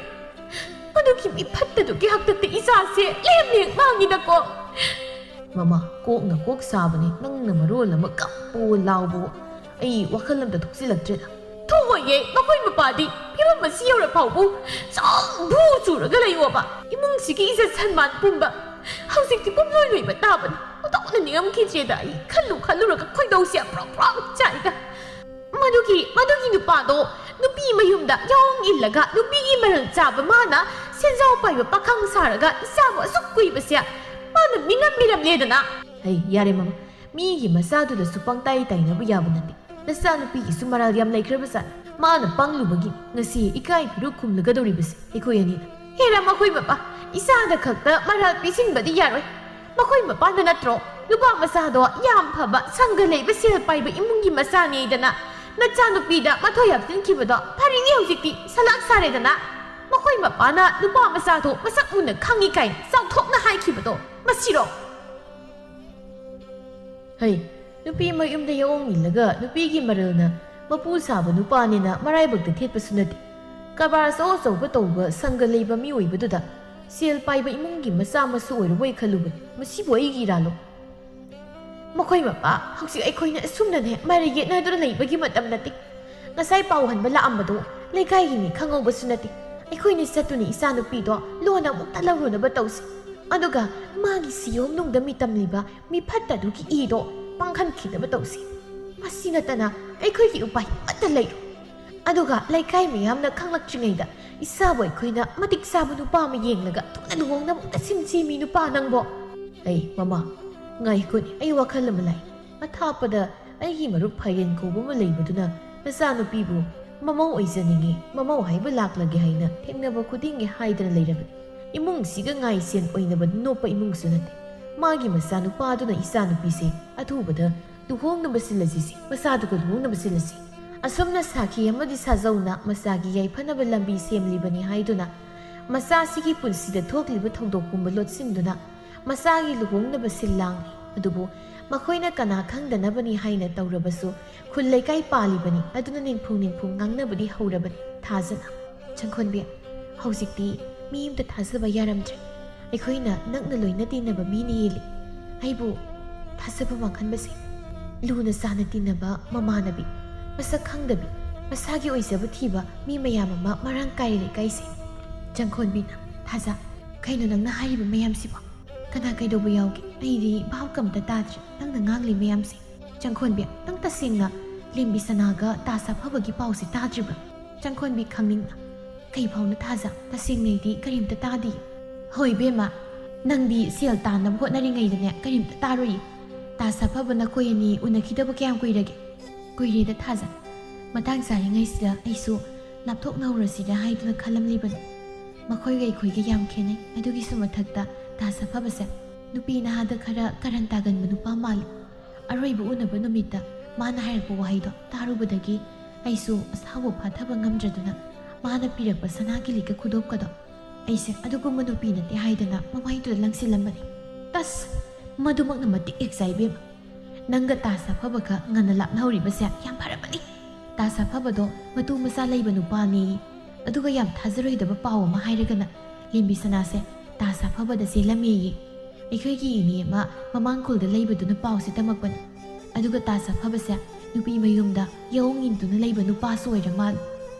ꯃꯗꯨꯒꯤ ꯃꯤꯐꯠꯇꯗꯨꯒꯤ ꯍꯥꯛꯇꯛꯇ ꯏꯆꯥꯁꯦ ꯂꯦꯝꯂꯦꯛ ꯃꯥꯡꯉꯤꯗꯀꯣ꯫" "ꯃꯃꯥ, ꯀꯣꯛꯅ ꯀꯣꯛ ꯁꯥꯕꯅꯦ, ꯅꯪꯅ ꯃꯔꯣꯜ ꯑꯃ ꯀꯞꯄꯣ ꯂꯥꯎꯕꯣ꯫ ꯑꯩ ꯋꯥꯈꯜ ꯑꯝꯇ ꯊꯣꯛꯆꯤꯜꯂꯛꯇ꯭ꯔꯦꯗ꯫" "ꯊꯣꯛꯑꯣꯏꯌꯦ, ꯃꯈꯣꯏ ꯃꯄꯥꯗꯤ ꯐꯤꯕꯝ ꯑꯁꯤ ꯌꯧꯔ ꯐꯥꯎꯕ ꯆꯥꯎ ꯚꯨ ꯆꯨꯔꯒ ꯂꯩꯌꯣꯕ꯫ ꯏꯃꯨꯡꯁꯤꯒꯤ ꯏꯖꯠ ꯁꯟꯃꯥꯟ ꯄꯨꯝꯕ ꯍꯧꯖꯤꯛꯇꯤ ꯄꯨꯝꯂꯣꯏ ꯂꯣꯏꯕ ꯇꯥꯕꯅꯤ꯫ ꯑꯣꯟꯊꯣꯛꯅ ꯅꯤꯡꯉꯝꯈꯤꯗ꯭ꯔꯦꯗ꯫ ꯑꯩ ꯈꯜꯂꯨ ꯈꯜꯂꯨꯔꯒ ꯈꯣꯏꯗꯧꯁꯦ ꯄ꯭ꯔꯣꯛ ꯄ꯭ꯔꯣꯛ ꯆꯥꯛꯏꯗ꯫ ꯃꯗꯨꯒꯤ, ꯃꯗꯨꯒꯤ ꯅꯨꯄꯥꯗꯣ ꯅꯨꯄꯤ ꯃꯌꯨꯝꯗ ꯌꯥꯑꯣꯡ ꯏꯜꯂꯒ ꯅꯨꯄꯤꯒꯤ ꯃꯔꯜ ꯆꯥꯕ ꯃꯥꯅ ꯁꯦꯟꯖꯥꯎ ꯄꯥꯏꯕ ꯄꯥꯈꯪ ꯁꯥꯔꯒ ꯏꯆꯥꯕꯨ ꯑꯁꯨꯛ ꯀꯨꯏꯕꯁꯦ ꯃꯥꯅ ꯃꯤꯉꯝ ꯃꯤꯔꯝꯂꯦꯗꯅ꯫" "ꯍꯩ, ꯌꯥꯔꯦ ꯃꯃꯥ, ꯃꯤꯒꯤ ꯃꯆꯥꯗꯨꯗꯁꯨ ꯄꯪꯇꯥꯏ ꯇꯥꯏꯅꯕ ꯌꯥꯕ ꯅꯠꯇꯦ꯫ ꯅꯆꯥꯅꯨꯄꯤꯒꯤꯁꯨ ꯃꯔꯥꯜ ꯌꯥꯝ ꯂꯩꯈ꯭ꯔꯕꯖꯥꯠꯅꯤ꯫ ꯃꯥꯅ ꯄꯪꯂꯨꯕꯒꯤ ꯉꯁꯤ ꯏꯀꯥꯏ ꯐꯤꯔꯨꯛ ꯈꯨꯝꯂꯒꯗꯧꯔꯤꯕꯁꯦ ꯑꯩꯈꯣꯏ ꯑꯅꯤꯅ꯫" "ꯍꯦꯔꯥ ꯃꯈꯣꯏ ꯃꯄꯥ, ꯏꯆꯥꯗ ꯈꯛꯇ ꯃꯔꯥꯜ ꯄꯤꯁꯤꯟꯕꯗꯤ ꯌꯥꯔꯣꯏ꯫ ꯃꯈꯣꯏ ꯃꯄꯥꯅ ꯅꯠꯇ꯭ꯔꯣ ꯅꯨꯄꯥ ꯃꯆꯥꯗꯣ ꯌꯥꯝ ꯐꯕ, ꯁꯪꯒ ꯂꯩꯕ, ꯁꯦꯜ ꯄꯥꯏꯕ ꯏꯃꯨꯡꯒꯤ ꯃꯆꯥꯅꯦꯗꯅ ꯅꯆꯥꯅꯨꯄꯤꯗ ꯃꯊꯣꯏ ꯍꯥꯞꯆꯤꯟꯈꯤꯕꯗꯣ? ꯐꯔꯤꯅꯦ, ꯍꯧꯖꯤꯛꯇꯤ ꯁꯂꯥꯛ ꯁꯥꯔꯦꯗꯅ꯫ ꯃꯈꯣꯏ ꯃꯄꯥꯅ ꯅꯨꯄꯥ ꯃꯆꯥꯗꯣ ꯃꯁꯛ ꯃꯨꯟꯅ ꯈꯪꯉꯤ ꯀꯥꯏꯅ ꯆꯥꯎꯊꯣꯛꯅ ꯍꯥꯏꯈꯤꯕꯗꯣ ꯃꯁꯤꯔꯣ?" "ꯍꯩ, ꯅꯨꯄꯤ ꯃꯌꯨꯝꯗ ꯌꯥꯑꯣꯡ ꯏꯜꯂꯒ ꯅꯨꯄꯤꯒꯤ ꯃꯔꯜꯅ ꯃꯄꯨ ꯁꯥꯕ ꯅꯨꯄꯥꯅꯦꯅ ꯃꯔꯥꯏꯕꯛꯇ ꯊꯦꯠꯄꯁꯨ ꯅꯠꯇꯦ꯫ ꯀꯔꯕꯥꯔ ꯑꯆꯧ ꯑꯆꯧꯕ ꯇꯧꯕ ꯁꯪꯒ ꯂꯩꯕ ꯃꯤꯑꯣꯏꯕꯗꯨꯗ ꯁꯦꯜ ꯄꯥꯏꯕ ꯏꯃꯨꯡꯒꯤ ꯃꯆꯥ ꯃꯁꯨ ꯑꯣꯏꯔꯕꯣꯏ ꯈꯜꯂꯨꯕꯅꯤ꯫ ꯃꯁꯤꯕꯨ ꯑꯩꯒꯤ ꯏꯔꯥꯜꯂꯣ? ꯃꯈꯣꯏ ꯃꯄꯥ, ꯍꯧꯖꯤꯛ ꯑꯩꯈꯣꯏꯅ ꯑꯁꯨꯝꯅꯅꯦ ꯃꯔꯩ ꯌꯦꯠꯅꯗꯨꯅ ꯂꯩꯕꯒꯤ ꯃꯇꯝ ꯅꯠꯇꯦ꯫ ꯉꯁꯥꯏ ꯄꯥꯎ ꯍꯟꯕ ꯂꯥꯛꯑꯝꯕꯗꯣ ꯂꯩꯀꯥꯏꯒꯤ ꯃꯤ ꯈꯪꯍꯧꯕꯁꯨ ꯅꯠꯇꯦ꯫ ꯑꯩꯈꯣꯏꯅ ꯆꯠꯇꯨꯅ ꯏꯆꯥꯅꯨꯄꯤꯗꯣ ꯂꯣꯟꯅ ꯑꯃꯨꯛꯇ ꯂꯧꯔꯨꯅꯕ ꯇꯧꯁꯤ꯫ ꯑꯗꯨꯒ ꯃꯥꯒꯤ ꯁꯤꯌꯣꯝ ꯅꯨꯡꯗ ꯃꯤꯇꯝꯂꯤꯕ ꯃꯤꯐꯠꯇ ꯑꯗꯨꯒꯤ ꯏꯗꯣ ꯄꯥꯡꯍꯟꯈꯤꯅꯕ ꯇꯧꯁꯤ꯫ ꯃꯁꯤ ꯅꯠꯇꯅ ꯑꯩꯈꯣꯏꯒꯤ ꯎꯄꯥꯏ ꯑꯃꯠꯇ ꯂꯩꯔꯣꯏ꯫ ꯑꯗꯨꯒ ꯂꯩꯀꯥꯏ ꯃꯤꯌꯥꯝꯅ ꯈꯪꯂꯛꯇ꯭ꯔꯤꯉꯩꯗ ꯏꯆꯥꯕꯨ ꯑꯩꯈꯣꯏꯅ ꯃꯇꯤꯛ ꯆꯥꯕ ꯅꯨꯄꯥ ꯑꯃ ꯌꯦꯡꯂꯒ ꯊꯨꯅ ꯂꯨꯍꯣꯡꯅꯕ ꯑꯝꯇ ꯁꯤꯟꯁꯤ, ꯃꯤ ꯅꯨꯄꯥ ꯅꯪꯕꯣ꯫ ꯑꯩ, ꯃꯃꯥ, ꯉꯥꯏꯈꯣꯅꯦ, ꯑꯩ ꯋꯥꯈꯜ ꯑꯃ ꯂꯥꯛꯏ꯫ ꯑꯊꯥꯞꯄꯗ ꯑꯩꯒꯤ ꯃꯔꯨꯞ ꯐꯥꯏꯔꯦꯟ ꯀꯧꯕ ꯑꯃ ꯂꯩꯕꯗꯨꯅ ꯃꯆꯥꯅꯨꯄꯤꯕꯨ ꯃꯃꯧ ꯑꯣꯏꯖꯅꯤꯡꯉꯤ, ꯃꯃꯧ ꯍꯥꯏꯕ ꯂꯥꯛꯂꯒꯦ ꯍꯥꯏꯅ ꯊꯦꯡꯅꯕ ꯈꯨꯗꯤꯡꯒꯤ ꯍꯥꯏꯗꯅ ꯂꯩꯔꯕꯅꯤ꯫ ꯏꯃꯨꯡꯁꯤꯒ ꯉꯥꯏꯁꯦꯟ ꯑꯣꯏꯅꯕ ꯅꯣꯞꯄ ꯏꯃꯨꯡꯁꯨ ꯅꯠꯇꯦ꯫ ꯃꯥꯒꯤ ꯃꯆꯥꯅꯨꯄꯥꯗꯨꯅ ꯏꯆꯥꯅꯨꯄꯤꯁꯦ ꯑꯊꯨꯕꯗ ꯂꯨꯍꯣꯡꯅꯕ ꯁꯤꯜꯂꯁꯤꯁꯦ, ꯃꯆꯥꯗꯨꯒ ꯂꯨꯍꯣꯡꯅꯕ ꯁꯤꯜꯂꯁꯤ꯫ ꯑꯁꯨꯝꯅ ꯁꯥꯈꯤ ꯑꯃꯗꯤ ꯁꯥꯖꯧꯅ ꯃꯆꯥꯒꯤ ꯌꯥꯏꯐꯅꯕ ꯂꯝꯕꯤ ꯁꯦꯝꯂꯤꯕꯅꯤ ꯍꯥꯏꯗꯨꯅ ꯃꯆꯥꯁꯤꯒꯤ ꯄꯨꯟꯁꯤꯗ ꯊꯣꯛꯂꯤꯕ ꯊꯧꯗꯣꯛ ꯄꯨꯝꯕ ꯂꯣꯠꯁꯤꯟꯗꯨꯅ ꯃꯆꯥꯒꯤ ꯂꯨꯍꯣꯡꯅꯕ ꯁꯤꯜ ꯂꯥꯡꯂꯤ꯫ ꯑꯗꯨꯕꯨ ꯃꯈꯣꯏꯅ ꯀꯅꯥ ꯈꯪꯗꯅꯕꯅꯤ ꯍꯥꯏꯅ ꯇꯧꯔꯕꯁꯨ ꯈꯨꯜ ꯂꯩꯀꯥꯏ ꯄꯥꯜꯂꯤꯕꯅꯤ꯫ ꯑꯗꯨꯅ ꯅꯤꯡꯐꯨꯡ ꯅꯤꯡꯐꯨꯡ ꯉꯥꯡꯅꯕꯗꯤ ꯍꯧꯔꯕꯅꯤ꯫ ꯊꯥꯖꯅ, ꯆꯪꯈꯣꯟꯕꯤ, ꯍꯧꯖꯤꯛꯇꯤ ꯃꯤ ꯑꯃꯇ ꯊꯥꯖꯕ ꯌꯥꯔꯝꯗ꯭ꯔꯦ꯫ ꯑꯩꯈꯣꯏꯅ ꯅꯛꯅ ꯂꯣꯏꯅ ꯇꯤꯟꯅꯕ ꯃꯤꯅ ꯍꯦꯜꯂꯤ꯫ ꯑꯩꯕꯨ ꯊꯥꯖꯕ ꯃꯥꯡꯍꯟꯕꯁꯦ꯫ ꯂꯨꯅ ꯆꯥꯟꯅ ꯇꯤꯟꯅꯕ ꯃꯃꯥꯟꯅꯕꯤ, ꯃꯁꯛ ꯈꯪꯗꯕꯤ, ꯃꯁꯥꯒꯤ ꯑꯣꯏꯖꯕ ꯊꯤꯕ ꯃꯤ ꯃꯌꯥꯝ ꯑꯃ ꯃꯔꯥꯡ ꯀꯥꯏꯔꯦ ꯂꯩꯀꯥꯏꯁꯦ꯫ ꯆꯪꯈꯣꯟꯕꯤꯅ, ꯊꯥꯖ, ꯀꯩꯅꯣ ꯅꯪꯅ ꯍꯥꯏꯔꯤꯕ ꯃꯌꯥꯝꯁꯤꯕꯣ? ꯀꯅꯥ ꯀꯩꯗꯧꯕ ꯌꯥꯎꯒꯦ? ꯑꯩꯗꯤ ꯚꯥꯞ ꯀꯝꯇ ꯇꯥꯗ꯭ꯔꯦ ꯅꯪꯅ ꯉꯥꯡꯂꯤ ꯃꯌꯥꯝꯁꯦ꯫ ꯆꯪꯈꯣꯟꯕꯤ, ꯅꯪ ꯇꯁꯦꯡꯅ ꯂꯦꯝꯕꯤ ꯁꯅꯥꯒ ꯇꯥ ꯁꯥꯐꯕꯒꯤ ꯄꯥꯎꯁꯦ ꯇꯥꯗ꯭ꯔꯤꯕ꯭ꯔꯥ? ꯆꯪꯈꯣꯟꯕꯤ, ꯈꯪꯅꯤꯡꯅ, ꯀꯩ ꯐꯥꯎꯅ ꯊꯥꯖ? ꯇꯁꯦꯡꯅꯩꯗꯤ ꯀꯔꯤꯝꯇ ꯇꯥꯗꯤꯌꯦ꯫ ꯍꯣꯏ ꯏꯕꯦꯝꯃ, ꯅꯪꯗꯤ ꯁꯦꯜ ꯇꯥꯟꯅꯕ ꯍꯣꯠꯅꯔꯤꯉꯩꯗꯅꯦ ꯀꯔꯤꯝꯇ ꯇꯥꯔꯨꯏꯌꯦ꯫ ꯇꯥ ꯁꯥꯐꯕ ꯅꯈꯣꯏ ꯑꯅꯤ ꯎꯅꯈꯤꯗꯕ ꯀꯌꯥꯝ ꯀꯨꯏꯔꯒꯦ? ꯀꯨꯏꯔꯦꯗ ꯊꯥꯖ꯫ ꯃꯇꯥꯡ ꯆꯥꯔꯤꯉꯩꯁꯤꯗ ꯑꯩꯁꯨ ꯂꯥꯞꯊꯣꯛꯅꯍꯧꯔꯁꯤꯔ ꯍꯥꯏꯗꯨꯅ ꯈꯜꯂꯝꯂꯤꯕꯅꯤ꯫ ꯃꯈꯣꯏꯒ ꯑꯩꯈꯣꯏꯒ ꯌꯥꯝ ꯈꯦꯠꯅꯩ꯫ ꯑꯗꯨꯒꯤꯁꯨ ꯃꯊꯛꯇ ꯇꯥ ꯁꯥꯐꯕꯁꯦ ꯅꯨꯄꯤ ꯅꯍꯥꯗ ꯈꯔ ꯀꯔꯟ ꯇꯥꯒꯟꯕ ꯅꯨꯄꯥ ꯃꯥꯜꯂꯤ꯫ ꯑꯔꯣꯏꯕ ꯎꯅꯕ ꯅꯨꯃꯤꯠꯇ ꯃꯥꯅ ꯍꯥꯏꯔꯛꯄ ꯋꯥꯍꯩꯗꯣ ꯇꯥꯔꯨꯕꯗꯒꯤ ꯑꯩꯁꯨ ꯑꯁꯥꯎꯕ ꯐꯥꯊꯕ ꯉꯝꯗ꯭ꯔꯗꯨꯅ ꯃꯥꯅ ꯄꯤꯔꯛꯄ ꯁꯅꯥꯒꯤ ꯂꯤꯛꯀ ꯈꯨꯗꯣꯞꯀꯗꯣ ꯑꯩꯁꯦ ꯑꯗꯨꯒꯨꯝꯕ ꯅꯨꯄꯤ ꯅꯠꯇꯦ ꯍꯥꯏꯗꯅ ꯃꯃꯥꯏꯗꯨꯗ ꯂꯪꯁꯤꯜꯂꯝꯕꯅꯤ꯫ ꯇꯁ! ꯃꯗꯨꯃꯛꯅ ꯃꯇꯤꯛ ꯍꯦꯛ ꯆꯥꯏ ꯏꯕꯦꯝꯃ꯫ ꯅꯪꯒ ꯇꯥ ꯁꯥꯐꯕꯒ ꯉꯟꯅ ꯂꯥꯞꯅꯍꯧꯔꯤꯕꯁꯦ ꯌꯥꯝ ꯐꯔꯕꯅꯤ꯫ ꯇꯥ ꯁꯥꯐꯕꯗꯣ ꯃꯇꯨ ꯃꯆꯥ ꯂꯩꯕ ꯅꯨꯄꯥꯅꯤ꯫ ꯑꯗꯨꯒ ꯌꯥꯝ ꯊꯥꯖꯔꯣꯏꯗꯕ ꯄꯥꯎ ꯑꯃ ꯍꯥꯏꯔꯒꯅ ꯂꯦꯝꯕꯤ ꯁꯅꯥꯁꯦ ꯇꯥꯖ ꯑꯐꯕꯗ ꯆꯦꯜꯂꯝꯃꯦꯌꯦ꯫ ꯑꯩꯈꯣꯏꯒꯤ ꯏꯅꯦ ꯑꯃ ꯃꯃꯥꯡ ꯈꯨꯜꯗ ꯂꯩꯕꯗꯨꯅ ꯄꯥꯎꯁꯦ ꯇꯝꯃꯛꯄꯅꯤ꯫ ꯑꯗꯨꯒ ꯇꯥꯖ ꯑꯐꯕꯁꯦ ꯅꯨꯄꯤ ꯃꯌꯨꯝꯗ ꯌꯥꯑꯣꯡ ꯏꯟꯗꯨꯅ ꯂꯩꯕ ꯅꯨꯄꯥꯁꯨ ꯑꯣꯏꯔ ꯃꯥꯜꯂꯦ꯫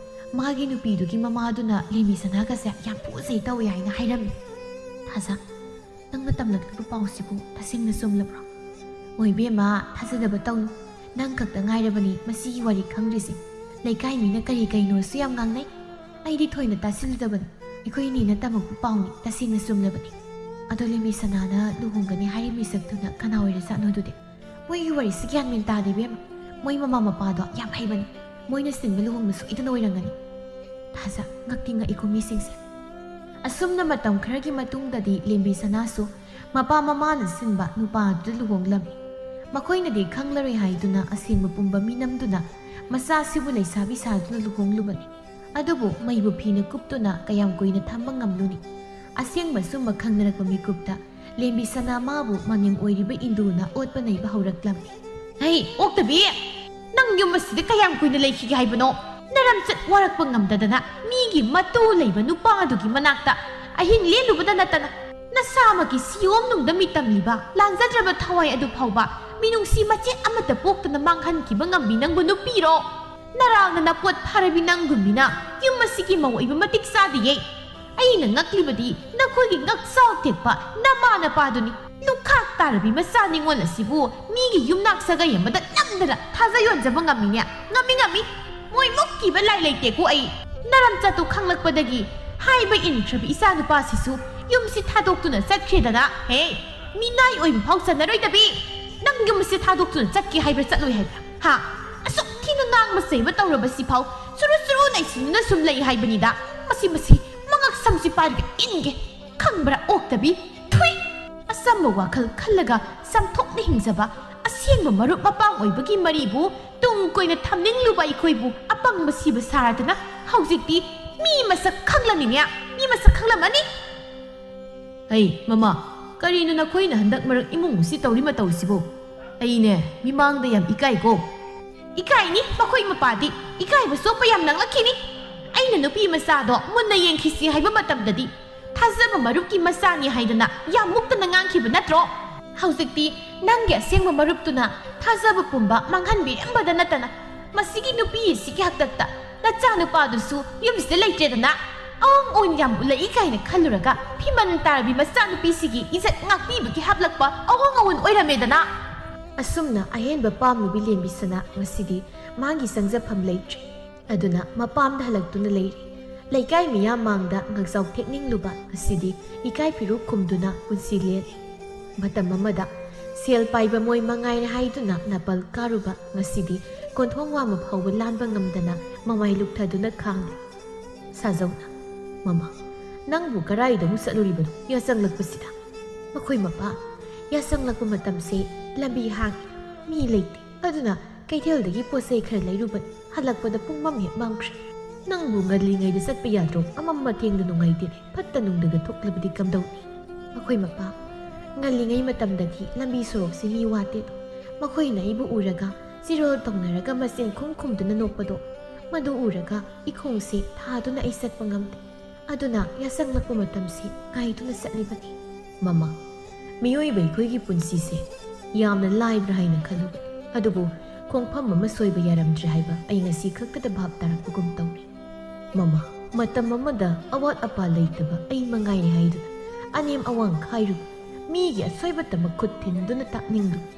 ꯃꯥꯒꯤ ꯅꯨꯄꯤꯗꯨꯒꯤ ꯃꯃꯥꯗꯨꯅ ꯂꯦꯝꯕꯤ ꯁꯅꯥꯒꯁꯦ ꯌꯥꯝ ꯄꯣꯠꯆꯩ ꯇꯧꯏ ꯍꯥꯏꯅ ꯍꯥꯏꯔꯝꯃꯤ꯫ ꯇꯥꯖ, ꯅꯪꯅ ꯇꯝꯂꯛꯂꯤꯕ ꯄꯥꯎꯁꯤꯕꯨ ꯇꯁꯦꯡꯅ ꯆꯨꯝꯂꯕ꯭ꯔꯣ? ꯍꯣꯏ ꯏꯕꯦꯝꯃ, ꯊꯥꯖꯗꯕ ꯇꯧꯅꯨ꯫ ꯅꯪ ꯈꯛꯇ ꯉꯥꯏꯔꯕꯅꯤ ꯃꯁꯤꯒꯤ ꯋꯥꯔꯤ ꯈꯪꯗ꯭ꯔꯤꯁꯦ꯫ ꯂꯩꯀꯥꯏ ꯃꯤꯅ ꯀꯔꯤ ꯀꯩꯅꯣꯁꯨ ꯌꯥꯝ ꯉꯥꯡꯅꯩ꯫ ꯑꯩꯗꯤ ꯊꯣꯏꯅ ꯇꯥꯁꯤꯜꯂꯨꯗꯕꯅꯤ꯫ ꯑꯩꯈꯣꯏ ꯏꯅꯦꯅ ꯇꯝꯃꯛꯄ ꯄꯥꯎꯅꯤ, ꯇꯁꯦꯡꯅ ꯆꯨꯝꯂꯕꯅꯤ꯫ ꯑꯗꯣ ꯂꯦꯝꯕꯤ ꯁꯅꯥꯅ ꯂꯨꯍꯣꯡꯒꯅꯤ ꯍꯥꯏꯔꯤ ꯃꯤꯁꯛꯇꯨꯅ ꯀꯅꯥ ꯑꯣꯏꯔꯖꯥꯠꯅꯣ ꯑꯗꯨꯗꯤ? ꯃꯣꯏꯒꯤ ꯋꯥꯔꯤꯁꯤ ꯒ꯭ꯌꯥꯟ ꯃꯦꯟ ꯇꯥꯗꯦ ꯏꯕꯦꯝꯃ꯫ ꯃꯣꯏ ꯃꯃꯥ ꯃꯄꯥꯗꯣ ꯌꯥꯝ ꯍꯩꯕꯅꯤ꯫ ꯃꯣꯏꯅ ꯁꯤꯟꯕ ꯂꯨꯍꯣꯡꯕ ꯁꯣꯏꯗꯅ ꯑꯣꯏꯔꯝꯒꯅꯤ꯫ ꯊꯥꯖ, ꯉꯛꯇꯤ ꯉꯛꯏꯀꯣ ꯃꯤꯁꯤꯡꯁꯦ꯫ ꯑꯁꯨꯝꯅ ꯃꯇꯝ ꯈꯔꯒꯤ ꯃꯇꯨꯡꯗꯗꯤ ꯂꯦꯝꯕꯤ ꯁꯅꯥꯁꯨ ꯃꯄꯥ ꯃꯃꯥꯅ ꯁꯤꯟꯕ ꯅꯨꯄꯥꯗꯨꯗ ꯂꯨꯍꯣꯡꯂꯝꯃꯤ꯫ ꯃꯈꯣꯏꯅꯗꯤ ꯈꯪꯂꯔꯣꯏ ꯍꯥꯏꯗꯨꯅ ꯑꯁꯦꯡꯕ ꯄꯨꯝꯕ ꯃꯤꯅꯝꯗꯨꯅ ꯃꯆꯥꯁꯤꯕꯨ ꯂꯩꯁꯥꯕꯤ ꯁꯥꯗꯨꯅ ꯂꯨꯍꯣꯡꯂꯨꯕꯅꯤ꯫ ꯑꯗꯨꯕꯨ ꯃꯩꯕꯨ ꯐꯤꯅ ꯀꯨꯞꯇꯨꯅ ꯀꯌꯥꯝ ꯀꯨꯏꯅ ꯊꯝꯕ ꯉꯝꯂꯨꯅꯤ? ꯑꯁꯦꯡꯕ ꯑꯆꯨꯝꯕ ꯈꯪꯅꯔꯛꯄ ꯃꯤꯀꯨꯞꯇ ꯂꯦꯝꯕꯤ ꯁꯅꯥ ꯃꯥꯕꯨ ꯃꯅꯦꯝ ꯑꯣꯏꯔꯤꯕ ꯏꯟꯗꯨꯅ ꯑꯣꯠꯄ ꯅꯩꯕ ꯍꯧꯔꯛꯂꯝꯃꯤ꯫ "ꯍꯩ, ꯑꯣꯛꯇꯕꯤ! ꯅꯪ ꯌꯨꯝ ꯑꯁꯤꯗ ꯀꯌꯥꯝ ꯀꯨꯏꯅ ꯂꯩꯈꯤꯒꯦ ꯍꯥꯏꯕꯅꯣ? ꯅꯔꯝꯆꯠ ꯋꯥꯔꯛꯄ ꯉꯝꯗꯗꯅ ꯃꯤꯒꯤ ꯃꯇꯨ ꯂꯩꯕ ꯅꯨꯄꯥ ꯑꯗꯨꯒꯤ ꯃꯅꯥꯛꯇ ꯑꯍꯤꯡ ꯂꯦꯜꯂꯨꯕꯗ ꯅꯠꯇꯅ ꯅꯁꯥꯃꯛꯀꯤ ꯁꯤꯌꯣꯝꯅꯨꯡꯗ ꯃꯤꯇꯝꯂꯤꯕ ꯂꯥꯟꯖꯗ꯭ꯔꯕ ꯊꯋꯥꯏ ꯑꯗꯨ ꯐꯥꯎꯕ ꯃꯤꯅꯨꯡꯁꯤ ꯃꯆꯦꯠ ꯑꯃꯠꯇ ꯄꯣꯛꯇꯅ ꯃꯥꯡꯍꯟꯈꯤꯕ ꯉꯝꯕꯤ ꯅꯪꯕꯨ ꯅꯨꯄꯤꯔꯣ? ꯅꯔꯥꯡꯅ ꯅꯄꯣꯠ ꯐꯥꯔꯕꯤ ꯅꯪꯒꯨꯝꯕꯤꯅ ꯌꯨꯝ ꯑꯁꯤꯒꯤ ꯃꯧ ꯑꯣꯏꯕ ꯃꯇꯤꯛ ꯆꯥꯗꯤꯌꯦ꯫ ꯑꯩꯅ ꯉꯛꯂꯤꯕꯗꯤ ꯅꯈꯣꯏꯒꯤ ꯉꯛꯆꯥꯎ ꯇꯦꯛꯄ ꯅꯃꯥ ꯅꯄꯥꯗꯨꯅꯤ꯫ ꯂꯨꯈꯥꯛ ꯇꯥꯔꯕꯤ ꯃꯆꯥ ꯅꯤꯉꯣꯜ ꯑꯁꯤꯕꯨ ꯃꯤꯒꯤ ꯌꯨꯝꯅꯥꯛ ꯁꯥꯒꯩ ꯑꯃꯗ ꯅꯝꯗꯅ ꯊꯥꯖ ꯌꯣꯟꯖꯕ ꯉꯝꯃꯤꯅꯦ꯫ ꯉꯝꯃꯤ, ꯉꯝꯃꯤ꯫ ꯃꯣꯏꯃꯨꯛ ꯀꯤꯕ ꯂꯥꯏ ꯂꯩꯇꯦꯀꯣ ꯑꯩ꯫ ꯅꯔꯝꯆꯠꯇꯨ ꯈꯪꯂꯛꯄꯗꯒꯤ ꯍꯥꯏꯕ ꯏꯟꯈ꯭ꯔꯕꯤ ꯏꯆꯥ ꯅꯨꯄꯥꯁꯤꯁꯨ ꯌꯨꯝꯁꯤ ꯊꯥꯗꯣꯛꯇꯨꯅ ꯆꯠꯈ꯭ꯔꯦꯗꯅ꯫ ꯍꯦ, ꯃꯤꯅꯥꯏ ꯑꯣꯏꯕ ꯐꯥꯎ ꯆꯟꯅꯔꯣꯏꯗꯕꯤ꯫ ꯅꯪ ꯌꯨꯝ ꯑꯁꯤ ꯊꯥꯗꯣꯛꯇꯨꯅ ꯆꯠꯀꯦ ꯍꯥꯏꯕ꯭ꯔꯥ ꯆꯠꯂꯣꯏ ꯍꯥꯏꯕ꯭ꯔꯥ? ꯍꯥ? ꯑꯁꯨꯛ ꯊꯤꯅ ꯉꯥꯡꯕ ꯆꯩꯕ ꯇꯧꯔꯕꯁꯤ ꯐꯥꯎ ꯆꯨꯔꯨ ꯆꯨꯔꯨ ꯅꯩꯁꯤꯟꯗꯨꯅ ꯁꯨꯝ ꯂꯩ ꯍꯥꯏꯕꯅꯤꯗ꯫ ꯃꯁꯤ, ꯃꯁꯤ ꯃꯉꯛ ꯁꯝꯁꯤ ꯄꯥꯏꯔꯒ ꯏꯟꯒꯦ꯫ ꯈꯪꯕ꯭ꯔꯥ ꯑꯣꯛꯇꯕꯤ? ꯊꯨꯏ! ꯑꯆꯝꯕ ꯋꯥꯈꯜ ꯈꯜꯂꯒ ꯆꯥꯝꯊꯣꯛꯅ ꯍꯤꯡꯖꯕ ꯑꯁꯦꯡꯕ ꯃꯔꯨꯞ ꯃꯄꯥꯡ ꯑꯣꯏꯕꯒꯤ ꯃꯔꯤꯕꯨ ꯇꯨꯡ ꯀꯣꯏꯅ ꯊꯝꯅꯤꯡꯂꯨꯕ ꯑꯩꯈꯣꯏꯕꯨ ꯑꯄꯪꯕ ꯁꯤꯕ ꯁꯥꯔꯗꯅ ꯍꯧꯖꯤꯛꯇꯤ ꯃꯤ ꯃꯁꯛ ꯈꯪꯂꯝꯃꯤꯅꯦ, ꯃꯤ ꯃꯁꯛ ꯈꯪꯂꯝꯃꯅꯤ꯫ ꯍꯩ, ꯃꯃꯥ, ꯀꯔꯤꯅꯣ ꯅꯈꯣꯏꯅ ꯍꯟꯗꯛ ꯃꯔꯛ ꯏꯃꯨꯡ ꯑꯁꯤ ꯇꯧꯔꯤ ꯃꯇꯧꯁꯤꯕꯨ? ꯑꯩꯅꯦ, ꯃꯤꯃꯥꯡꯗ ꯌꯥꯝ ꯏꯀꯥꯏꯀꯣ꯫ ꯏꯀꯥꯏꯅꯤ, ꯃꯈꯣꯏ ꯃꯄꯥꯗꯤ ꯏꯀꯥꯏꯕ ꯆꯣꯞꯄ ꯌꯥꯝ ꯅꯪꯂꯛꯈꯤꯅꯤ꯫ ꯑꯩꯅ ꯅꯨꯄꯤ ꯃꯆꯥꯗꯣ ꯃꯨꯟꯅ ꯌꯦꯡꯈꯤꯁꯤ ꯍꯥꯏꯕ ꯃꯇꯝꯗꯗꯤ ꯊꯥꯖꯕ ꯃꯔꯨꯞꯀꯤ ꯃꯆꯥꯅꯤ ꯍꯥꯏꯗꯅ ꯌꯥꯝ ꯃꯨꯛꯇꯅ ꯉꯥꯡꯈꯤꯕ ꯅꯠꯇ꯭ꯔꯣ? ꯍꯧꯖꯤꯛꯇꯤ ꯅꯪꯒꯤ ꯑꯁꯦꯡꯕ ꯃꯔꯨꯞꯇꯨꯅ ꯊꯥꯖꯕ ꯄꯨꯝꯕ ꯃꯥꯡꯍꯟꯕꯤꯔꯝꯕꯗ ꯅꯠꯇꯅ, ꯃꯁꯤꯒꯤ ꯅꯨꯄꯤ ꯑꯁꯤꯒꯤ ꯍꯥꯛꯇꯛꯇ ꯅꯆꯥꯅꯨꯄꯥꯗꯨꯁꯨ ꯌꯨꯝꯁꯤꯗ ꯂꯩꯇ꯭ꯔꯦꯗꯅ, ꯑꯋꯥꯡ ꯑꯋꯨꯟ ꯌꯥꯝ ꯎꯠꯂꯛꯏ ꯀꯥꯏꯅ ꯈꯜꯂꯨꯔꯒ, ꯐꯤꯃꯟ ꯇꯥꯔꯕꯤ ꯃꯆꯥꯅꯨꯄꯤꯁꯤꯒꯤ ꯏꯖꯠ ꯉꯥꯛꯄꯤꯕꯒꯤ ꯍꯥꯞꯂꯛꯄ ꯑꯋꯥꯡ ꯑꯋꯨꯟ ꯑꯣꯏꯔꯝꯃꯦꯗꯅ꯫ ꯑꯁꯨꯝꯅ ꯑꯍꯦꯟꯕ ꯄꯥꯝꯂꯨꯕꯤ ꯂꯦꯝꯕꯤꯁꯅꯥ ꯉꯁꯤꯗꯤ ꯃꯥꯒꯤ ꯆꯪꯖꯐꯝ ꯂꯩꯇ꯭ꯔꯦ꯫ ꯑꯗꯨꯅ ꯃꯄꯥꯝꯗ ꯍꯜꯂꯛꯇꯨꯅ ꯂꯩꯔꯦ꯫ ꯂꯩꯀꯥꯏ ꯃꯤꯌꯥꯝ ꯃꯥꯡꯗ ꯉꯥꯛꯆꯥꯎ ꯊꯦꯛꯅꯤꯡꯂꯨꯕ ꯉꯁꯤꯗꯤ ꯏꯀꯥꯏ ꯐꯤꯔꯨꯛ ꯈꯨꯝꯗꯨꯅ ꯄꯨꯟꯁꯤ ꯂꯦꯜꯂꯤ꯫ ꯃꯇꯝ ꯑꯃꯗ ꯁꯦꯜ ꯄꯥꯏꯕ ꯃꯣꯏ ꯃꯉꯥꯏꯔꯦ ꯍꯥꯏꯗꯨꯅ ꯅꯥꯄꯜ ꯀꯥꯔꯨꯕ ꯉꯁꯤꯗꯤ ꯀꯣꯟꯊꯣꯡ ꯋꯥꯡꯃ ꯐꯥꯎꯕ ꯂꯥꯟꯕ ꯉꯝꯗꯅ ꯃꯃꯥꯏ ꯂꯨꯞꯊꯗꯨꯅ ꯈꯥꯡꯂꯤ꯫ ꯁꯥꯖꯧꯅ, "ꯃꯃꯥ, ꯅꯪꯕꯨ ꯀꯔꯥꯏꯗ ꯑꯃꯨꯛ ꯆꯠꯂꯨꯔꯤꯕꯅꯣ ꯌꯥꯆꯪꯂꯛꯄꯁꯤꯗ?" ꯃꯈꯣꯏ ꯃꯄꯥ, ꯌꯥꯆꯪꯂꯛꯄ ꯃꯇꯝꯁꯦ ꯂꯝꯕꯤ ꯍꯥꯡꯉꯤ, ꯃꯤ ꯂꯩꯇꯦ꯫ ꯑꯗꯨꯅ ꯀꯩꯊꯦꯜꯗꯒꯤ ꯄꯣꯠ ꯆꯩ ꯈꯔ ꯂꯩꯔꯨꯕꯅꯤ꯫ ꯍꯜꯂꯛꯄꯗ ꯄꯨꯡ ꯃꯝ ꯍꯦꯛ ꯃꯝꯈ꯭ꯔꯦ꯫ ꯅꯪꯕꯨ ꯉꯜꯂꯤꯉꯩꯗ ꯆꯠꯄ ꯌꯥꯗ꯭ꯔꯣ? ꯑꯃꯝ ꯑꯊꯦꯡꯗ ꯅꯨꯡꯉꯥꯏꯇꯦꯅꯦ꯫ ꯐꯠꯇ ꯅꯨꯡꯗꯒ ꯊꯣꯛꯂꯕꯗꯤ ꯀꯝꯗꯧꯅꯤ? ꯃꯈꯣꯏ ꯃꯄꯥ, ꯉꯜꯂꯤꯉꯩ ꯃꯇꯝꯗꯗꯤ ꯂꯝꯕꯤ ꯁꯣꯔꯣꯛꯁꯤ ꯃꯤ ꯋꯥꯠꯇꯦꯗꯣ꯫ ꯃꯈꯣꯏꯅ ꯑꯩꯕꯨ ꯎꯔꯒ ꯆꯤꯔꯣꯜ ꯇꯧꯅꯔꯒ ꯃꯆꯤꯟ ꯈꯨꯝ ꯈꯨꯝꯗꯨꯅ ꯅꯣꯛꯄꯗꯣ, ꯃꯗꯨ ꯎꯔꯒ ꯏꯈꯣꯡꯁꯦ ꯊꯥꯗꯨꯅ ꯑꯩ ꯆꯠꯄ ꯉꯝꯗꯦ꯫ ꯑꯗꯨꯅ ꯌꯥꯆꯪꯂꯛꯄ ꯃꯇꯝꯁꯤ ꯉꯥꯏꯗꯨꯅ ꯆꯠꯂꯤꯕꯅꯤ꯫ ꯃꯃꯥ, ꯃꯤꯑꯣꯏꯕ ꯑꯩꯈꯣꯏꯒꯤ ꯄꯨꯟꯁꯤꯁꯦ ꯌꯥꯝꯅ ꯂꯥꯏꯕ꯭ꯔꯥ ꯍꯥꯏꯅ ꯈꯜꯂꯨꯕꯅꯤ꯫ ꯑꯗꯨꯕꯨ ꯈꯣꯡꯐꯝ ꯑꯃ ꯁꯣꯏꯕ ꯌꯥꯔꯝꯗ꯭ꯔꯦ ꯍꯥꯏꯕ ꯑꯩ ꯉꯁꯤ ꯈꯛꯇꯗ ꯚꯥꯞ ꯇꯥꯔꯛꯄꯒꯨꯝ ꯇꯧꯔꯦ꯫ ꯃꯃꯥ, ꯃꯇꯝ ꯑꯃꯗ ꯑꯋꯥꯠ ꯑꯄꯥ ꯂꯩꯇꯕ ꯑꯩ ꯃꯉꯥꯏꯔꯦ ꯍꯥꯏꯗꯨꯅ ꯑꯅꯦꯝ ꯑꯋꯥꯡ ꯈꯥꯏꯔꯨꯕ, ꯃꯤꯒꯤ ꯑꯁꯣꯏꯕꯇꯃꯛ ꯈꯨꯠ ꯊꯤꯟꯗꯨꯅ ꯇꯥꯛꯅꯤꯡꯂꯨꯕ,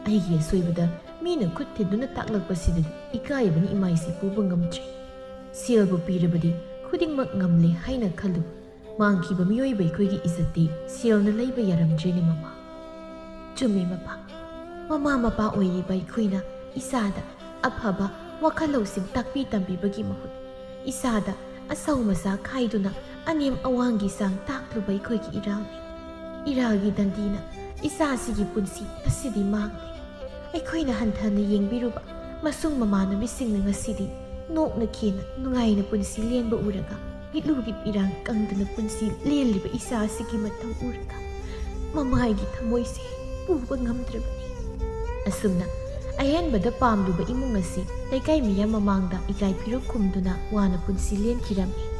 ꯑꯩꯒꯤ ꯑꯁꯣꯏꯕꯗ ꯃꯤꯅ ꯈꯨꯠ ꯊꯤꯟꯗꯨꯅ ꯇꯥꯛꯂꯛꯄꯁꯤꯗꯗꯤ ꯏꯀꯥꯏꯕꯅ ꯏꯃꯥꯏꯁꯤ ꯄꯨꯕ ꯉꯝꯗ꯭ꯔꯦ꯫ ꯁꯦꯜꯕꯨ ꯄꯤꯔꯕꯗꯤ ꯈꯨꯗꯤꯡꯃꯛ ꯉꯝꯂꯦ ꯍꯥꯏꯅ ꯈꯜꯂꯨ꯫ ꯃꯥꯡꯈꯤꯕ ꯃꯤꯑꯣꯏꯕ ꯑꯩꯈꯣꯏꯒꯤ ꯏꯖꯠꯇꯤ ꯁꯦꯜꯅ ꯂꯩꯕ ꯌꯥꯔꯝꯗ꯭ꯔꯦꯅꯦ ꯃꯃꯥ꯫ ꯆꯨꯝꯃꯦ ꯃꯄꯥ꯫ ꯃꯃꯥ ꯃꯄꯥ ꯑꯣꯏꯔꯤꯕ ꯑꯩꯈꯣꯏꯅ ꯏꯆꯥꯗ ꯑꯐꯕ ꯋꯥꯈꯜ ꯂꯧꯁꯤꯡ ꯇꯥꯛꯄꯤ ꯇꯝꯕꯤꯕꯒꯤ ꯃꯍꯨꯠ, ꯏꯆꯥꯗ ꯑꯁꯧ ꯃꯁꯥ ꯈꯥꯏꯗꯨꯅ ꯑꯅꯦꯝ ꯑꯋꯥꯡꯒꯤ ꯆꯥꯡ ꯇꯥꯛꯂꯨꯕ ꯑꯩꯈꯣꯏꯒꯤ ꯏꯔꯥꯜꯅꯤ꯫ ꯏꯔꯥꯜꯒꯤ ꯗꯟꯗꯤꯅ ꯏꯆꯥꯁꯤꯒꯤ ꯄꯨꯟꯁꯤ ꯉꯁꯤꯗꯤ ꯃꯥꯡꯂꯦ꯫ ꯑꯩꯈꯣꯏꯅ ꯍꯟꯊꯅ ꯌꯦꯡꯕꯤꯔꯨꯕ ꯃꯁꯨꯡ ꯃꯃꯥꯟꯅꯕꯤꯁꯤꯡꯅ ꯉꯁꯤꯗꯤ ꯅꯣꯛꯅ ꯈꯦꯅ ꯅꯨꯡꯉꯥꯏꯅ ꯄꯨꯟꯁꯤ ꯂꯦꯟꯕ ꯎꯔꯒ, ꯃꯤꯠꯂꯨꯒꯤ ꯄꯤꯔꯥꯡ ꯀꯪꯗꯅ ꯄꯨꯟꯁꯤ ꯂꯦꯜꯂꯤꯕ ꯏꯆꯥ ꯑꯁꯤꯒꯤ ꯃꯇꯧ ꯎꯔꯒ ꯃꯃꯥꯒꯤ ꯊꯃꯣꯏꯁꯦ ꯄꯨꯕ ꯉꯝꯗ꯭ꯔꯕꯅꯤ꯫ ꯑꯁꯨꯝꯅ ꯑꯍꯦꯟꯕꯗ ꯄꯥꯝꯂꯨꯕ ꯏꯃꯨꯡ ꯑꯁꯤ ꯂꯩꯀꯥꯏ ꯃꯤꯌꯥꯝ ꯃꯃꯥꯡꯗ ꯏꯀꯥꯏ ꯐꯤꯔꯨꯛ ꯈꯨꯝꯗꯨꯅ ꯋꯥꯅ ꯄꯨꯟꯁꯤ ꯂꯦꯟꯈꯤꯔꯝꯃꯤ꯫